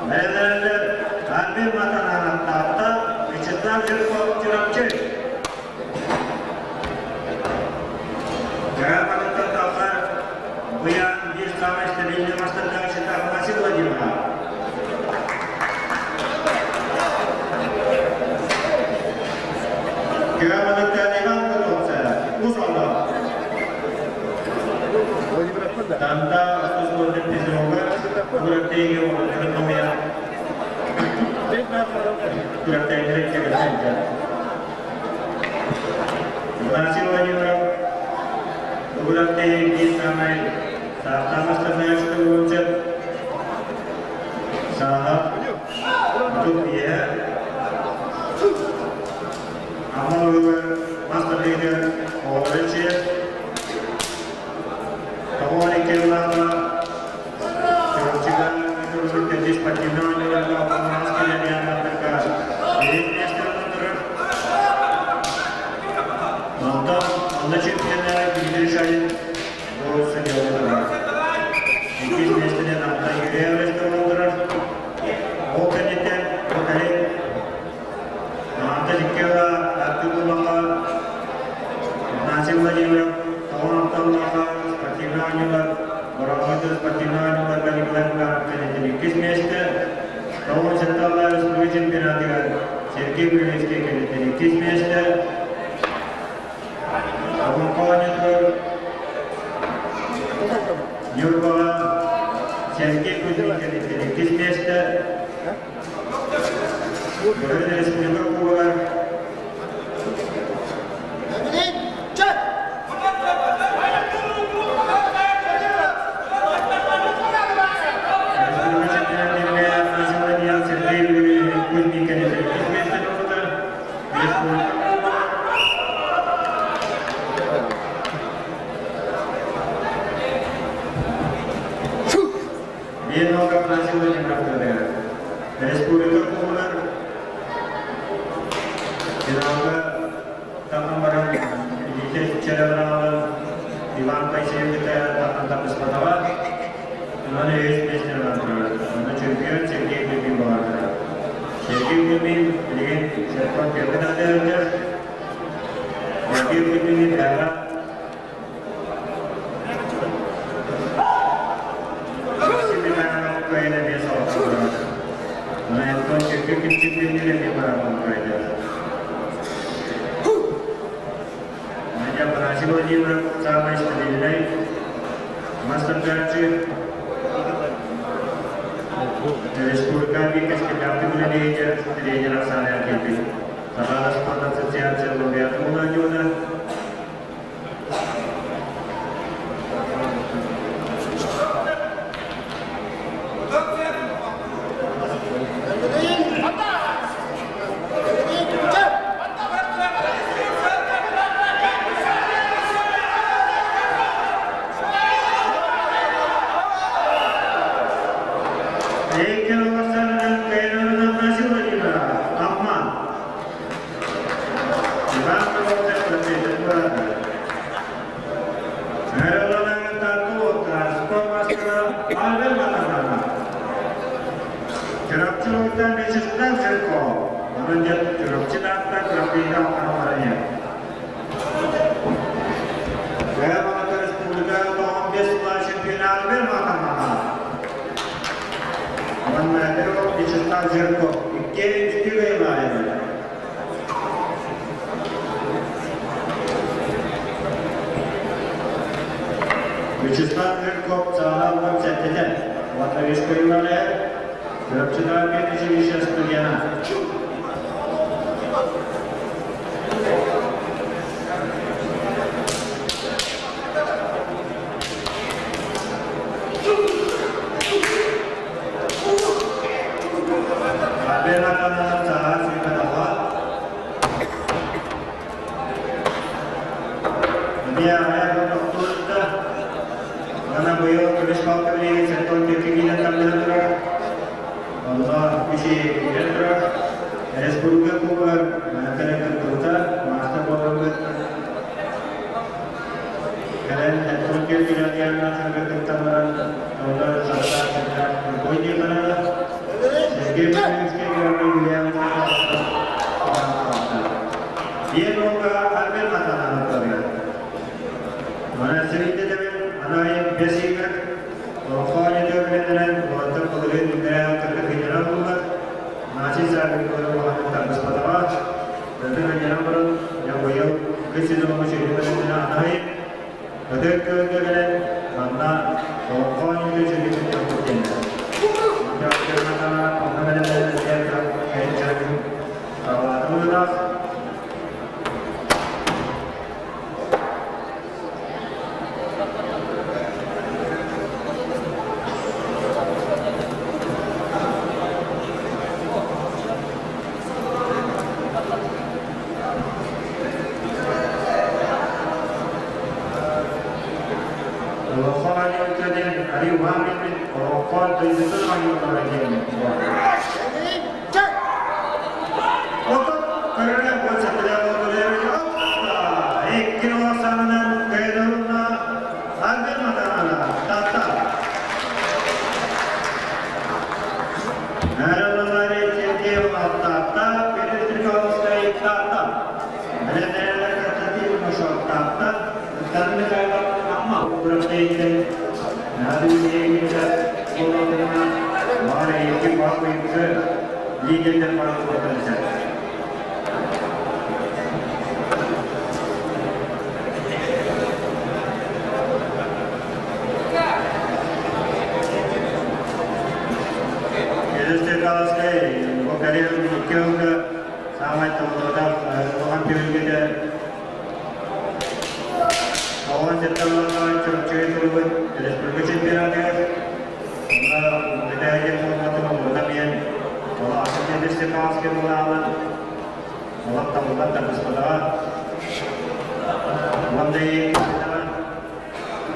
бэйэлэрэлэр Арбин Матанаанаттаатта Вячеслав Жирков Чурапчы. Грамотата тахсар Буян биир саамай стабильный мастардааччыта Афанасий Владимиров. Грамотата Иван Готовцев, Узаллаан. Танда Устуспордун физруга Кураттейге Кыргымыя Кураттейге Кыргымыя Афанасий Владимиров Кураттей биир саамай саахтаах буолчат сааһа отут ийэ Амма уйугар мас тардыытыгар оҕолорун сиэр. Тоҕо икки ыллаахха. спортивнай оонньууларга Николай Макаров кэнниттэн иккис миэстэ, 97 республика чемпионатыгар Сергей Кулинский кэнниттэн иккис миэстэ, Олоҥхо оонньуутугар Ньурбаҕа Сергей Кузьмин кэнниттэн иккис миэстэ, Бүгүн республика кубогар Республика чемпионатыгар Афанасий Сергей Кузьмин кэнниттэн иккис миэстэни ылбыта. Республика Биир Афанасий Владимиров Республика кубогар финалга таһан баран илиитэ чэрэлэҕэ Иван Моисеев кытта таһан таппыспатаҕа. Онон үһүс миэстэни ылан турар. Онно чемпион Сергей Кузьмин буолар. Сергей Кузьмин билигин Серпон Кирбин аттыгар. Сергей Кузьмин бэҕэ Максим Михайлов кыайан эмиэ салҕанар. Онон Чөккө Кипчикпиннир эмиэ барарбын кыайда. Надя Афанасий Владимиров самый стабильный мастер-гарчи. Республика кэскиллээхтик үлэлиир тренер Оксана Якимович. Саха спорт ассоциация лауреаты Владимира. Амма. Иван Петрович Чурапчы Вячеслав Жирков, онон дьэ Чурапчы Таатта Чурапчыга Алларыйа. Кыайа Республика 95 сыллаах чемпионатыгар маатамаха. Онон Вячеслав Жирков икки үстүү кыайыылаах. Вячеслав Жирков саала 17-те. Латвийская Чурапчытааҕы училище студена. Победа саҕа сүүрбэтаҕа. Эмиэ аҕыйах тохтуутта. Ана быйыл көмүс палка билигин 74 киилэ тардыһан турар. Онно үчүгэй киирэн турар. Республика кубогар кэлэн кыттыбыта, маастар буоларбыт. Кэлэн 74 киилэ диэн кыттан баран, онно састаах бой диэххэ Сергей Павловичка Биир уолга Арбел хатанан Манасырыйда анайым бэсиигэр Олоххоонньутугар үлэлэрэн уолаттар былырыын үндэрээ кытта кыйдаран буллар. Наций саабыттары улаханнык тардыспатаҕа. Кытта кыйдаран баран, дьэ быйыл кыс сезоҥҥа сүрүн анайым Ытык Күөлгэ кэлэн манна олоххоонньуту сүрүн дьоммут диэннэр. Онно бэлэмнэнэн Халаатым Олоххо оонньуута диэн арыы уһаан биэрбит олоххо дойдутун оонньуулара диэн Отут көрөрө уон икки санынан кыайдырынна Аргын Матанана Татта. Наралалари Сергей Татта, Петр Триколовскай Татта. Мелемелер Константин Мушов Татта, Виталий Михайлов Амма. Надо буолалларына, баар эйиэхэ баар быйылгы лидердэр баар буолуохтарын сөп. Елисей бу кэлин икки ылга саамай толлуотах улахан түһүлгэтэ Оҕо сетталларга Чурапчыга турбут республика чемпионатыгар онно бэтээһин форматын оҥорбута диэн ол атын Петр былаанын олох табыллан тардыспатаҕа. Уонна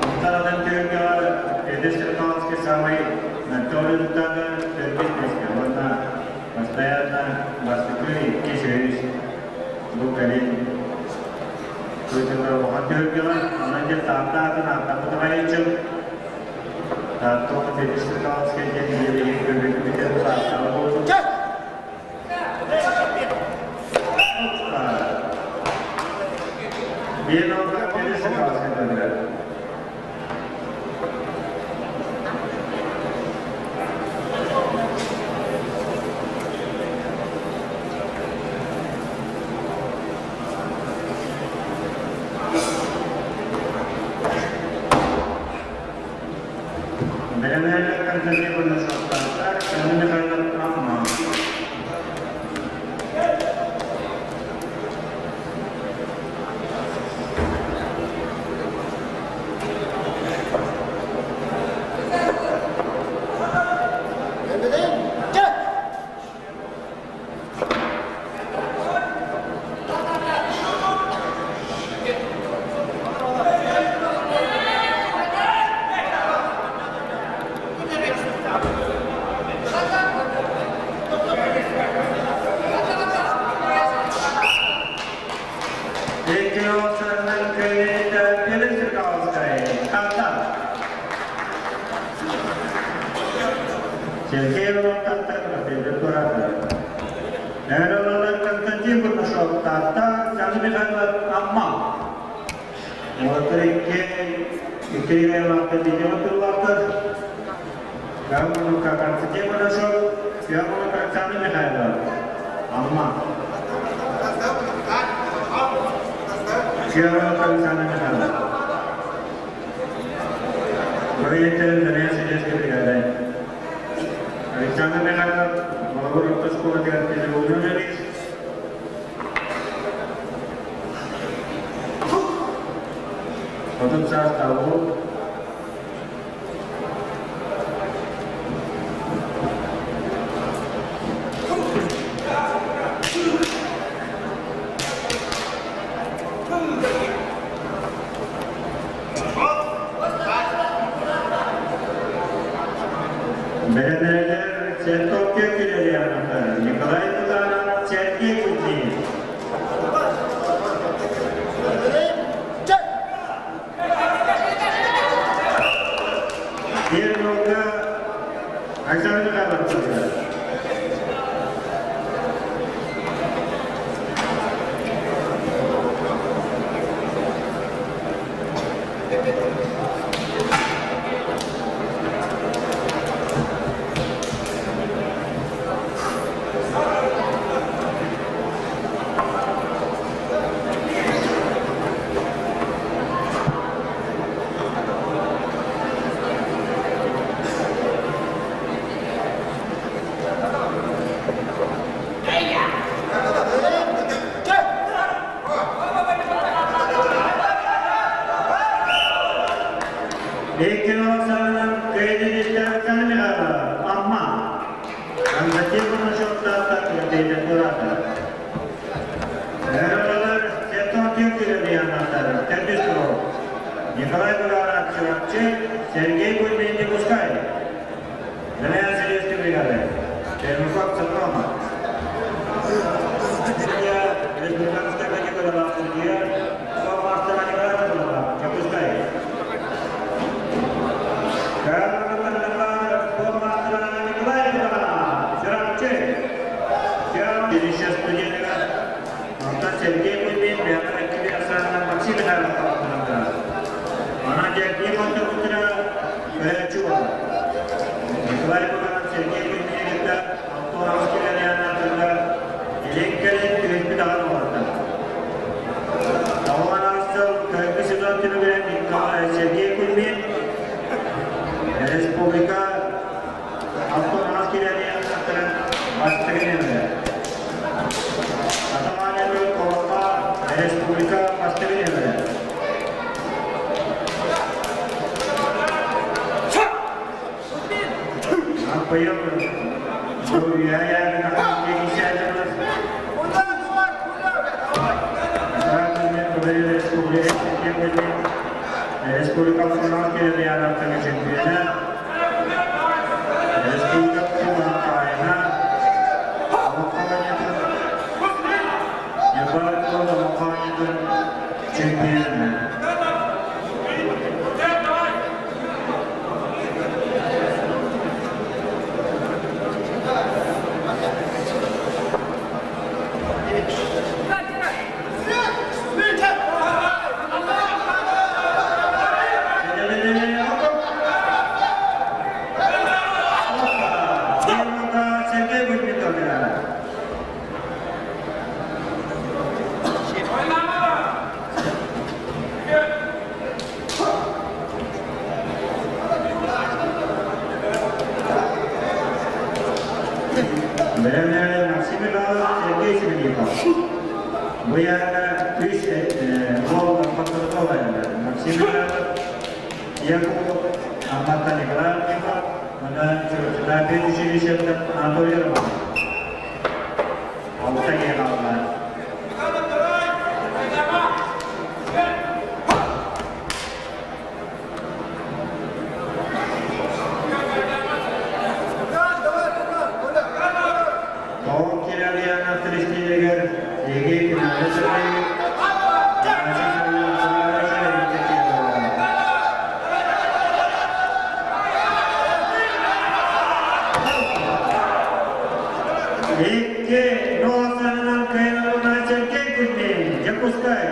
Онтон атын түһүлгэҕэ Петр Сергеевский саамай мөлтөх результаты төрдүс миэстэ уонна постоянно бастакы иккис үһүс бу кэлин Ыытыллар улахан түһүлгэҕэ онон дьэ Таатта аатын ааттаппыт аҕай Таатта уонна Петр Сергеевский диэн биэриигэ көрбүтүн саастаах буолбут. Биир алга Петр Сергеевский көрдүлэр. Бэлэмнээлэр Константин Кузнецовтаахтар, Семен Михайлов Амма. Екатерина Перестрелковская, Хата. Сергей Эрэлэлэр Константин Курнашов, Таатта, Сергей Михайлов, Амма. Уолаттар икки икки айлаахтар видео тыллаахтар. Калмынука Константин Курнашов, Калмынука Александр Михайлов, Амма. Калмынука Александр Михайлов. Проекты Заря сельской бригады. Александр Михайлов, Бологор орто школатыгар педагогунан үлэлиир. 30 саастаах уол. Бэлэмнэригэр Церковка килэрианатар Николай Тутанов Сергей Кузьмин. Первого Александр Михайлович. Икки саҕанан кыайдыттан Амма. Константин Курнашовтаахтар кыайдыттар. Эрэлэлэр Сетон Тюкелер төрдүс тур. Николай Буланов Чурапчы, Сергей Кузьмин Дикускай. Замена сельской бригады. Пермяков Сафронов. Республиканская категория судья Мастера Николай Дикускай. Николай Чурапчы. Онтон Сергей Кузьмин, Петр Александр Максим Михайлов. Ана дьэ биир Николай Иванов Сергей Кузьмины кытта 68 километрга илин-кэлин түһүспүт аҕан олордо. Тоҕуон сыл кыһыҥҥы сезон түмүгүнэн Сергей Кузьмин республика 68 километрын бастакы нөмірі. Атаманелы Колока республика бастакы нөмірі. Быйыл Республика Республика чемпионы. Бэлэмнээх Максим Михайлов, Сергей Семенников. Бу яга үс гол подготовка Максим Михайлов, Яков Амматтан Николай Антипов, Мына Чурапчыта училищеттен Анатолий Романов. Алта киһи хаалла. Тоҕо Кирилляна Христинигэр эги кинааны сырдыйык, Икки нуосанынан кыайыларына Сергей Кузьмин, Дьокуускай.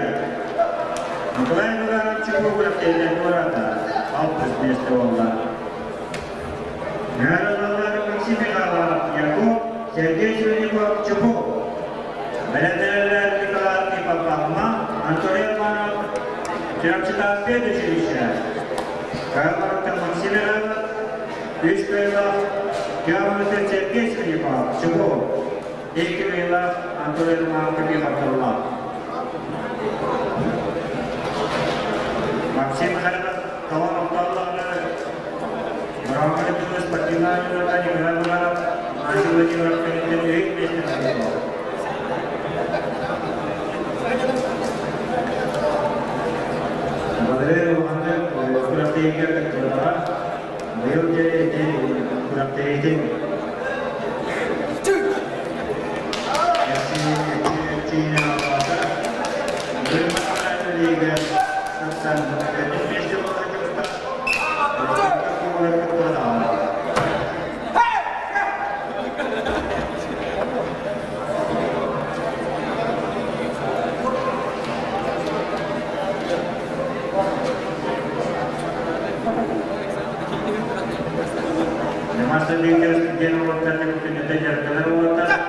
Николай Муратов Чугугуров кэлэн Мурата, алтыс миэстэ буолла. Нааналар Максим Михайлов, Яков, Сергей Свердюков, Чупу. Бэлэмнэрэлэр Николай Антипов, Амма, Анатолий Романов, Чурапчытааскай училище. Кайларовтан Максим Михайлов, үс кыайыылаах Кеомметр Сергей Свердюков, Чупу. Икки кыайыылаах Анатолий Романов Михайлов. Максим Михайлов талан отталлаҕына Быраабыла спортивная Николай Иванов Азия Владимиров кэнниттэн үһүс миэстэни ылла. Валерий улаханнык күрэхтэһиигэ кыттыбатаҕа. Быйыл дьэ ити күрэхтэһиитин Мастер диэн уолаттар күнүтэ дьарыктанар уолаттар.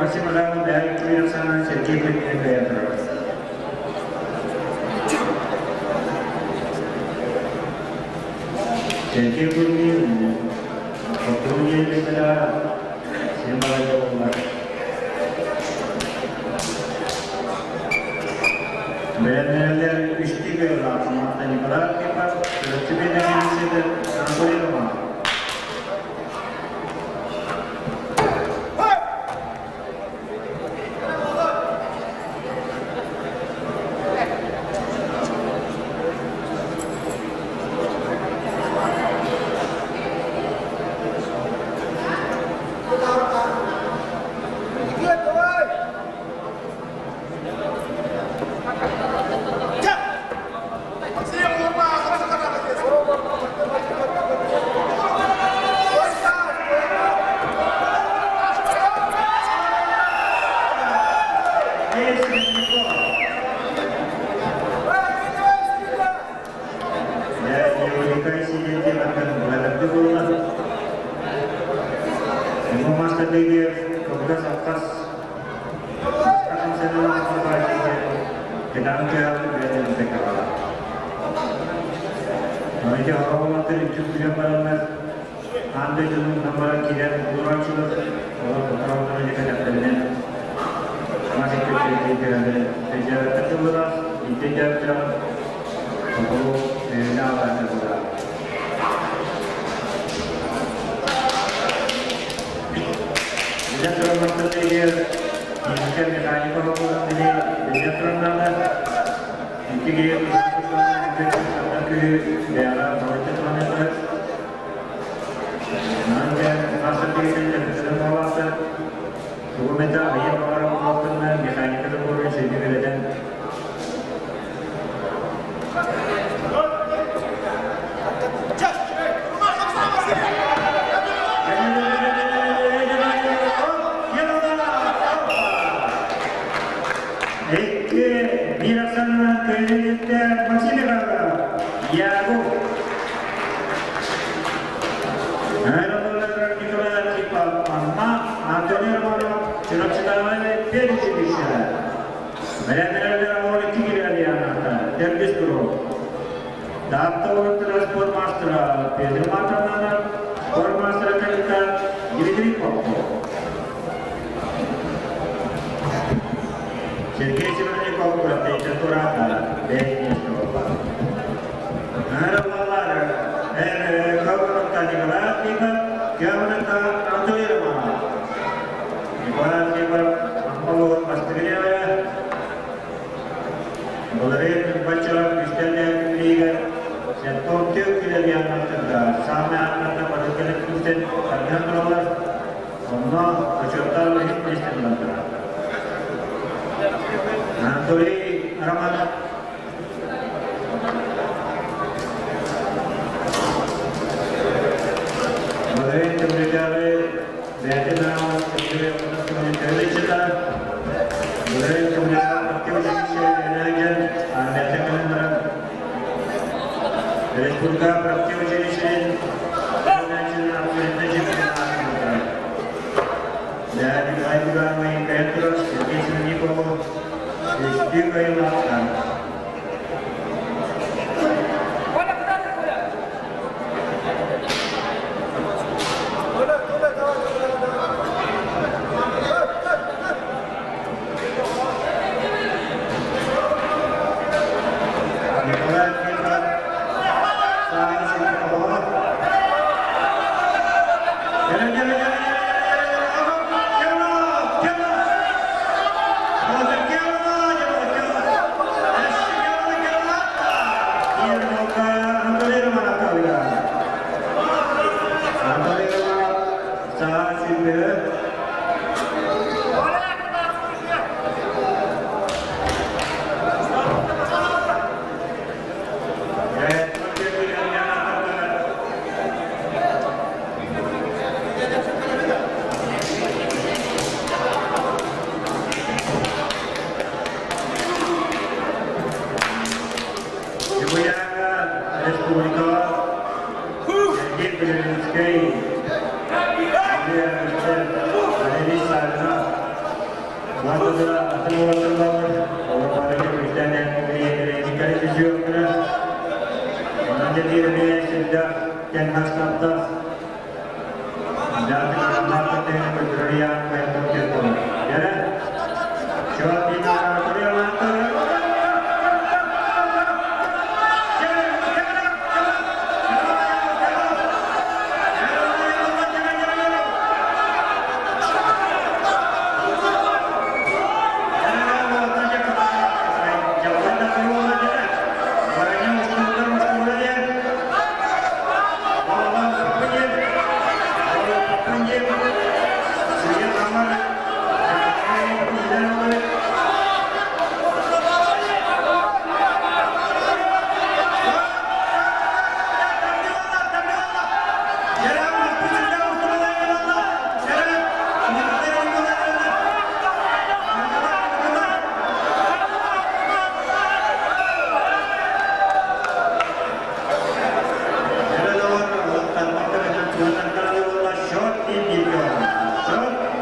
Максим Михайлов бэйэ санаан Сергей Кузьмин бэйэ турар. Сергей Кузьмин Хотун син балайда буолла. Бэлэмнэнэллэр үстүү кыайыылаах Самарта Николай Архипов, Чурапчы бэлэмнэнээччитэ Анатолий Романов. Алексей Семенников. Я не увлекайся тем, как было. Ему мастер когда заказ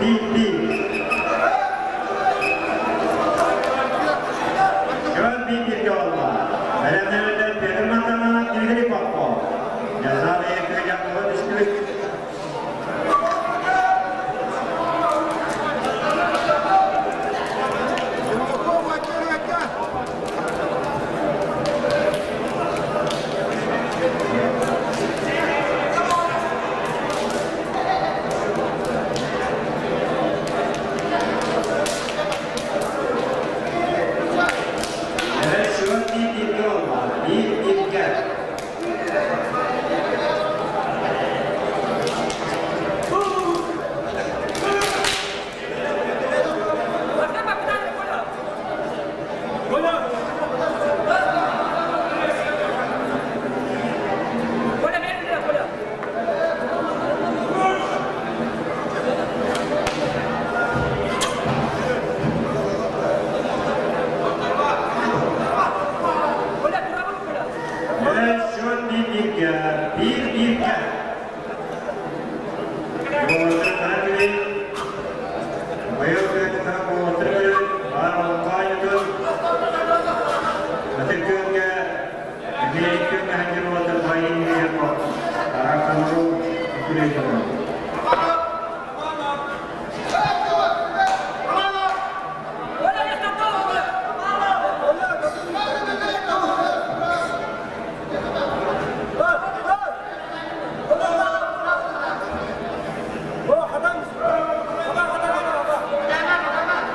Биир-биир. Счет биир-бииргэ буолла. Бэлэмнэнэллэр Петр Матананов, Дмитрий Попов. Жазаны екіге жақындап түстүбүт. Evet, счет биир-бииргэ буолла. Биир-бииргэ. Evet, счет биир-бииргэ. Биир-бииргэ. Уолаттар Каракүлүй, быйыл күөттэх уолаттар көрүн, баар олоҥхо Ытык Күөлгэ Биэрик күөҥҥэ сылдьар уолаттар байын Араканру күлү.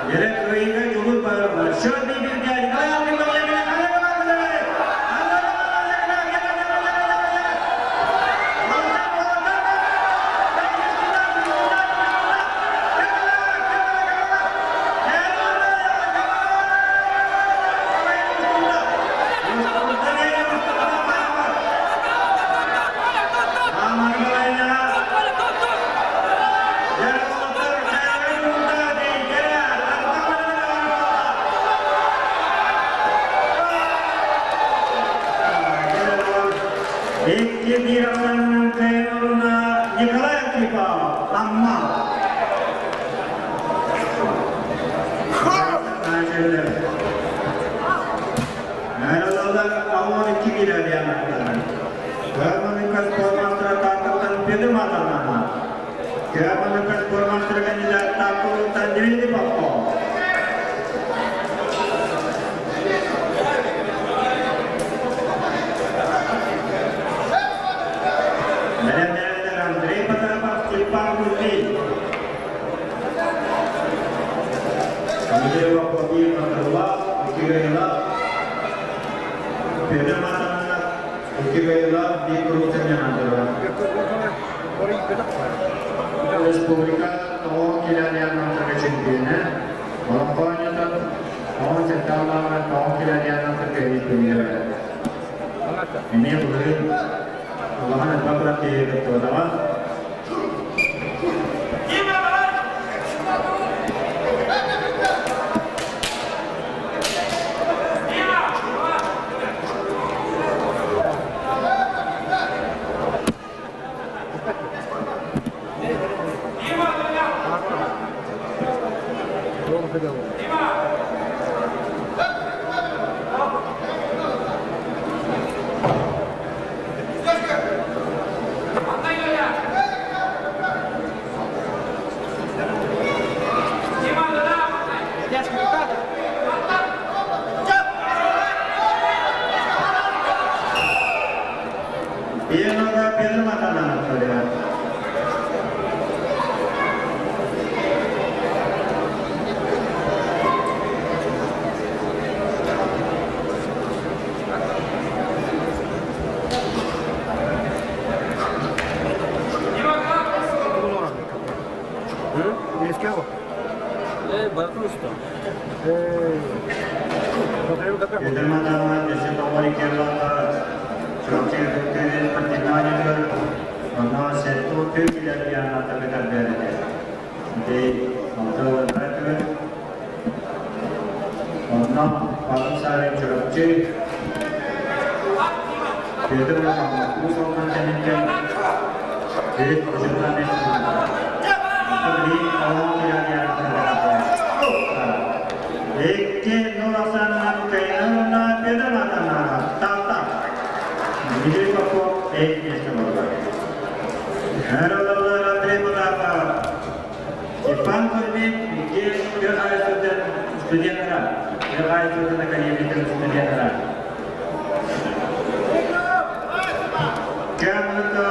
Gerek köyüne yolun var. Şöyle bir gel. Икки биир ахсаанынан кыайан орунна Николай Архипов, Амма. Наверное, 62 кило диаметр. Германика спортмастера Тааттаттан Петр Матанана. Германика спортмастера кандидат Тааттаттан Дмитрий Попов. Бэлэмнэнэллэр Андрей Потапов, Степан Кузьмин. Андрей Попов Владимир икки Петр Матананов, икки кыайыылаах, биир куруук сынньанан Республика тоҕо килэрияннарга чемпионэ, Олоҥхо оонньотон 17 аллааҕар тоҕо килэрияннарга үһүс Эмиэ былырыын улахан элбэх күрэхтэһиигэ кыттыбатаҕа. Пианоға Петр Матананов көреді. Петр Матананов өссө тоҕо Чурапчы Көктөйүн спортивнай онно сетто түр килэрдианата көтөрбөрөтө. Ити алты түгэн. Онно Павел Савин Чурапчы Петр Матананов Уус-Алдан кэнниттэн Перед Бочуотунай Билии Кузьмин икки тыа хаһаайыстыбатын студеннара, тыа хаһаайыстыбатын академиятын студеннара. Кэммыта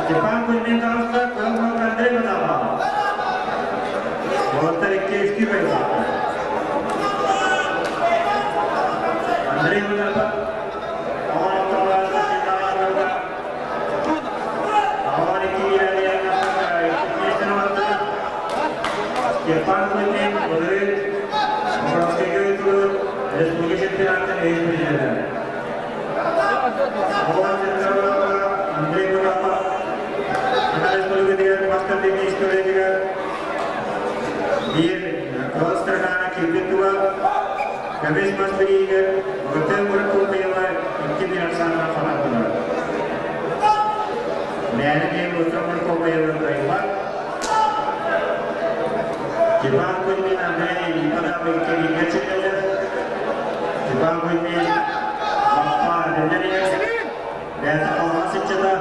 Степан Кузьмин таҕыста, Кыһыл Андрей Потапов. Уолаттар икки үстүү байылаахтар. Андрей Потапов Степан Кузьмин былырыын Муромскайга ыытыллыбыт республика чемпионатын үһүс призерэ. Андрей Потапов Саха Республикатыгар мас тардыһыы историятыгар биир кылыс страхана киирбит тула көмүс мас бирииһигэр Богатырь Муракултаева 2000 ахсаанынан хатардылар. Мээнэ диэн Богатырь Муракултаева кыайбат. Степан Кузьмин Андрей Николаевич кэлиигэ чилэлэр. Степан Кузьмин Лаппа дэнэр бэйэтэ халҕан сыччата.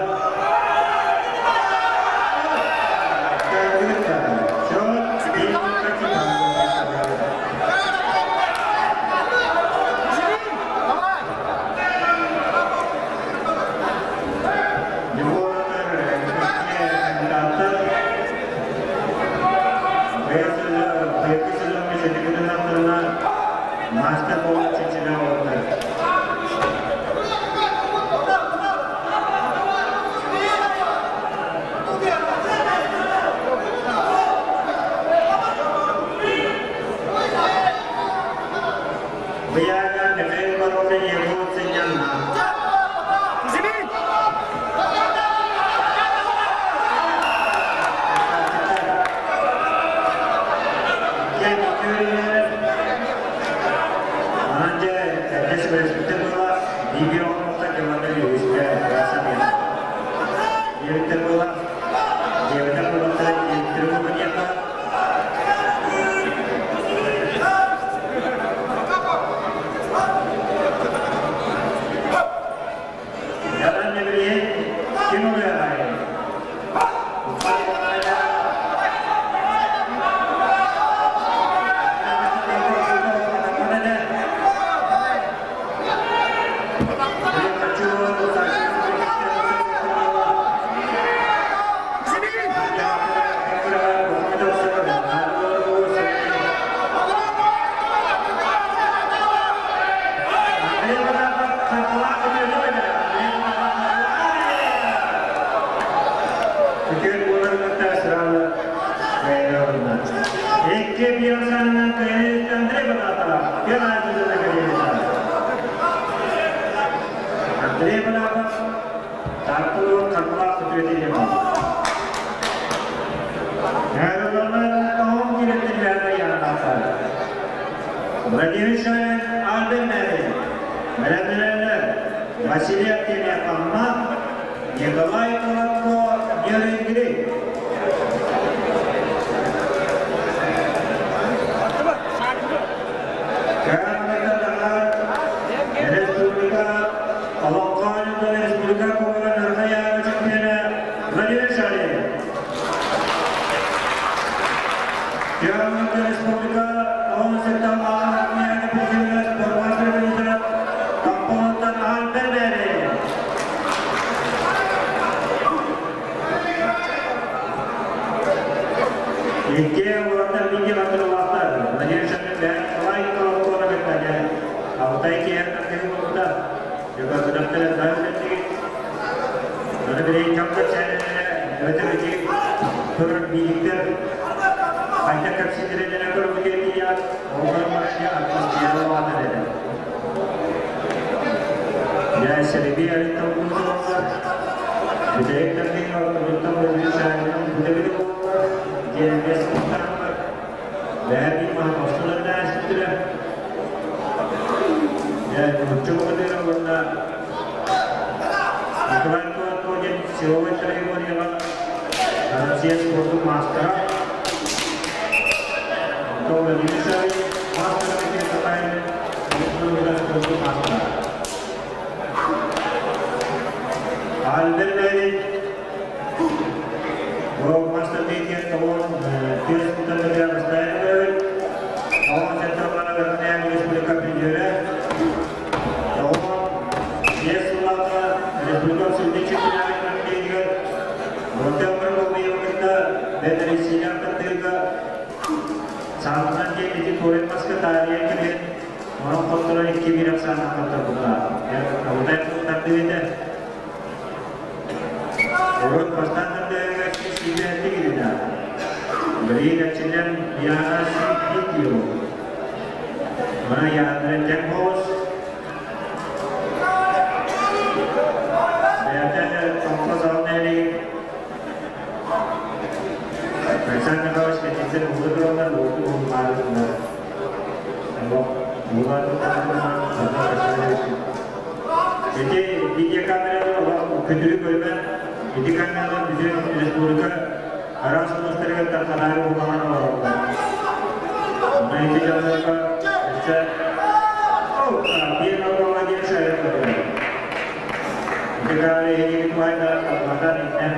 Мастер буолан чечене олордор. Быйаана Михаил Воронин Егор Сынньанна. Онон дьэ, эрдэ сүбэлэспиттэр буола, биир оҕолорго дьыллата үһүскэ ырааста диэбиттэр буола, диэбэтэх буолбуттара диэбиттэрэ буолла диэххэ. Yalan ne bileyim, kim oluyor yani? Андрей Потапов Таатталуун Харбалаах күтүөтэ Владимир Шарин Альберт Мэрин, Бэлэмнэнэллэр Василий Артемьев Амма, Николай Колобко Нерюнгри. Республика Олоҥхо Республика Кубогын Архаяга чемпиона Владимир Шарин. Первая Республика 17 Армияны призеры спортмастер призеры Томпонуттан Альберт Бери. Икки уолаттар бииргэ баттырылаахтар. Владимир Шарин бэйэн Николай Колобкова кыттан Алтай киһи тардыһыы буолбута. Дьокуускайдартан элбэх үлэлиир. Аны билигин дьон кэпсээннэрэ эбэтэр ити турар биһиктэр хайдах кэпсиирэлэрэ көрбүтүгэр тиийэҕит, ол барыга атмосфера улаатар этэ. Дьэ, сэрэбиэй арыттан буолаллар, бүтэһик тардыһыы ортотуттан Владимир Шаринын бүтэбити буолаллар, диэн эмиэ сылтааннар, бэйэ биир маһын охсулар ааспыттара. Дьэ, нуучча бухатыыра уонна Николай Кулаков диэн силовой траекторияҕа Россия спордун маастара. Онтон Владимир Шарин мастер Сахаев спордун маастара. Альберт Левин Урок мастер деятель того Бэт Алексеев тардыыга саатынан диэн ити туорай маска таарыйан кэлэн, онон хотторон 2-1 ахсаанынан хотторбута. Абытай тардыы этэ. Урут бастаан тардыыга сиибээтик илинэ. Билигин эрчиллэн Яна Сип Мына Яна тэҥ оҕус. Бэйэтэ Томпо зал нэһилиэгин Александр Михайлович кэтиттэн уһула тураллар, уоту уһун Ити видеокамералар күтүрү көрүмэн, ити камералар бүтүн республика араас улуустарыгар тарханаары булаһан олороллор. Онно ити дьоннорго өссө биир Владимир Шарин көрүлэр. Ити камера иһигин туһайда тарҕатан иннэн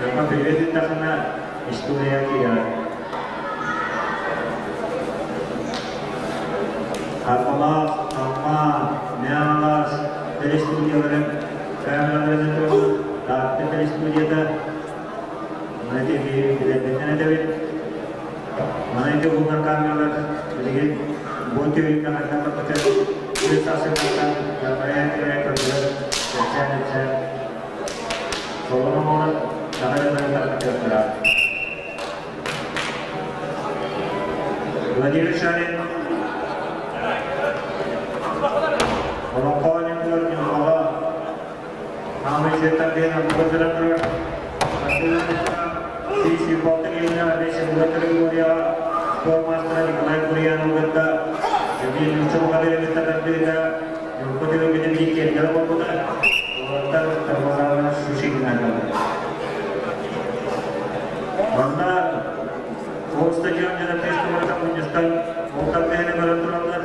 дьоҥҥо привет ыыттахына история киирэр. Харбалаах, Амма, Мэҥэ телестудияларын камераларын туруорбут Таатта телестудията Маны билэрбиттэн этэбит. Маны ити уһулар камералар билигин бу түһүлгэ ханна барбытын үс сарсыҥҥыттан кэмэрэ көрдөрөр кэпсээн-ипсээн солоно оҥорон саха дьоннорун тарҕатыахтара. Владимир Шарин Олоҥхо оонньуутугар Ньурбаҕа Аамай Светардыын оннуга сыран турар. Сүүс киһини Олеся Григорьева, спорт маастара Николай Гурьянов кытта Евгений Нучча кытта тардыыта Ньурба түһүлгэтин биир буолбута. Уолаттар Тарбазарова Шушигина Онно ол стадион дьонор мунньустан ол тардыһыны көрөн тураллар.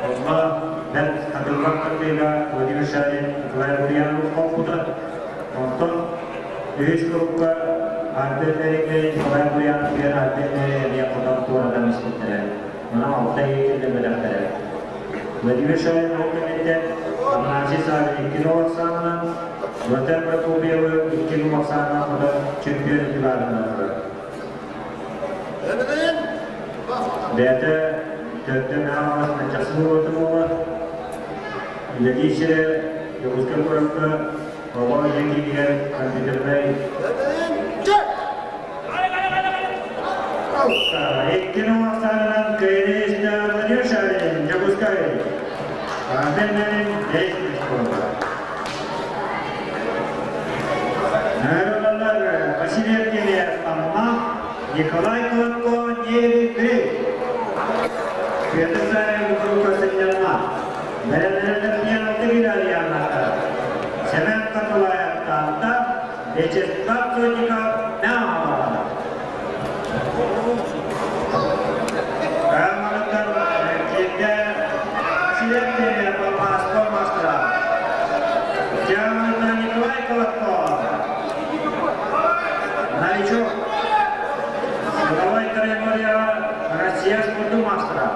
Онно бэрт хатыллар тардыыга Владимир Шарин Николай Гурьянов хоппута. Онтон үһүс группа Альберт Эрикэй, Николай Гурьянов диэн Альберт эмиэ хотон туоратан испиттэрэ. Онон алта иһитиллэн бэлэхтэрэ. Владимир Шарин ол кэнниттэн Афанасий Савин икки нол ахсаанынан, Владимир Прокопьевы икки нол ахсаанынан хотон чемпион ытылаарынан турар. Бэйэтэ төрдө наһаа маччахсы буолуота буолла. Үлэлии сирэ Дьокуускай куоракка оҕо ийэ киинигэр компьютернай Икки ахсаанынан кыайыы Владимир Шарин, Дьокуускай. Арденнерин 5 буолла. Наградалар Василий Артемьев Амма, Николай Колотко Нерюнгри. Петр Сарин Крука Сынньалма. Бэлэмнэрин Алтыгин Семен Катулаев Таатта, Вячеслав Сотников Наамала. Каамалыттан киирдэ Василий Артемьев Алмааспа мастера. Дьаамалыттан Николай Колотков. Новичок. Николай Троеморьева Россия спортун мастера.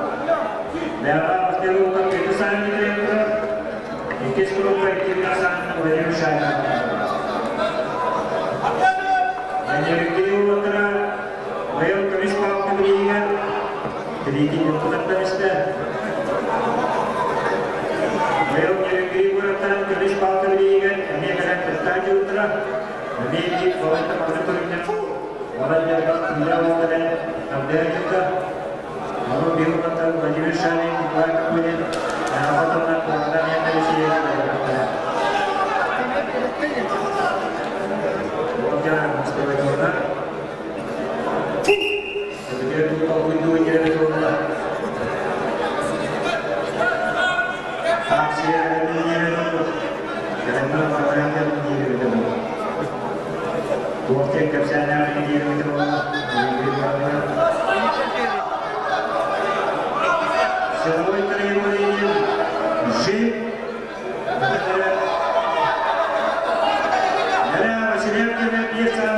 Бэҕэ бастыгы Петр Савин Иккис группа икки тахсан Владимир Шайнов. Нерюнгри уолаттара быйыл көмүс палка билиигэр тириитин тутаттан истэ. Быйыл Нерюнгри куораттарын көмүс палка билиигэр эмиэ кэлэн кыттааччы ыттара. Эмиэ биир балайда маннык көрүҥнэр Онон дьарыгар күүлэ уоллары тардыа кытта. Ону быйыл кытта Владимир Шарин, Николай Капунин, Хотоннор куораттан иэннэри сириэри көрбөхтөрө. Уолдьа Москватовна Өбүтүөр толкуйдуу диэри туолла. Акция Туох диэн кэпсээннээх диэбитэ буолла. Силовой требование жить. Василевкина пьеса.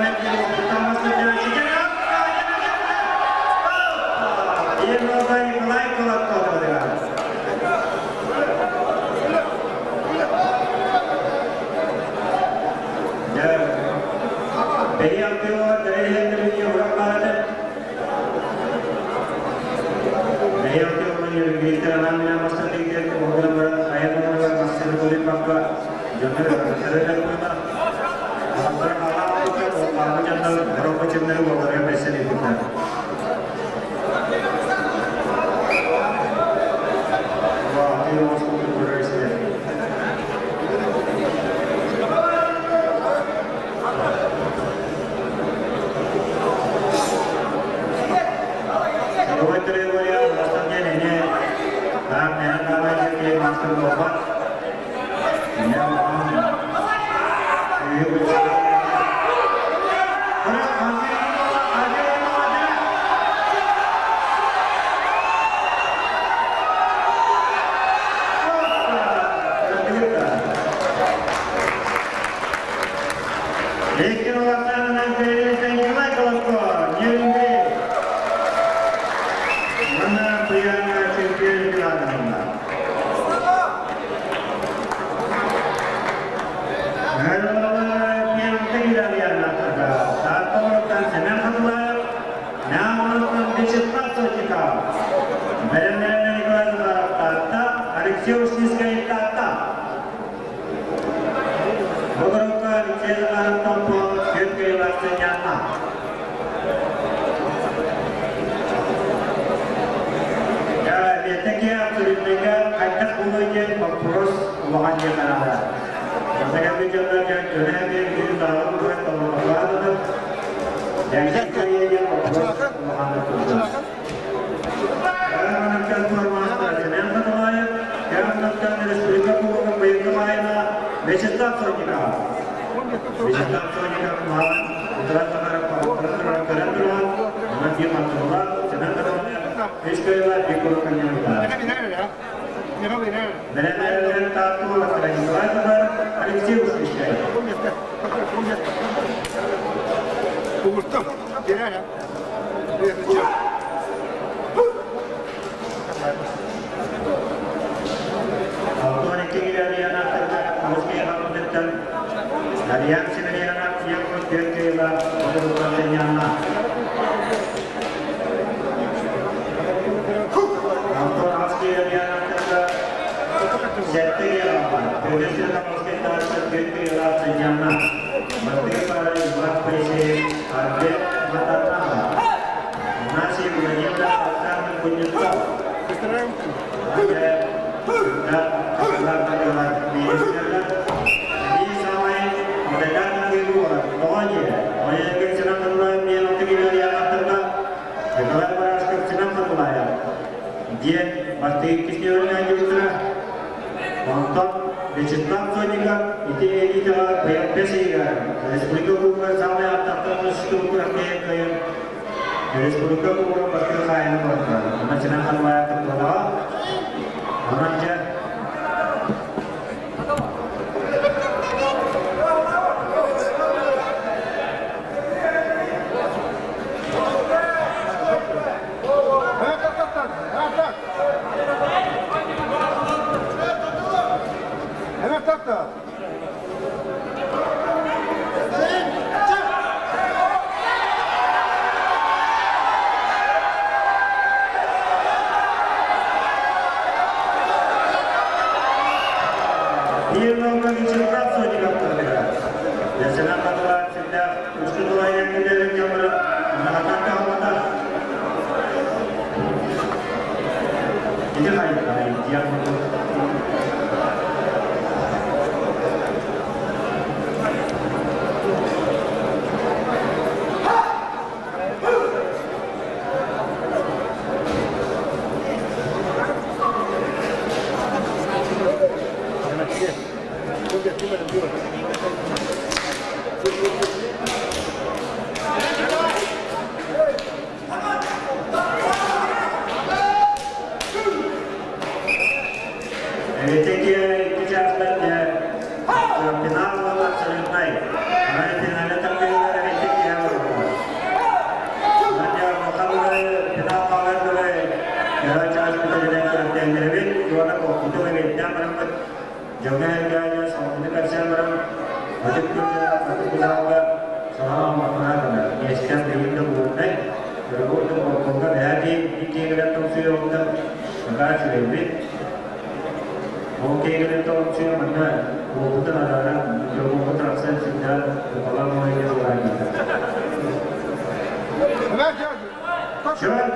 Чуор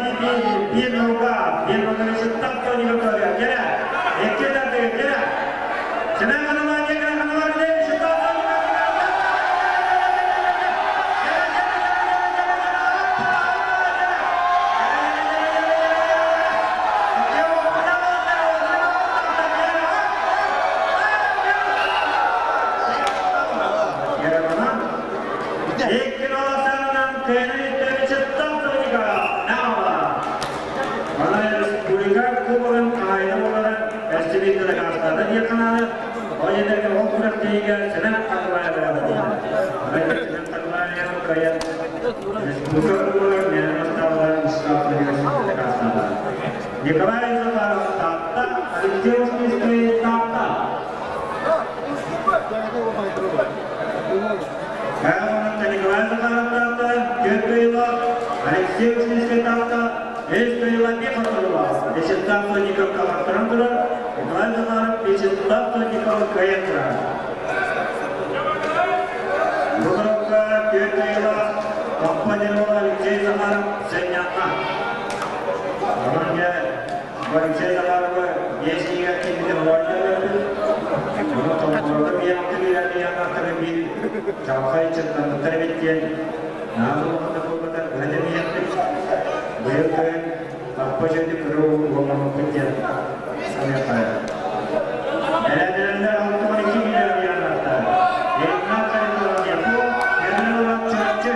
биир нолга, биир нолга Таптони Кера, Экке Кера. Семен Ханова, Кера Ханова, Николай Захаров Татта, Алексей Ушницкий Татта. Николай Захаров Татта, Киркыйлов, Алексей Ушницкий Татта, Эс Кыйла Михайлова, Вячеслав Сотников Калактыран турар, Николай Захаров, Вячеслав Сотников Каян турар. Бугуровка Киркыйла, Компаньонова Алексей Захаров, Сенятна. Онон Алексей Захарова Есига кимите олордо. Bunu толкорда bir yaptı bir yerde yanakları bir çalkay çıktı bitti. Nazım okulda kolbatar öyle mi yaptık? Bıyık köyün Tappaşödü kırı olmamı bitti. Erenler 6-12 milyon yanakta. Ekmek kayıtları yapı, genel olarak çöpçü.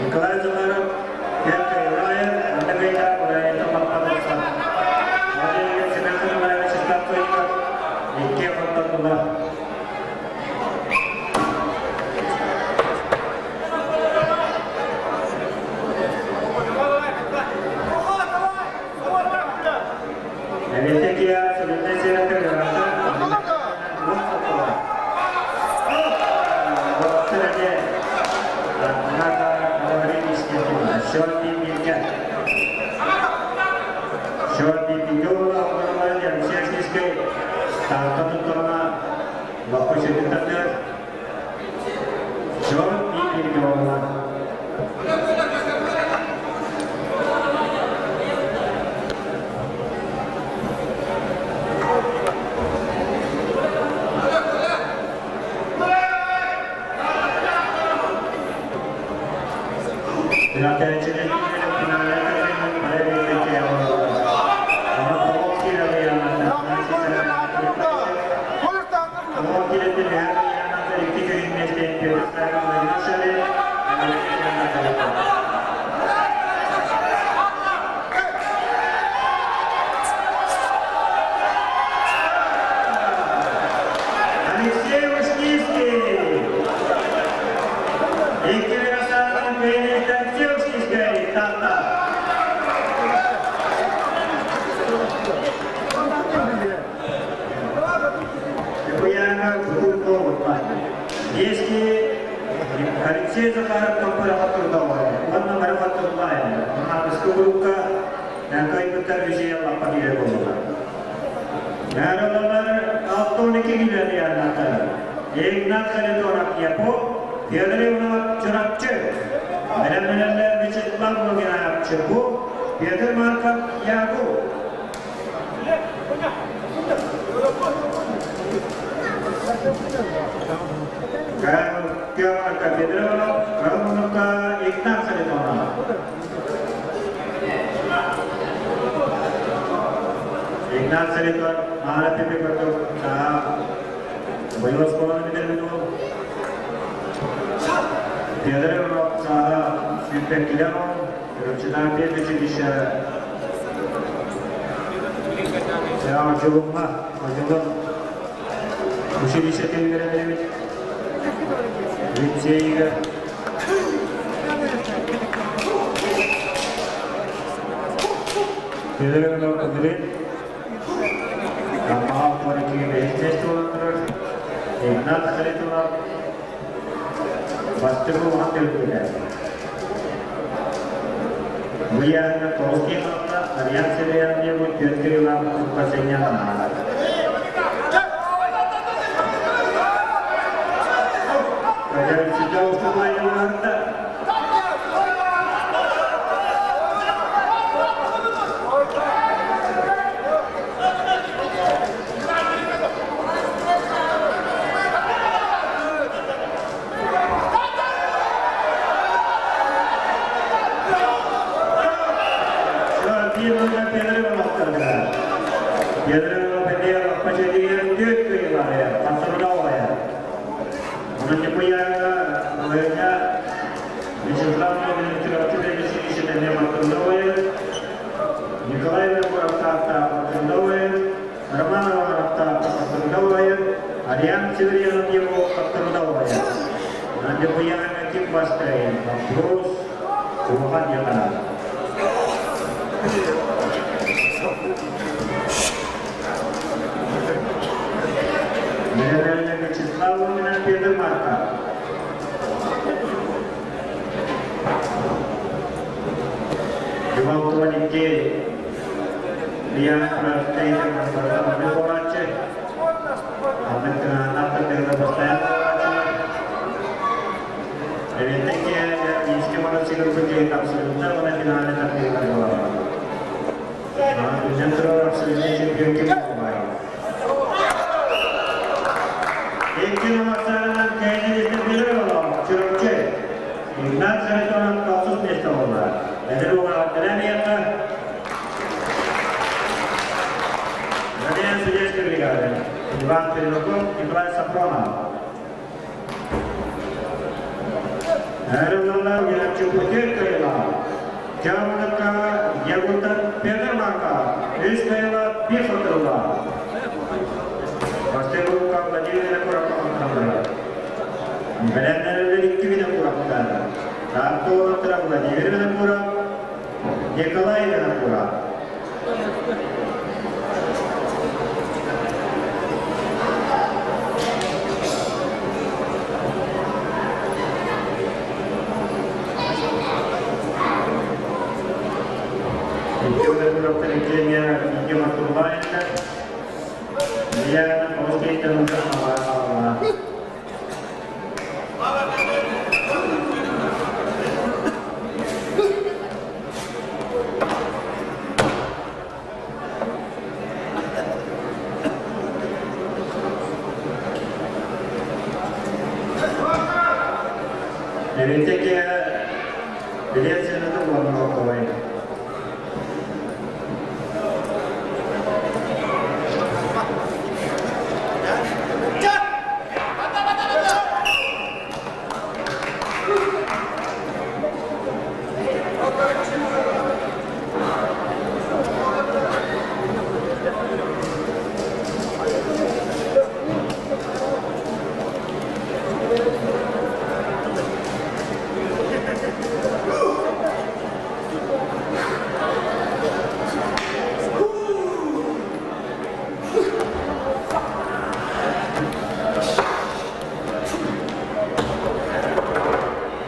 Николай Захаров, Петр Иваев, Андрей Курайта Махмадовса. Владимир Семен Иванович Статуйков, Нике Фантатула. Эветекия сүрүннэ сирэттер Алексей Ушницкий! Виктор Алексей Ушницкий, Тата. Если Алексей Захаров Топырахатурдавай, он Марахатурдавай, он Республика, Накайбытар Вижея Лапагире болула. Народалар 6-12 миллион янатар. Игнат Харитонов Япо, Федор Иванов Чурапчы, Менеменелер Вячеслав Логинов Чепу, Петр Марков Ягу. Федор Иванов, Игнат Харитонов. Игнат Харитонов, Махарапипи Петр, Боевой школа Федор Иванов, Сюпер Килянов, Ручина Петр Училище. Одьулуҥҥа Одьулун училищетын үөрэнэбит. Лицейгэ Петр Иванов Андрей Аммаҕа 12 бэһис буолан турар. Игнат Харитонов бастакы улахан түһүлгэлэр. Бу ыйааһыҥҥа тоҕус киһи хаалла, Ариан Северян диэн түөрт кырыылаах спасение анаалар. Кадярчика устулайылларда. Николай Винокуров Роман Романовтаах Хаттырдалайы, Ариан Северянов его Хаттырдалайы. Надябыяна ким бастайын? Вопрос улахан яна. Генеральный Вячеслав Лунина Петр Марков. Иван Туаникей Игнат Харитонов тохсус миэстэ буолла. Эдэр уолаттара миэхэ Владимир судейской бригады. Иван Пермяков, Николай Сафронов. Эрыллалар Герачукутер кайла. Кямныка Ягута Петр Марка. Үс кайла bir фотола. Бастыгылка Владимир Винокуров Бэлэмнэрэлэр икки Винокуровтар. Таатта Владимир Винокуров, Николай Винокуров. Икки Винокуровтар иккиэмиэ бииргэ Мартурбаевтар. Ильяна Павлович Эбэтэ билет сыаната уонна лотовай.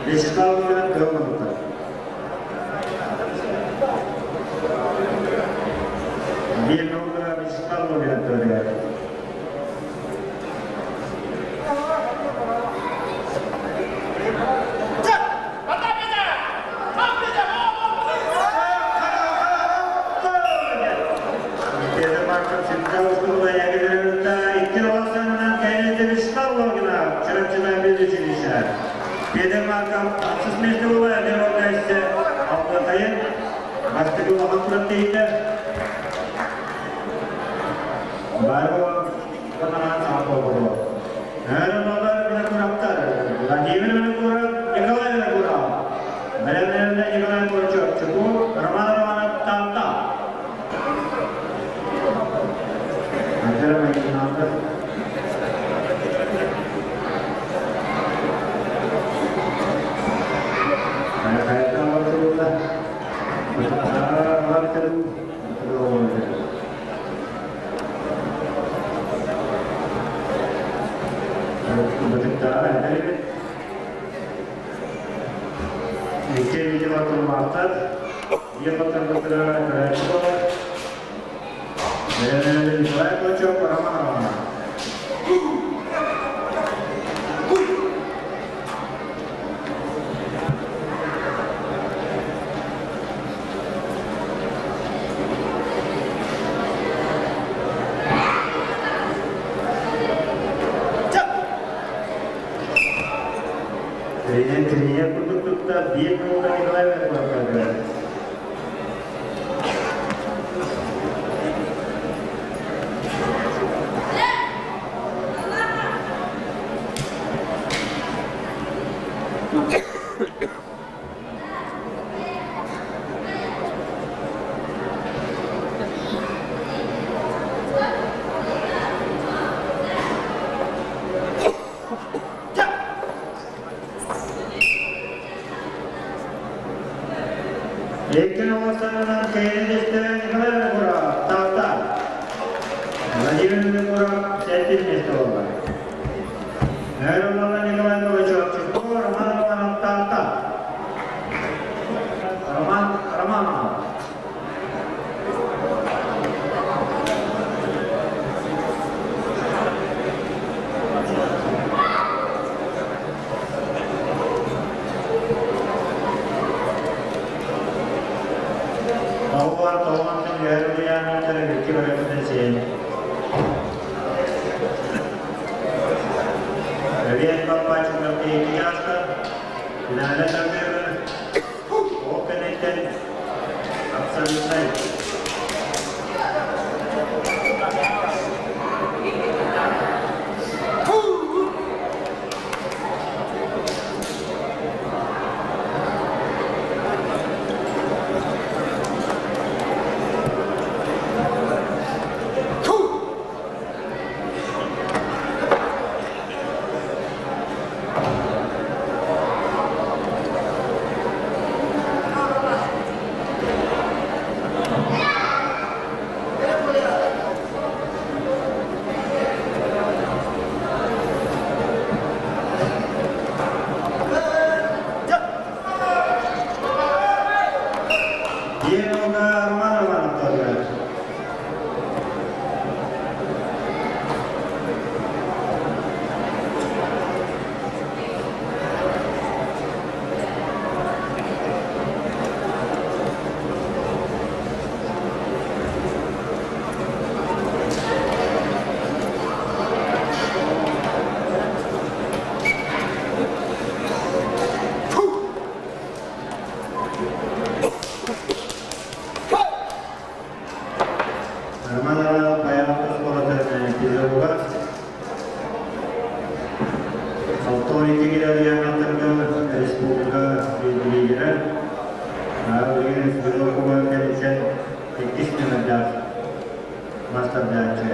Вячеслав Иванов Громовка. Биир Вячеслав Логинов Петр Марков ахсыс миэстэ буола эдэр ордайсы Алтатайын бастакы улахан күрэхтэһиитэ Бары санаан саҕа Өр Винокуровтар Владимир Винокуров, Николай Винокуров, Бэлэмнэринэ Николай Курчев, Чукур, Роман Романов, Таатта. Айдара майгыннаата. Хайа барылла. Икки видео турмааттар, биир батарбытыра көрөөччү болар. Николай Кочев, Роман Романов. Тренер тренер курдук тутта биир кылга Николай Владимирович. Икки оҕустарынан кэйэлэстэ Николай Винокуров, Таатта. Владимир Винокуров сэттис миэстэ буолла. Мэр Николай Новичок, Роман Романов, Таатта. Роман Романов. Оҕолор тоҕонтон үөрүйээннэр икки бөрөтүнэн сиэн. Өлүөн баппааччылар биһиги ааста, финалга тардыылар, ол кэнниттэн абсолютнай. Диэн уонна Роман Романовтарга. Роман Романов Баян оскуолатын педагога. 62 килограммтарга республика лидерэ. Билигин республика кэнниттэн иккис нүмердээх мастардааччы.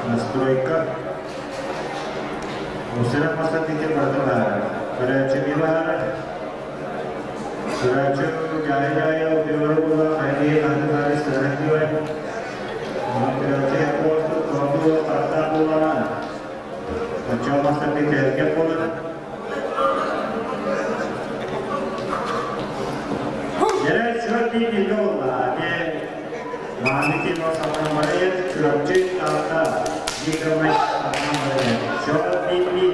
Настройка. Мусора мастер барыта баар. Көрөөччү эмиэ баар. Көрөөччү дьаайа-дьаайа убиору була хайгыы ханны-хары сыһан диой. Онон көрөөччү буолсу, тоҕу харахтаах буоллаҕына, оччоҕо мастер кэлгэ буолар. Дьэ, чүөр дии билгэ буолла. Ane мааны кино саҕана барайар, Чурапчы Таатта Викович саҕана барайар. Чүөр дии.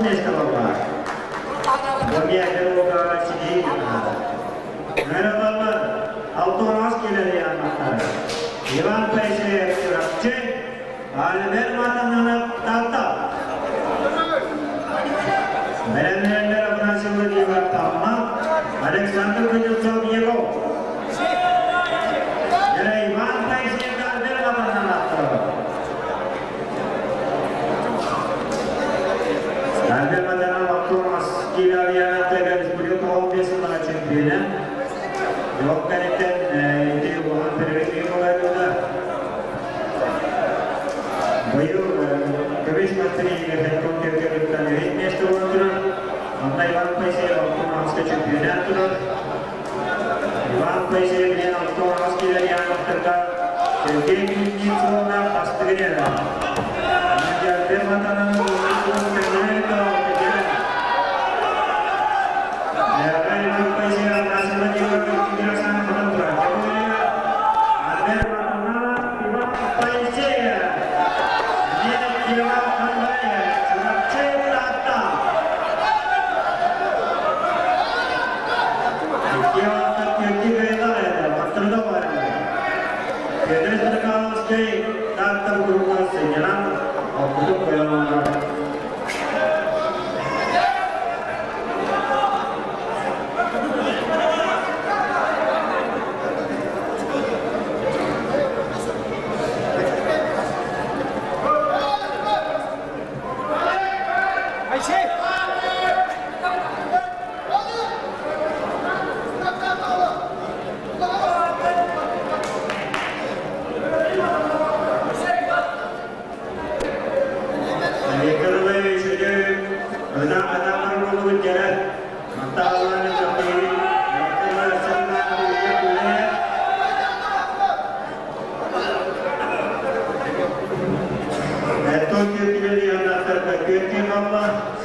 миэстэ буолла. Бомья сидии Мэралалар Алтуонаас киилэри ааннаттара. Иван Поисеев Чурапчы, Альберт Матананов Таатта. Бэлэмнэнэллэр Афанасий Владимиров Тамма, Александр Кузнецов Егор. Иван Поисеев Альберт Матананов. Альберт Матананов Алтуонаас киилэри ааннаттара республика 15 сыллаах чемпиона. Ол кэнниттэн ити улахан перерыв буолар Быйыл көмүс мастер Хэнкон кэргэнниттэн үһүс миэстэ буолан турар. Онно Иван Поисеев Алтын Аҕыска чемпионат турар. Иван Поисеев диэн Алтын Аҕыс киирэр яновтарга Сергей Кузнецовна Астыгынена. Альберт Матанан Сынньанан, оппутун қойон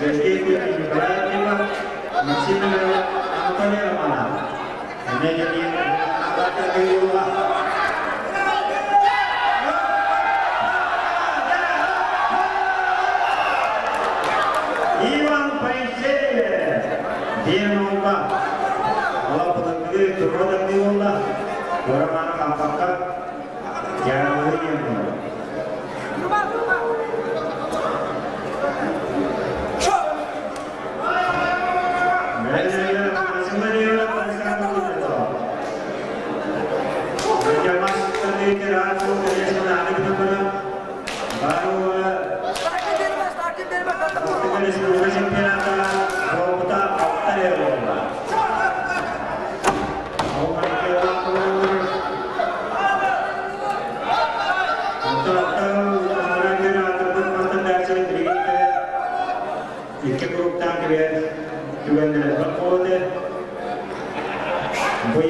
Сергей Николаев, Максим Анатолий Романов. Иван Поисеев, диэн уолла, олоппутугу туруодардыы буолла, Романы хампакка дьаарылыы диэн буолла. Икки кругтаах кириэс түгэннэрэ баппуоты. Бу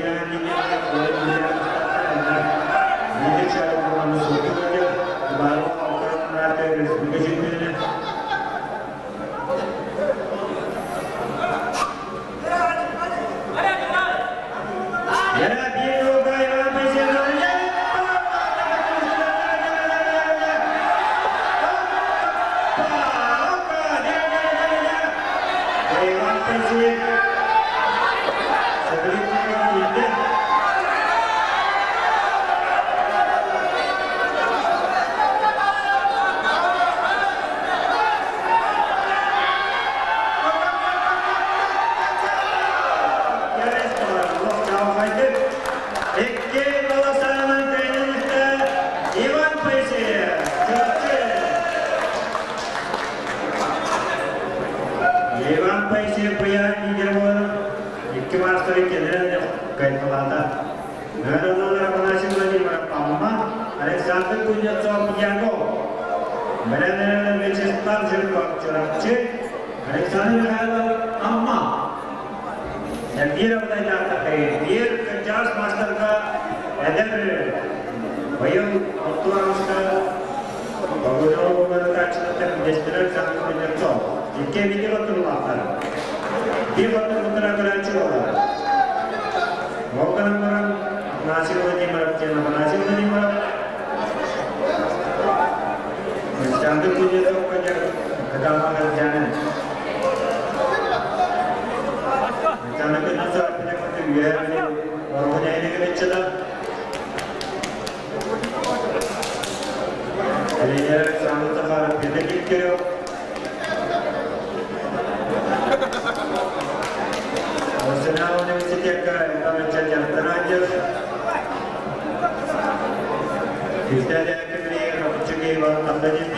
Иван Поисеев, Чурапчы. Иван Поисеев быйаан лидер буолар. Икки маастары кэлэрэн кайфалаата. Наградалар Афанасий Владимиров Амма, Александр Кузнецов Яков, Бэлэмнэнэн Вячеслав Жирков Чурапчы, Александр Михайлов Амма. Эльвира Владимировна, биир кырдьаҕас маастарга эдэр быйыл Алтуаровска Погонёв миэстэлэр Александр Кузнецов. Икки эбити оттуруулаахтар. Биир оттурбуттара көрөөччү буолар. Ол гынан баран Афанасий Владимиров диэн Афанасий Владимиров Александр Кузнецовка дьэ кытаанах сылдьааны. Татьяна Кузнецова Үөһээ Бүлүү Ороһу нэһилиэгин ыччата. Тренер Александр Захаров Петр Дегтярев. Национальный университекка Иван ыччат дьарыктанааччы. Күүстээх Кимриев, Иван Махтанин.